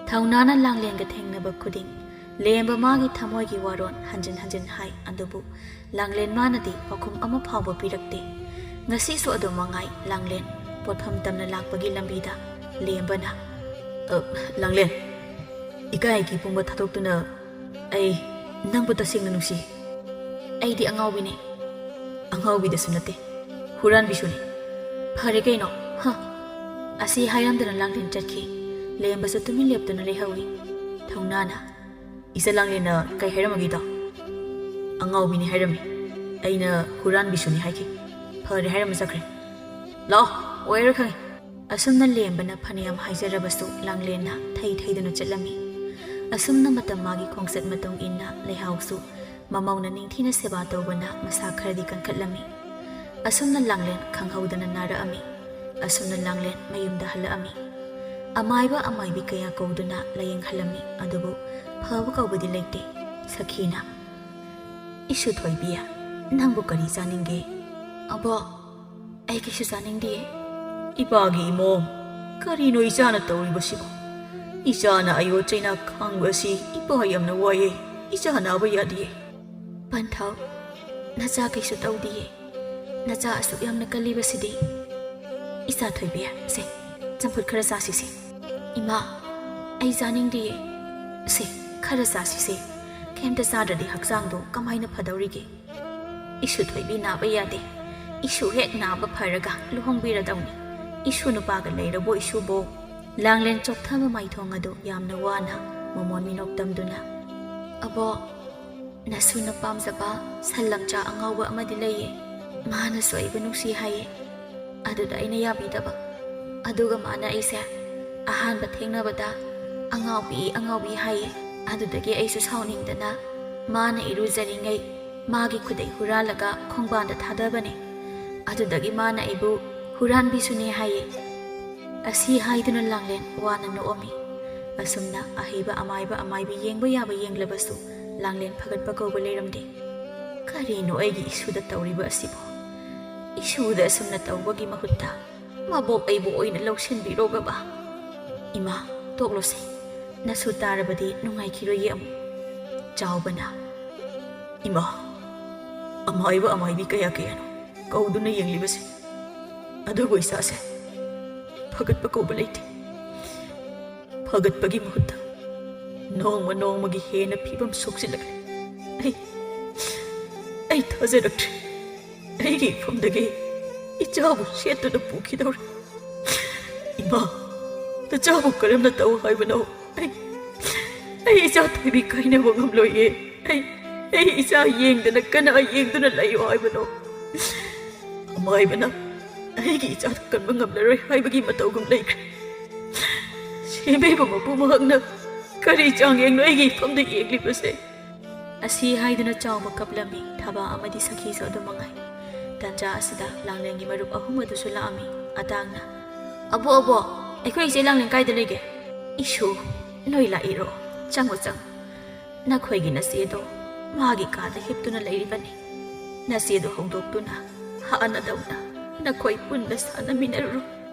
ꯊꯧꯅꯥꯅ ꯂꯥꯡꯂꯦꯟꯒ ꯊꯦꯡꯅꯕ ꯈꯨꯗꯤꯡ ꯂꯦꯝꯕ ꯃꯥꯒꯤ ꯊꯃꯣꯏꯒꯤ ꯋꯥꯔꯣꯜ ꯍꯟꯖꯤꯟ ꯍꯟꯖꯤꯟ ꯍꯥꯏ, ꯑꯗꯨꯕꯨ ꯂꯥꯡꯂꯦꯟ ꯃꯥꯅꯗꯤ ꯄꯥꯎꯈꯨꯝ ꯑꯃ ꯐꯥꯎꯕ ꯄꯤꯔꯛꯇꯦ꯫ ꯉꯁꯤꯁꯨ ꯑꯗꯨꯝ ꯃꯉꯥꯏ ꯂꯥꯡꯂꯦꯟ ꯄꯣꯠꯐꯝ ꯇꯝꯅ ꯂꯥꯛꯄꯒꯤ ꯂꯝꯕꯤꯗ ꯂꯦꯝꯕꯅ, "ꯑ, ꯂꯥꯡꯂꯦꯟ, ꯏꯀꯥꯏꯒꯤ ꯄꯨꯝꯕ ꯊꯥꯗꯣꯛꯇꯨꯅ ꯑꯩ ꯅꯪꯕꯨ ꯇꯁꯦꯡꯅ ꯅꯨꯡꯁꯤ꯫ ꯑꯩꯗꯤ ꯑꯉꯥꯎꯕꯤꯅꯤ꯫ ꯑꯉꯥꯎꯕꯤꯗꯁꯨ ꯅꯠꯇꯦ, ꯍꯨꯔꯥꯟꯕꯤꯁꯨꯅꯤ꯫ ꯐꯔꯦ ꯀꯩꯅꯣ, ꯍ?" ꯑꯁꯤ ꯍꯥꯏꯔꯝꯗꯅ ꯂꯥꯡꯂꯦꯟ ꯆꯠꯈꯤ꯫ ꯂꯦꯝꯕꯁꯨ ꯇꯨꯃꯤꯟ ꯂꯦꯞꯇꯨꯅ ꯂꯩꯍꯧꯏ꯫ ꯊꯧꯅꯥꯅ, "ꯏꯆꯜ ꯂꯥꯡꯂꯦꯟꯅ ꯀꯩ ꯍꯥꯏꯔꯝꯃꯒꯦꯗꯣ?" "ꯑꯉꯥꯎꯕꯤꯅꯤ ꯍꯥꯏꯔꯝꯃꯤ꯫ ꯑꯩꯅ ꯍꯨꯔꯥꯟꯕꯤꯁꯨꯅꯤ ꯍꯥꯏꯈꯤ꯫ ꯐꯔꯦ ꯍꯥꯏꯔꯝꯃ ꯆꯠꯈ꯭ꯔꯦ꯫ ꯂꯥꯛꯑꯣ, ꯑꯣꯏꯔꯣꯏ ꯈꯪꯉꯤ꯫" ꯑꯁꯨꯝꯅ ꯂꯦꯝꯕꯅ ꯐꯅꯌꯥꯝ ꯍꯥꯏꯖꯔꯕꯁꯨ ꯂꯥꯡꯂꯦꯟꯅ ꯊꯩ ꯊꯩꯗꯨꯅ ꯆꯠꯂꯝꯃꯤ꯫ ꯑꯁꯨꯝꯅ ꯃꯇꯝ ꯃꯥꯒꯤ ꯈꯣꯡꯆꯠ ꯃꯇꯨꯡ ꯏꯟꯅ ꯂꯩꯍꯥꯎꯁꯨ ꯃꯃꯧꯅ ꯅꯤꯡꯊꯤꯅ ꯁꯦꯕꯥ ꯇꯧꯕꯅ ꯃꯁꯥ ꯈꯔꯗꯤ ꯀꯟꯈꯠꯂꯝꯃꯤ꯫ ꯑꯁꯨꯝꯅ ꯂꯥꯡꯂꯦꯟ ꯈꯪꯍꯧꯗꯅ ꯅꯥꯔꯛꯑꯝꯃꯤ꯫ ꯑꯁꯨꯝꯅ ꯂꯥꯡꯂꯦꯟ ꯃꯌꯨꯝꯗ ꯍꯜꯂꯛꯑꯝꯃꯤ꯫ ꯑꯃꯥꯏꯕ ꯑꯃꯥꯏꯕꯤ ꯀꯌꯥ ꯀꯧꯗꯨꯅ ꯂꯥꯌꯦꯡꯍꯜꯂꯝꯃꯤ, ꯑꯗꯨꯕꯨ ꯐꯕ ꯀꯧꯕꯗꯤ ꯂꯩꯇꯦ꯫ ꯁꯈꯤꯅ, "ꯏꯁꯨ ꯊꯣꯏꯕꯤ, ꯅꯪꯕꯨ ꯀꯔꯤ ꯆꯥꯅꯤꯡꯒꯦ?" "ꯑꯕꯣꯛ, ꯑꯩ ꯀꯩꯁꯨ ꯆꯥꯅꯤꯡꯗꯤꯌꯦ꯫" "ꯏꯄꯥꯒꯤ ꯏꯃꯣꯝ, ꯀꯔꯤꯅꯣ ꯏꯆꯥꯅ ꯇꯧꯔꯤꯕꯁꯤꯕꯣ? ꯏꯆꯥꯅ ꯑꯌꯣ ꯆꯩꯅꯥ ꯈꯥꯡꯕ ꯑꯁꯤ ꯏꯄꯥ ꯌꯥꯝꯅ ꯋꯥꯏꯌꯦ꯫ ꯏꯆꯥ ꯅꯥꯕ ꯌꯥꯗꯤꯌꯦ꯫" "ꯄꯟꯊꯧ, ꯅꯆꯥ ꯀꯩꯁꯨ ꯇꯧꯗꯤꯌꯦ꯫ ꯅꯆꯥ ꯑꯁꯨꯛ ꯌꯥꯝꯅ ꯀꯜꯂꯤꯕꯁꯤꯗꯤ꯫" "ꯏꯆꯥ ꯊꯣꯏꯕꯤ, ꯁꯦ, ꯆꯝꯐꯨꯠ ꯈꯔ ꯆꯥꯁꯤꯁꯦ꯫" "ꯏꯃꯥ, ꯑꯩ ꯆꯥꯅꯤꯡꯗꯤꯌꯦ꯫" "ꯁꯦ, ꯈꯔ ꯆꯥꯁꯤꯁꯦ꯫ ꯀꯩꯝꯇ ꯆꯥꯗ꯭ꯔꯗꯤ ꯍꯛꯆꯥꯡꯗꯣ ꯀꯃꯥꯏꯅ ꯐꯗꯧꯔꯤꯒꯦ?" "ꯏꯁꯨ ꯊꯣꯏꯕꯤ ꯅꯥꯕ ꯌꯥꯗꯦ꯫ ꯏꯁꯨ ꯍꯦꯛ ꯅꯥꯕ ꯐꯔꯒ ꯂꯨꯍꯣꯡꯕꯤꯔꯗꯧꯅꯤ꯫ ꯏꯁꯨ ꯅꯨꯄꯥꯒ ꯂꯩꯔꯕꯣ ꯏꯁꯨꯕꯣ?" ꯂꯥꯡꯂꯦꯟ ꯆꯣꯛꯊꯕ ꯃꯥꯏꯊꯣꯡ ꯑꯗꯨ ꯌꯥꯝꯅ ꯋꯥꯅ ꯃꯃꯣꯟ ꯃꯤꯅꯣꯛ ꯇꯝꯗꯨꯅ, "ꯑꯕꯣꯛ, ꯅꯁꯨꯅ ꯄꯥꯝꯖꯕ ꯁꯟ ꯂꯝꯆꯥ ꯑꯉꯥꯎꯕ ꯑꯃꯗꯤ ꯂꯩꯌꯦ꯫ ꯃꯥꯅꯁꯨ ꯑꯩꯕꯨ ꯅꯨꯡꯁꯤ ꯍꯥꯏꯌꯦ꯫ ꯑꯗꯨꯗ ꯑꯩꯅ ꯌꯥꯕꯤꯗꯕ꯫ ꯑꯗꯨꯒ ꯃꯥꯅ ꯑꯩꯁꯦ ꯑꯍꯥꯟꯕ ꯊꯦꯡꯅꯕꯗ ꯑꯉꯥꯎꯕꯤ, ꯑꯉꯥꯎꯕꯤ ꯍꯥꯏꯌꯦ꯫ ꯑꯗꯨꯗꯒꯤ ꯑꯩꯁꯨ ꯁꯥꯎꯅꯤꯡꯗꯅ ꯃꯥꯅ ꯏꯔꯨꯖꯔꯤꯉꯩ ꯃꯥꯒꯤ ꯈꯨꯗꯩ ꯍꯨꯔꯥꯜꯂꯒ ꯈꯣꯡꯕꯥꯟꯗ ꯊꯥꯗꯕꯅꯦ꯫ ꯑꯗꯨꯗꯒꯤ ꯃꯥꯅ ꯑꯩꯕꯨ ꯍꯨꯔꯥꯟꯕꯤꯁꯨꯅꯦ ꯍꯥꯏꯌꯦ꯫" ꯑꯁꯤ ꯍꯥꯏꯗꯨꯅ ꯂꯥꯡꯂꯦꯟ ꯋꯥꯅ ꯅꯣꯛꯑꯝꯃꯤ꯫ ꯑꯁꯨꯝꯅ ꯑꯍꯩꯕ ꯑꯃꯥꯏꯕ ꯑꯃꯥꯏꯕꯤ ꯌꯦꯡꯕ ꯌꯥꯕ ꯌꯦꯡꯂꯕꯁꯨ ꯂꯥꯡꯂꯦꯟ ꯐꯒꯠꯄ ꯀꯧꯕ ꯂꯩꯔꯝꯗꯦ꯫ "ꯀꯔꯤꯅꯣ ꯑꯩꯒꯤ ꯏꯁꯨꯗ ꯇꯧꯔꯤꯕ ꯑꯁꯤꯕꯣ? ꯏꯁꯨꯗ ꯑꯁꯨꯝꯅ ꯇꯧꯕꯒꯤ ꯃꯍꯨꯠꯇ ꯃꯕꯣꯛ ꯑꯩꯕꯨ ꯑꯣꯏꯅ ꯂꯧꯁꯤꯟꯕꯤꯔꯣꯒꯕ꯫" "ꯏꯃꯥ, ꯇꯣꯛꯂꯣꯁꯦ꯫ ꯅꯁꯨ ꯇꯥꯔꯕꯗꯤ ꯅꯨꯡꯉꯥꯏꯈꯤꯔꯣꯏꯌꯦ ꯑꯃꯨꯛ꯫" ꯆꯥꯎꯕꯅ, "ꯏꯃꯥ, ꯑꯃꯥꯏꯕ ꯑꯃꯥꯏꯕꯤ ꯀꯌꯥ ꯀꯌꯥꯅꯣ ꯀꯧꯗꯨꯅ ꯌꯦꯡꯂꯤꯕꯁꯦ꯫ ꯑꯗꯨꯕꯨ ꯏꯆꯥꯁꯦ ꯐꯒꯠꯄ ꯀꯧꯕ ꯂꯩꯇꯦ꯫ ꯐꯒꯠꯄꯒꯤ ꯃꯍꯨꯠꯇ ꯅꯣꯡꯃ ꯅꯣꯡꯃꯒꯤ ꯍꯦꯟꯅ ꯐꯤꯕꯝ ꯁꯣꯛꯆꯤꯜꯂꯛꯂꯦ꯫ ꯑꯩ, ꯑꯩ ꯊꯥꯖꯔꯛꯇ꯭ꯔꯦ꯫ ꯑꯩꯒꯤ ꯏꯐꯝꯗꯒꯤ ꯏꯆꯥꯕꯨ ꯁꯦꯠꯇꯨꯅ ꯄꯨꯈꯤꯗꯧꯔꯦ꯫ ꯏꯃꯥ, ꯅꯆꯥꯕꯨ ꯀꯔꯝꯅ ꯇꯧ ꯍꯥꯏꯕꯅꯣ? ꯑꯩ, ꯑꯩ ꯏꯆꯥ ꯊꯣꯏꯕꯤ ꯀꯥꯏꯅꯕ ꯉꯝꯂꯣꯏꯌꯦ꯫ ꯑꯩ, ꯑꯩ ꯏꯆꯥ ꯌꯦꯡꯗꯅ ꯀꯅꯥ ꯌꯦꯡꯗꯨꯅ ꯂꯩꯌꯣ ꯍꯥꯏꯕꯅꯣ? ꯑꯃꯥꯏꯕꯅ ꯑꯩꯒꯤ ꯏꯆꯥꯗꯨ ꯀꯟꯕ ꯉꯝꯂꯔꯣꯏ ꯍꯥꯏꯕꯒꯤ ꯃꯇꯧꯒꯨꯝ ꯂꯩꯈ꯭ꯔꯦ꯫ ꯁꯦꯝꯕꯤꯕ ꯃꯄꯨ ꯃꯍꯥꯛꯅ ꯀꯔꯤ ꯆꯥꯡꯌꯦꯡꯅꯣ ꯑꯩꯒꯤ ꯏꯐꯝꯗ ꯌꯦꯡꯂꯤꯕꯁꯦ? ꯑꯁꯤ ꯍꯥꯏꯗꯨꯅ ꯆꯥꯎꯕ ꯀꯞꯂꯝꯃꯤ꯫ ꯊꯕꯥ ꯑꯃꯗꯤ ꯁꯈꯤꯁꯨ ꯑꯗꯨ ꯃꯉꯥꯏ꯫ ꯇꯥꯟꯖꯥ ꯑꯁꯤꯗ ꯂꯥꯡꯂꯦꯟꯒꯤ ꯃꯔꯨꯞ ꯑꯍꯨꯝ ꯑꯗꯨꯁꯨ ꯂꯥꯛꯑꯝꯃꯤ꯫ ꯑꯇꯥꯡꯅ, "ꯑꯕꯣꯛ, ꯑꯕꯣꯛ, ꯑꯩꯈꯣꯏ ꯏꯆꯦ ꯂꯥꯡꯂꯦꯟ ꯀꯥꯏꯗ ꯂꯩꯒꯦ?" "ꯏꯁꯨ, ꯅꯣꯏ ꯂꯥꯛꯏꯔꯣ? ꯆꯪꯉꯨ, ꯆꯪꯉꯨ꯫ ꯅꯈꯣꯏꯒꯤ ꯅꯆꯦꯗꯣ ꯃꯥꯒꯤ ꯀꯥꯗ ꯍꯤꯞꯇꯨꯅ ꯂꯩꯔꯤꯕꯅꯤ꯫ ꯅꯆꯦꯗꯣ ꯍꯧꯗꯣꯛꯇꯨꯅ ꯍꯥꯟꯅꯗꯧꯅ ꯅꯈꯣꯏ ꯄꯨꯟꯅ ꯁꯥꯟꯅꯃꯤꯟꯅꯔꯨꯔꯣ꯫"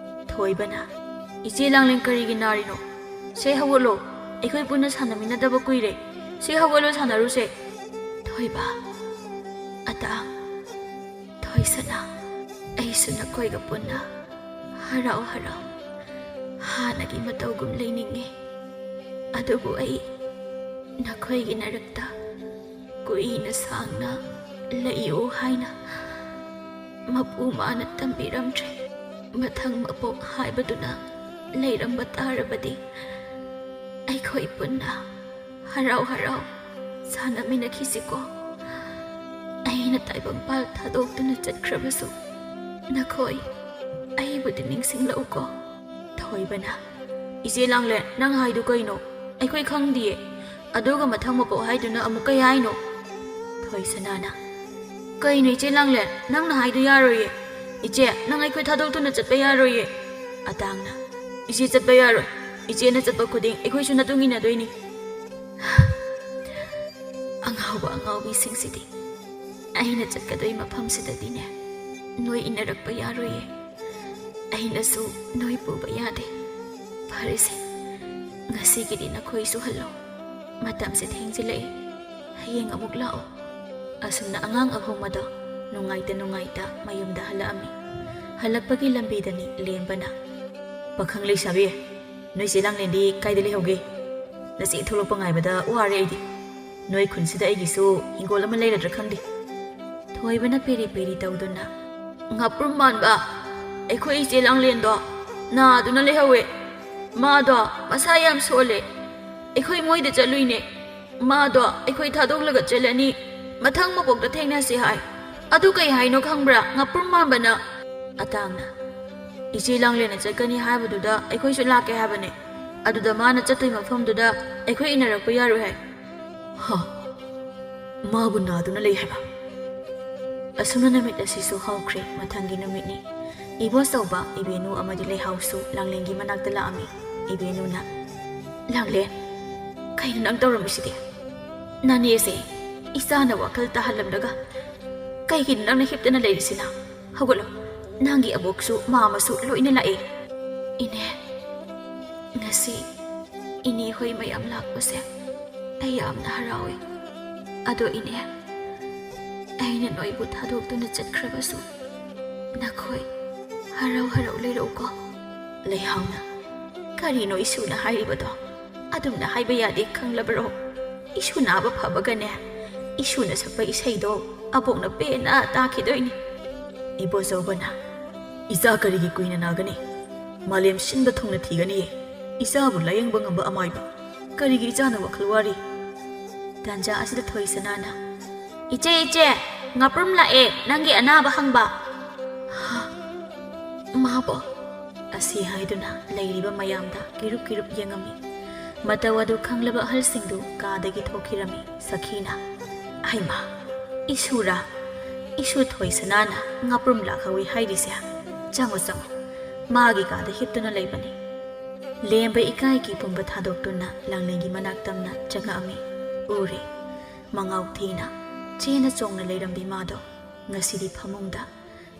ꯊꯣꯏꯕꯅ, "ꯏꯆꯦ ꯂꯥꯡꯂꯦꯟ ꯀꯔꯤꯒꯤ ꯅꯥꯔꯤꯅꯣ? ꯁꯦ ꯍꯧꯒꯠꯂꯣ, ꯑꯩꯈꯣꯏ ꯄꯨꯟꯅ ꯁꯥꯟꯅꯃꯤꯟꯅꯗꯕ ꯀꯨꯏꯔꯦ꯫ ꯁꯦ ꯍꯧꯒꯠꯂꯣ, ꯁꯥꯟꯅꯔꯨꯁꯦ꯫" ꯊꯣꯏꯕ, ꯑꯇꯥꯡ, ꯊꯣꯏꯁꯅꯥ, ꯑꯩꯁꯨ ꯅꯈꯣꯏꯒ ꯄꯨꯟꯅ ꯍꯔꯥꯎ ꯍꯔꯥꯎ ꯍꯥꯟꯅꯒꯤ ꯃꯇꯧꯒꯨꯝ ꯂꯩꯅꯤꯡꯉꯤ꯫ ꯑꯗꯨꯕꯨ ꯑꯩ ꯅꯈꯣꯏꯒꯤ ꯅꯔꯛꯇ ꯀꯨꯏꯅ ꯁꯥꯡꯅ ꯂꯩꯌꯨ ꯍꯥꯏꯅ ꯃꯄꯨ ꯃꯥꯅ ꯇꯝꯕꯤꯔꯝꯗ꯭ꯔꯦ꯫ ꯃꯊꯪ ꯃꯄꯣꯛ ꯍꯥꯏꯕꯗꯨꯅ ꯂꯩꯔꯝꯕ ꯇꯥꯔꯕꯗꯤ ꯑꯩꯈꯣꯏ ꯄꯨꯟꯅ ꯍꯔꯥꯎ ꯍꯔꯥꯎ ꯁꯥꯟꯅꯃꯤꯟꯅꯈꯤꯁꯤꯀꯣ꯫ ꯑꯩꯅ ꯇꯥꯏꯕꯪꯄꯥꯜ ꯊꯥꯗꯣꯛꯇꯨꯅ ꯆꯠꯈ꯭ꯔꯕꯁꯨ ꯅꯈꯣꯏ ꯑꯩꯕꯨꯗꯤ ꯅꯤꯡꯁꯤꯡꯂꯛꯎꯀꯣ꯫ ꯊꯣꯏꯕꯅ, "ꯏꯆꯦ ꯂꯥꯡꯂꯦꯟ, ꯅꯪ ꯍꯥꯏꯗꯨ ꯀꯩꯅꯣ? ꯑꯩꯈꯣꯏ ꯈꯪꯗꯤꯌꯦ꯫ ꯑꯗꯨꯒ ꯃꯊꯪ ꯃꯄꯣꯛ ꯍꯥꯏꯗꯨꯅ ꯑꯃꯨꯛ ꯀꯩ ꯍꯥꯏꯅꯣ?" ꯊꯣꯏꯁꯅꯥꯅ, "ꯀꯩꯅꯣ ꯏꯆꯦ ꯂꯥꯡꯂꯦꯟ, ꯅꯪꯅ ꯍꯥꯏꯗꯨ ꯌꯥꯔꯣꯏꯌꯦ꯫ ꯏꯆꯦ, ꯅꯪ ꯑꯩꯈꯣꯏ ꯊꯥꯗꯣꯛꯇꯨꯅ ꯆꯠꯄ ꯌꯥꯔꯣꯏꯌꯦ꯫" ꯑꯇꯥꯡꯅ, "ꯏꯆꯦ ꯆꯠꯄ ꯌꯥꯔꯣꯏ꯫ ꯏꯆꯦꯅ ꯆꯠꯄ ꯈꯨꯗꯤꯡ ꯑꯩꯈꯣꯏꯁꯨ ꯅꯇꯨꯡ ꯏꯟꯅꯗꯣꯏꯅꯤ꯫" ꯑꯉꯥꯎꯕ ꯑꯉꯥꯎꯕꯤꯁꯤꯡꯁꯤꯗꯤ꯫ ꯑꯩꯅ ꯆꯠꯀꯗꯣꯏ ꯃꯐꯝꯁꯤꯗꯗꯤꯅꯦ, ꯅꯣꯏ ꯏꯟꯅꯔꯛꯄ ꯌꯥꯔꯣꯏꯌꯦ꯫ ꯑꯩꯅꯁꯨ ꯅꯣꯏ ꯄꯨꯕ ꯌꯥꯗꯦ꯫ ꯐꯔꯦꯁꯦ, ꯉꯁꯤꯒꯤꯗꯤ ꯅꯈꯣꯏꯁꯨ ꯍꯜꯂꯣ꯫ ꯃꯇꯝꯁꯦ ꯊꯦꯡꯖꯤꯜꯂꯛꯑꯦ꯫ ꯍꯌꯦꯡ ꯑꯃꯨꯛ ꯂꯥꯛꯑꯣ꯫ ꯑꯁꯨꯝꯅ ꯑꯉꯥꯡ ꯑꯍꯨꯝ ꯑꯗꯣ ꯅꯨꯡꯉꯥꯏꯇ ꯅꯨꯡꯉꯥꯏꯇ ꯃꯌꯨꯝꯗ ꯍꯜꯂꯛꯑꯝꯃꯤ꯫ ꯍꯜꯂꯛꯄꯒꯤ ꯂꯝꯕꯤꯗꯅꯤ ꯂꯦꯝꯕꯅ, "ꯄꯥꯈꯪ ꯂꯩꯁꯥꯕꯤ, ꯅꯣꯏ ꯆꯦ ꯂꯥꯡꯂꯦꯟꯗꯤ ꯀꯥꯏꯗ ꯂꯩꯍꯧꯒꯦ? ꯅꯆꯦ ꯊꯣꯛꯂꯛꯄ ꯉꯥꯏꯕꯗ ꯋꯥꯔꯦ ꯑꯩꯗꯤ꯫ ꯅꯣꯏ ꯈꯨꯟꯁꯤꯗ ꯑꯩꯒꯤꯁꯨ ꯍꯤꯡꯒꯣꯜ ꯑꯃ ꯂꯩꯔꯗ꯭ꯔꯥ ꯈꯪꯗꯦ꯫" ꯊꯣꯏꯕꯅ ꯄꯦꯔꯤ ꯄꯦꯔꯤ ꯇꯧꯗꯨꯅ, "ꯉꯥꯄ꯭ꯔꯨꯝ ꯃꯥꯟꯕ, ꯑꯩꯈꯣꯏ ꯏꯆꯦ ꯂꯥꯡꯂꯦꯟꯗꯣ ꯅꯥꯗꯨꯅ ꯂꯩꯍꯧꯋꯦ꯫ ꯃꯥꯗꯣ ꯃꯁꯥ ꯌꯥꯝ ꯁꯣꯜꯂꯦ꯫ ꯑꯩꯈꯣꯏ ꯃꯣꯏꯗ ꯆꯠꯂꯨꯏꯅꯦ꯫ ꯃꯥꯗꯣ ꯑꯩꯈꯣꯏ ꯊꯥꯗꯣꯛꯂꯒ ꯆꯠꯂꯅꯤ꯫ ꯃꯊꯪ ꯃꯄꯣꯛꯇ ꯊꯦꯡꯅꯁꯤ ꯍꯥꯏ꯫ ꯑꯗꯨ ꯀꯩ ꯍꯥꯏꯅꯣ ꯈꯪꯕ꯭ꯔꯥ? ꯉꯥꯄ꯭ꯔꯨꯝ ꯃꯥꯟꯕꯅ꯫" ꯑꯇꯥꯡꯅ, "ꯏꯆꯦ ꯂꯥꯡꯂꯦꯟꯅ ꯆꯠꯀꯅꯤ ꯍꯥꯏꯕꯗꯨꯗ ꯑꯩꯈꯣꯏꯁꯨ ꯂꯥꯛꯀꯦ ꯍꯥꯏꯕꯅꯦ꯫ ꯑꯗꯨꯗ ꯃꯥꯅ ꯆꯠꯇꯣꯏ ꯃꯐꯝꯗꯨꯗ ꯑꯩꯈꯣꯏ ꯏꯟꯅꯔꯛꯄ ꯌꯥꯔꯣꯏ ꯍꯥꯏ꯫" "ꯍ, ꯃꯥꯕꯨ ꯅꯥꯗꯨꯅ ꯂꯩ ꯍꯥꯏꯕ꯫ ꯑꯁꯨꯝꯅ ꯅꯨꯃꯤꯠ ꯑꯁꯤꯁꯨ ꯍꯧꯈ꯭ꯔꯦ꯫ ꯃꯊꯪꯒꯤ ꯅꯨꯃꯤꯠꯅꯤ꯫ ꯏꯕꯣꯆꯧꯕ, ꯏꯕꯦꯅꯨ ꯑꯃꯗꯤ ꯂꯩꯍꯥꯎꯁꯨ ꯂꯥꯡꯂꯦꯟꯒꯤ ꯃꯅꯥꯛꯇ ꯂꯥꯛꯑꯝꯃꯤ꯫ ꯏꯕꯦꯅꯨꯅ, "ꯂꯥꯡꯂꯦꯟ, ꯀꯩꯅꯣ ꯅꯪ ꯇꯧꯔꯝꯃꯤꯁꯤꯗꯤ? ꯅꯅꯦꯁꯦ ꯏꯆꯥꯅ ꯋꯥꯈꯜ ꯇꯥꯍꯜꯂꯝꯂꯒ ꯀꯩꯒꯤꯅꯣ ꯅꯪꯅ ꯍꯤꯞꯇꯅ ꯂꯩꯔꯤꯁꯤꯅ? ꯍꯧꯒꯠꯂꯣ, ꯅꯪꯒꯤ ꯑꯕꯣꯛꯁꯨ ꯃꯥꯝꯃꯁꯨ ꯂꯣꯏꯅ ꯂꯥꯛꯑꯦ꯫" "ꯏꯅꯦ, ꯉꯁꯤ ꯏꯅꯦ ꯍꯣꯏ ꯃꯌꯥꯝ ꯂꯥꯛꯄꯁꯦ ꯑꯩ ꯌꯥꯝꯅ ꯍꯔꯥꯎꯏ꯫ ꯑꯗꯣ ꯏꯅꯦ, ꯑꯩꯅ ꯅꯣꯏꯕꯨ ꯊꯥꯗꯣꯛꯇꯨꯅ ꯆꯠꯈ꯭ꯔꯕꯁꯨ ꯅꯈꯣꯏ ꯍꯔꯥꯎ ꯍꯔꯥꯎ ꯂꯩꯔꯛꯎꯀꯣ꯫" ꯂꯩꯍꯥꯎꯅ, "ꯀꯔꯤꯅꯣ ꯏꯁꯨꯅ ꯍꯥꯏꯔꯤꯕꯗꯣ? ꯑꯗꯨꯝꯅ ꯍꯥꯏꯕ ꯌꯥꯗꯦ, ꯈꯪꯂꯕꯔꯣ? ꯏꯁꯨ ꯅꯥꯕ ꯐꯕꯒꯅꯦ, ꯏꯁꯨꯅ ꯁꯛꯄ ꯏꯁꯩꯗꯣ ꯑꯕꯣꯛꯅ ꯄꯦꯟꯅ ꯇꯥꯈꯤꯗꯣꯏꯅꯤ꯫" ꯏꯕꯣꯆꯧꯕꯅ, "ꯏꯆꯥ ꯀꯔꯤꯒꯤ ꯀꯨꯏꯅ ꯅꯥꯒꯅꯤ? ꯃꯥꯂꯦꯝ ꯁꯤꯟꯕ ꯊꯨꯡꯅ ꯊꯤꯒꯅꯤꯌꯦ꯫ ꯏꯆꯥꯕꯨ ꯂꯥꯌꯦꯡꯕ ꯉꯝꯕ ꯑꯃꯥꯏꯕ꯫ ꯀꯔꯤꯒꯤ ꯏꯆꯥꯅ ꯋꯥꯈꯜ ꯋꯥꯔꯤ?" ꯇꯥꯟꯖꯥ ꯑꯁꯤꯗ ꯊꯣꯏꯁꯅꯥꯅ, "ꯏꯆꯦ, ꯏꯆꯦ, ꯉꯥꯄ꯭ꯔꯨꯝ ꯂꯥꯛꯑꯦ, ꯅꯪꯒꯤ ꯑꯅꯥꯕ ꯍꯪꯕ꯫" "ꯍꯥ? ꯃꯥꯕꯣ?" ꯑꯁꯤ ꯍꯥꯏꯗꯨꯅ ꯂꯩꯔꯤꯕ ꯃꯌꯥꯝꯗ ꯀꯤꯔꯨꯞ ꯀꯤꯔꯨꯞ ꯌꯦꯡꯉꯝꯃꯤ꯫ ꯃꯇꯧ ꯑꯗꯨ ꯈꯪꯂꯕ ꯑꯍꯜꯁꯤꯡꯗꯨ ꯀꯥꯗꯒꯤ ꯊꯣꯛꯈꯤꯔꯝꯃꯤ꯫ ꯁꯈꯤꯅ, "ꯍꯩꯃꯥ, ꯏꯁꯨꯔꯥ? ꯏꯁꯨ ꯊꯣꯏꯁꯅꯥꯅ ꯉꯥꯄ꯭ꯔꯨꯝ ꯂꯥꯛꯍꯧꯏ ꯍꯥꯏꯔꯤꯁꯦ? ꯆꯪꯉꯨ, ꯆꯪꯉꯨ, ꯃꯥꯒꯤ ꯀꯥꯗ ꯍꯤꯞꯇꯨꯅ ꯂꯩꯕꯅꯤ꯫" ꯂꯦꯝꯕ ꯏꯀꯥꯏ ꯀꯤ ꯄꯨꯝꯕ ꯊꯥꯗꯣꯛꯇꯨꯅ ꯂꯥꯡꯂꯦꯟꯒꯤ ꯃꯅꯥꯛ ꯇꯝꯅ ꯆꯪꯉꯛꯑꯝꯃꯤ꯫ ꯎꯔꯦ, ꯃꯉꯥꯎ ꯊꯤꯅ ꯆꯦꯅ ꯆꯣꯡꯅ ꯂꯩꯔꯝꯕꯤ ꯃꯥꯗꯣ ꯉꯁꯤꯗꯤ ꯐꯃꯨꯡꯗ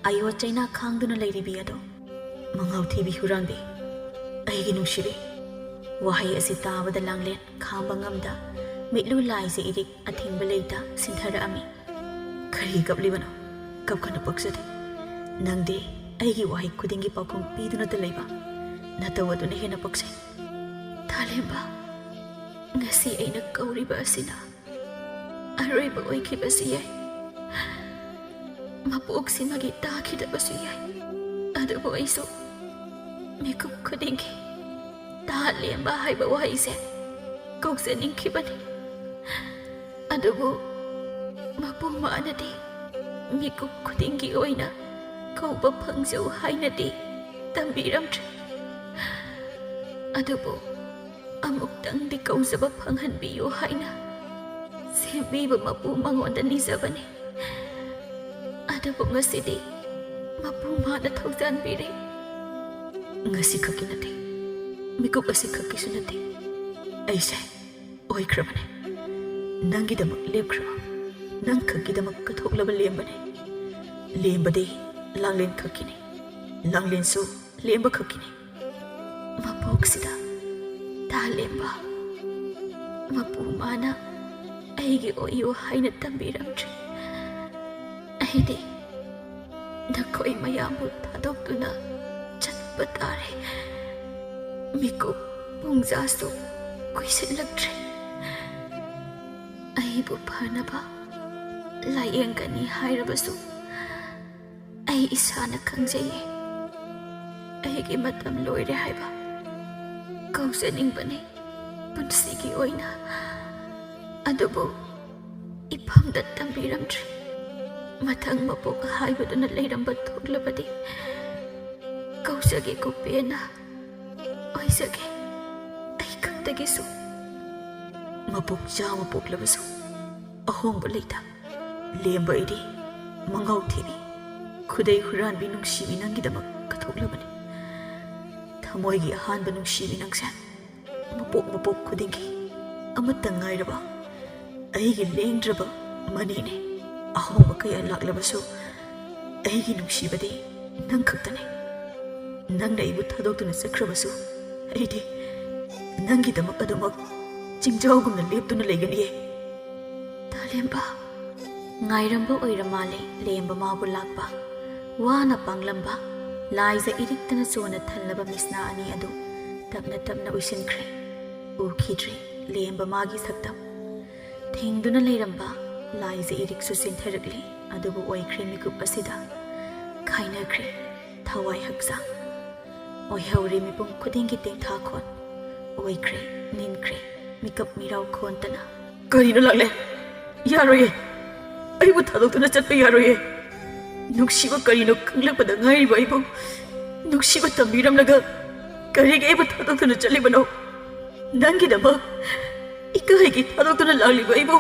ꯑꯌꯣ ꯆꯩꯅꯥ ꯈꯥꯡꯗꯨꯅ ꯂꯩꯔꯤꯕꯤ ꯑꯗꯣ꯫ "ꯃꯉꯥꯎ ꯊꯤꯕꯤ ꯍꯨꯔꯥꯟꯕꯤ, ꯑꯩꯒꯤ ꯅꯨꯡꯁꯤꯕꯤ꯫" ꯋꯥꯍꯩ ꯑꯁꯤ ꯇꯥꯕꯗ ꯂꯥꯡꯂꯦꯟ ꯈꯥꯝꯕ ꯉꯝꯗ ꯃꯤꯠꯂꯨ ꯂꯥꯏꯖ ꯏꯔꯤꯛ ꯑꯊꯤꯡꯕ ꯂꯩꯇ ꯁꯤꯟꯊꯔꯛꯑꯝꯃꯤ꯫ "ꯀꯔꯤ ꯀꯞꯂꯤꯕꯅꯣ? ꯀꯞꯀꯅꯨ, ꯄꯛꯆꯗꯦ꯫ ꯅꯪꯗꯤ ꯑꯩꯒꯤ ꯋꯥꯍꯩ ꯈꯨꯗꯤꯡꯒꯤ ꯄꯥꯎꯈꯨꯝ ꯄꯤꯗꯨꯅꯇ ꯂꯩꯕ ꯅꯇꯧ ꯑꯗꯨꯅ ꯍꯦꯟꯅ ꯄꯛꯆꯩ꯫" "ꯊꯥꯂꯦꯝꯕ, ꯉꯁꯤ ꯑꯩꯅ ꯀꯧꯔꯤꯕ ꯑꯁꯤꯅ ꯑꯔꯣꯏꯕ ꯑꯣꯏꯈꯤꯕꯁꯨ ꯌꯥꯏ꯫ ꯃꯄꯣꯛꯁꯤꯃꯒꯤ ꯇꯥꯈꯤꯗꯕꯁꯨ ꯌꯥꯏ꯫ ꯑꯗꯨꯕꯨ ꯑꯩꯁꯨ ꯃꯤꯀꯨꯞ ꯈꯨꯗꯤꯡꯒꯤ ꯊꯥꯂꯦꯝꯕ ꯍꯥꯏꯕ ꯋꯥꯍꯩꯁꯦ ꯀꯧꯖꯅꯤꯡꯈꯤꯕꯅꯤ꯫ ꯑꯗꯨꯕꯨ ꯃꯄꯨ ꯃꯥꯅꯗꯤ ꯃꯤꯀꯨꯞ ꯈꯨꯗꯤꯡꯒꯤ ꯑꯣꯏꯅ ꯀꯧꯕ ꯐꯪꯖꯧ ꯍꯥꯏꯅꯗꯤ ꯇꯝꯕꯤꯔꯝꯗ꯭ꯔꯦ꯫ ꯑꯗꯨꯕꯨ ꯑꯃꯨꯛꯇꯪꯗꯤ ꯀꯧꯖꯕ ꯐꯪꯍꯟꯕꯤꯌꯨ ꯍꯥꯏꯅ ꯁꯦꯝꯕꯤꯕ ꯃꯄꯨ ꯃꯉꯣꯟꯗ ꯅꯤꯖꯕꯅꯤ꯫ ꯑꯗꯨꯕꯨ ꯉꯁꯤꯗꯤ ꯃꯄꯨ ꯃꯥꯅ ꯊꯧꯖꯥꯟꯕꯤꯔꯦ꯫ ꯉꯁꯤ ꯈꯛꯀꯤ ꯅꯠꯇꯦ, ꯃꯤꯀꯨꯞ ꯑꯁꯤ ꯈꯛꯀꯤꯁꯨ ꯅꯠꯇꯦ꯫ ꯑꯩꯁꯦ ꯑꯣꯏꯈ꯭ꯔꯕꯅꯦ꯫ ꯅꯪꯒꯤꯗꯃꯛ ꯂꯦꯞꯈ꯭ꯔꯕ, ꯅꯪ ꯈꯛꯀꯤꯗꯃꯛ ꯀꯠꯊꯣꯛꯂꯕ ꯂꯦꯝꯕꯅꯦ꯫ ꯂꯦꯝꯕꯗꯤ ꯂꯥꯡꯂꯦꯟ ꯈꯛꯀꯤꯅꯤ, ꯂꯥꯡꯂꯦꯟꯁꯨ ꯂꯦꯝꯕ ꯈꯛꯀꯤꯅꯤ꯫ ꯃꯄꯣꯛꯁꯤꯗ ꯇꯥꯂꯦꯝꯕ ꯃꯄꯨ ꯃꯥꯅ ꯑꯩꯒꯤ ꯑꯣꯏꯌꯨ ꯍꯥꯏꯅ ꯇꯝꯕꯤꯔꯝꯗ꯭ꯔꯦ꯫ ꯑꯩꯗꯤ ꯅꯈꯣꯏ ꯃꯌꯥꯝꯕꯨ ꯊꯥꯗꯣꯛꯇꯨꯅ ꯆꯠꯄ ꯇꯥꯔꯦ꯫ ꯃꯤꯀꯨꯞ ꯄꯨꯡꯖꯥꯁꯨ ꯀꯨꯏꯁꯤꯜꯂꯛꯇ꯭ꯔꯦ꯫ ꯑꯩꯕꯨ ꯐꯅꯕ ꯂꯥꯌꯦꯡꯒꯅꯤ ꯍꯥꯏꯔꯕꯁꯨ ꯑꯩ ꯏꯁꯥꯅ ꯈꯪꯖꯩꯌꯦ꯫ ꯑꯩꯒꯤ ꯃꯇꯝ ꯂꯣꯏꯔꯦ ꯍꯥꯏꯕ ꯀꯧꯖꯅꯤꯡꯕꯅꯤ ꯄꯨꯟꯁꯤꯒꯤ ꯑꯣꯏꯅ꯫ ꯑꯗꯨꯕꯨ ꯏꯐꯝꯗ ꯇꯝꯕꯤꯔꯝꯗ꯭ꯔꯦ꯫ ꯃꯊꯪ ꯃꯄꯣꯛ ꯍꯥꯏꯕꯗꯨꯅ ꯂꯩꯔꯝꯕ ꯊꯣꯛꯂꯕꯗꯤ ꯀꯧꯖꯒꯦ ꯀꯣ ꯄꯦꯟꯅ꯫ ꯑꯣꯏꯖꯒꯦ ꯑꯩ ꯈꯛꯇꯒꯤꯁꯨ꯫ ꯃꯄꯣꯛ ꯆꯥꯝꯃ ꯄꯣꯛꯂꯕꯁꯨ ꯑꯍꯣꯡꯕ ꯂꯩꯇ꯫ ꯂꯦꯝꯕ ꯑꯩꯗꯤ ꯃꯉꯥꯎ ꯊꯤꯕꯤ, ꯈꯨꯗꯩ ꯍꯨꯔꯥꯟꯕꯤ ꯅꯨꯡꯁꯤꯕꯤ ꯅꯪꯒꯤꯗꯃꯛ ꯀꯠꯊꯣꯛꯂꯕꯅꯤ꯫ ꯊꯃꯣꯏꯒꯤ ꯑꯍꯥꯟꯕ ꯅꯨꯡꯁꯤꯕꯤ ꯅꯪꯁꯦ ꯃꯄꯣꯛ ꯃꯄꯣꯛ ꯈꯨꯗꯤꯡꯒꯤ ꯑꯃꯠꯇ ꯉꯥꯏꯔꯕ ꯑꯩꯒꯤ ꯂꯦꯡꯗ꯭ꯔꯕ ꯃꯅꯤꯅꯦ꯫ ꯑꯍꯣꯡꯕ ꯀꯌꯥ ꯂꯥꯛꯂꯕꯁꯨ ꯑꯩꯒꯤ ꯅꯨꯡꯁꯤꯕꯗꯤ ꯅꯪ ꯈꯛꯇꯅꯦ꯫ ꯅꯪꯅ ꯑꯩꯕꯨ ꯊꯥꯗꯣꯛꯇꯨꯅ ꯆꯠꯈ꯭ꯔꯕꯁꯨ ꯑꯩꯗꯤ ꯅꯪꯒꯤꯗꯃꯛ ꯑꯗꯨꯃꯛ ꯆꯤꯡꯖꯥꯎꯒꯨꯝꯅ ꯂꯦꯞꯇꯨꯅ ꯂꯩꯒꯅꯤꯌꯦ꯫ ꯇꯥꯂꯦꯝꯕ꯫ ꯉꯥꯏꯔꯝꯕ ꯑꯣꯏꯔ ꯃꯥꯜꯂꯦ ꯂꯦꯝꯕ ꯃꯥꯕꯨ ꯂꯥꯛꯄ꯫ ꯋꯥꯅ ꯄꯥꯡꯂꯝꯕ, ꯂꯥꯏꯖ ꯏꯔꯤꯛꯇꯅ ꯆꯣꯟꯅ ꯊꯜꯂꯕ ꯃꯤꯠꯁꯅꯥ ꯑꯅꯤ ꯑꯗꯨ ꯇꯞꯅ ꯇꯞꯅ ꯎꯏꯁꯤꯟꯈ꯭ꯔꯦ꯫ ꯎꯈꯤꯗ꯭ꯔꯦ ꯂꯦꯝꯕ ꯃꯥꯒꯤ ꯁꯛꯇꯝ꯫ ꯊꯦꯡꯗꯨꯅ ꯂꯩꯔꯝꯕ ꯂꯥꯏꯖ ꯏꯔꯤꯛꯁꯨ ꯆꯦꯟꯊꯔꯛꯂꯦ, ꯑꯗꯨꯕꯨ ꯑꯣꯏꯈ꯭ꯔꯦ ꯃꯤꯀꯨꯞ ꯑꯁꯤꯗ꯫ ꯈꯥꯏꯅꯈ꯭ꯔꯦ ꯊꯋꯥꯏ ꯍꯛꯆꯥꯡ꯫ ꯑꯣꯏꯍꯧꯔꯦ ꯃꯤꯄꯨꯝ ꯈꯨꯗꯤꯡꯒꯤ ꯇꯦꯡꯊꯥꯈꯣꯟ꯫ ꯑꯣꯏꯈ꯭ꯔꯦ, ꯅꯤꯟꯈ꯭ꯔꯦ, ꯃꯤꯀꯞ ꯃꯤꯔꯥꯎ ꯈꯣꯟꯇꯅ꯫ ꯀꯔꯤꯅꯣ ꯂꯥꯛꯂꯦ? ꯌꯥꯔꯣꯏꯌꯦ꯫ ꯑꯩꯕꯨ ꯊꯥꯗꯣꯛꯇꯨꯅ ꯆꯠꯄ ꯌꯥꯔꯣꯏꯌꯦ꯫ ꯅꯨꯡꯁꯤꯕ ꯀꯔꯤꯅꯣ ꯈꯪꯂꯛꯄꯗ ꯉꯥꯏꯔꯤꯕ ꯑꯩꯕꯨ ꯅꯨꯡꯁꯤꯕ ꯇꯝꯕꯤꯔꯝꯂꯒ ꯀꯔꯤꯒꯤ ꯑꯩꯕꯨ ꯊꯥꯗꯣꯛꯇꯨꯅ ꯆꯠꯂꯤꯕꯅꯣ? ꯅꯪꯒꯤꯗꯃꯛ ꯏꯀꯥꯏꯒꯤ ꯊꯥꯗꯣꯛꯇꯨꯅ ꯂꯥꯛꯂꯤꯕ ꯑꯩꯕꯨ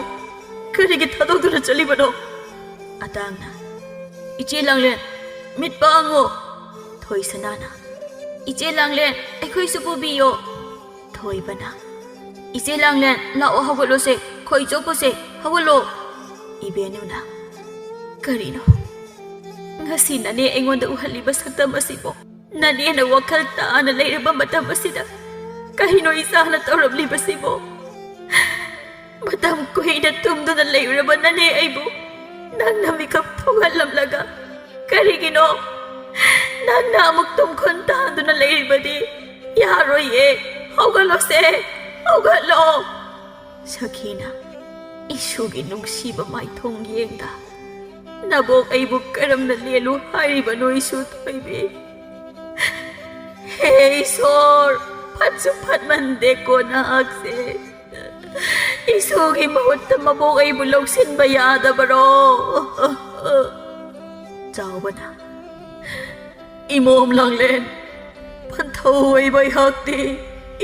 ꯀꯔꯤꯒꯤ ꯊꯥꯗꯣꯛꯇꯨꯅ ꯆꯠꯂꯤꯕꯅꯣ? ꯑꯇꯥꯡꯅ, "ꯏꯆꯦ ꯂꯥꯡꯂꯦꯟ, ꯃꯤꯠ ꯄꯥꯡꯉꯣ!" ꯊꯣꯏꯁꯅꯥꯅ, "ꯏꯆꯦ ꯂꯥꯡꯂꯦꯟ, ꯑꯩꯈꯣꯏꯁꯨ ꯄꯨꯕꯤꯌꯣ!" ꯊꯣꯏꯕꯅ, "ꯏꯆꯦ ꯂꯥꯡꯂꯦꯟ, ꯂꯥꯛꯑꯣ, ꯍꯧꯒꯠꯂꯣꯁꯦ, ꯈꯣꯏ ꯆꯣꯞꯄꯨꯁꯦ, ꯍꯧꯒꯠꯂꯣ!" ꯏꯕꯦꯟꯅꯨꯅ, "ꯀꯔꯤꯅꯣ? ꯉꯁꯤ ꯅꯅꯦ ꯑꯩꯉꯣꯟꯗ ꯎꯍꯜꯂꯤꯕ ꯁꯛꯇꯝ ꯑꯁꯤꯕꯣ? ꯅꯅꯦꯅ ꯋꯥꯈꯜ ꯇꯥꯅ ꯂꯩꯔꯕ ꯃꯇꯝ ꯑꯁꯤꯗ ꯀꯔꯤꯅꯣ ꯏꯆꯥꯅ ꯇꯧꯔꯝꯂꯤꯕꯁꯤꯕꯣ? ꯃꯇꯝ ꯀꯨꯏꯅ ꯇꯨꯝꯗꯨꯅ ꯂꯩꯔꯨꯔꯕ ꯅꯅꯦ ꯑꯩꯕꯨ ꯅꯪꯅ ꯃꯤꯀꯞ ꯊꯣꯛꯍꯜꯂꯝꯂꯒ ꯀꯔꯤꯒꯤꯅꯣ ꯅꯪꯅ ꯑꯃꯨꯛ ꯇꯨꯝꯈꯣꯟ ꯇꯥꯗꯨꯅ ꯂꯩꯔꯤꯕꯗꯤ? ꯌꯥꯔꯣꯏꯌꯦ, ꯍꯧꯒꯠꯂꯣꯁꯦ, ꯍꯧꯒꯠꯂꯣ!" ꯁꯈꯤꯅ, "ꯏꯁꯨꯒꯤ ꯅꯨꯡꯁꯤꯕ ꯃꯥꯏꯊꯣꯡ ꯌꯦꯡꯗ ꯅꯕꯣꯛ ꯑꯩꯕꯨ ꯀꯔꯝꯅ ꯂꯦꯜꯂꯨ ꯍꯥꯏꯔꯤꯕꯅꯣ, ꯏꯁꯨ ꯊꯣꯏꯕꯤ? ꯍꯦ ꯏꯁꯣꯔ, ꯐꯠꯁꯨ ꯐꯠꯃꯟꯗꯦꯀꯣ ꯅꯍꯥꯛꯁꯦ꯫ ꯏꯁꯨꯒꯤ ꯃꯍꯨꯠꯇ ꯃꯕꯣꯛ ꯑꯩꯕꯨ ꯂꯧꯁꯤꯟꯕ ꯌꯥꯗꯕꯔꯣ?" ꯆꯥꯎꯕꯅ, "ꯏꯃꯣꯝ ꯂꯥꯡꯂꯦꯟ, ꯄꯟꯊꯧ ꯑꯣꯏꯕ ꯑꯩꯍꯥꯛꯇꯤ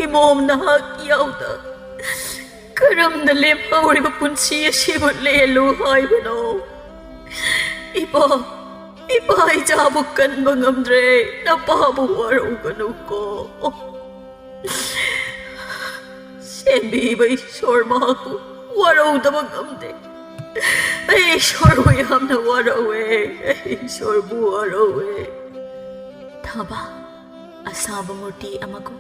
ꯏꯃꯣꯝ ꯅꯍꯥꯛ ꯌꯥꯎꯗ ꯀꯔꯝꯅ ꯂꯦꯝꯍꯧꯔꯤꯕ ꯄꯨꯟꯁꯤ ꯑꯁꯤꯕꯨ ꯂꯦꯜꯂꯨ ꯍꯥꯏꯕꯅꯣ? ꯏꯄꯥ, ꯏꯄꯥ ꯏꯆꯥꯕꯨ ꯀꯟꯕ ꯉꯝꯗ꯭ꯔꯦ, ꯅꯄꯥꯕꯨ ꯋꯥꯔꯧꯒꯅꯨꯀꯣ꯫ ꯁꯦꯝꯕꯤꯕ ꯏꯁꯣꯔ ꯃꯍꯥꯛꯄꯨ ꯋꯥꯔꯧꯗꯕ ꯉꯝꯗꯦ꯫ ꯑꯩ ꯏꯁꯣꯔꯕꯨ ꯌꯥꯝꯅ ꯋꯥꯔꯧꯋꯦ, ꯑꯩ ꯏꯁꯣꯔꯕꯨ ꯋꯥꯔꯧꯋꯦ꯫" ꯊꯕ ꯑꯁꯥꯕ ꯃꯨꯔꯇꯤ ꯑꯃꯒꯨꯝ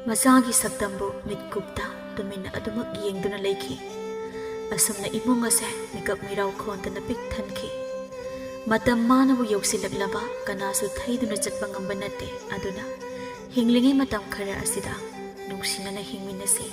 ꯃꯆꯥꯒꯤ ꯁꯛꯇꯝꯕꯨ ꯃꯤꯠꯀꯨꯞꯇ ꯇꯨꯃꯤꯟꯅ ꯑꯗꯨꯃꯛ ꯌꯦꯡꯗꯨꯅ ꯂꯩꯈꯤ꯫ ꯑꯁꯨꯝꯅ ꯏꯃꯨꯡ ꯑꯁꯦ ꯃꯤꯀꯞ ꯃꯤꯔꯥꯎ ꯈꯣꯟꯗꯅ ꯄꯤꯛ ꯊꯟꯈꯤ꯫ ꯃꯇꯝ ꯃꯥꯅꯕꯨ ꯌꯧꯁꯤꯜꯂꯛꯂꯕ ꯀꯅꯥꯁꯨ ꯊꯩꯗꯨꯅ ꯆꯠꯄ ꯉꯝꯕ ꯅꯠꯇꯦ꯫ ꯑꯗꯨꯅ ꯍꯤꯡꯂꯤꯉꯩ ꯃꯇꯝ ꯈꯔ ꯑꯁꯤꯗ ꯅꯨꯡꯁꯤꯅꯅ ꯍꯤꯡꯃꯤꯟꯅꯁꯤ꯫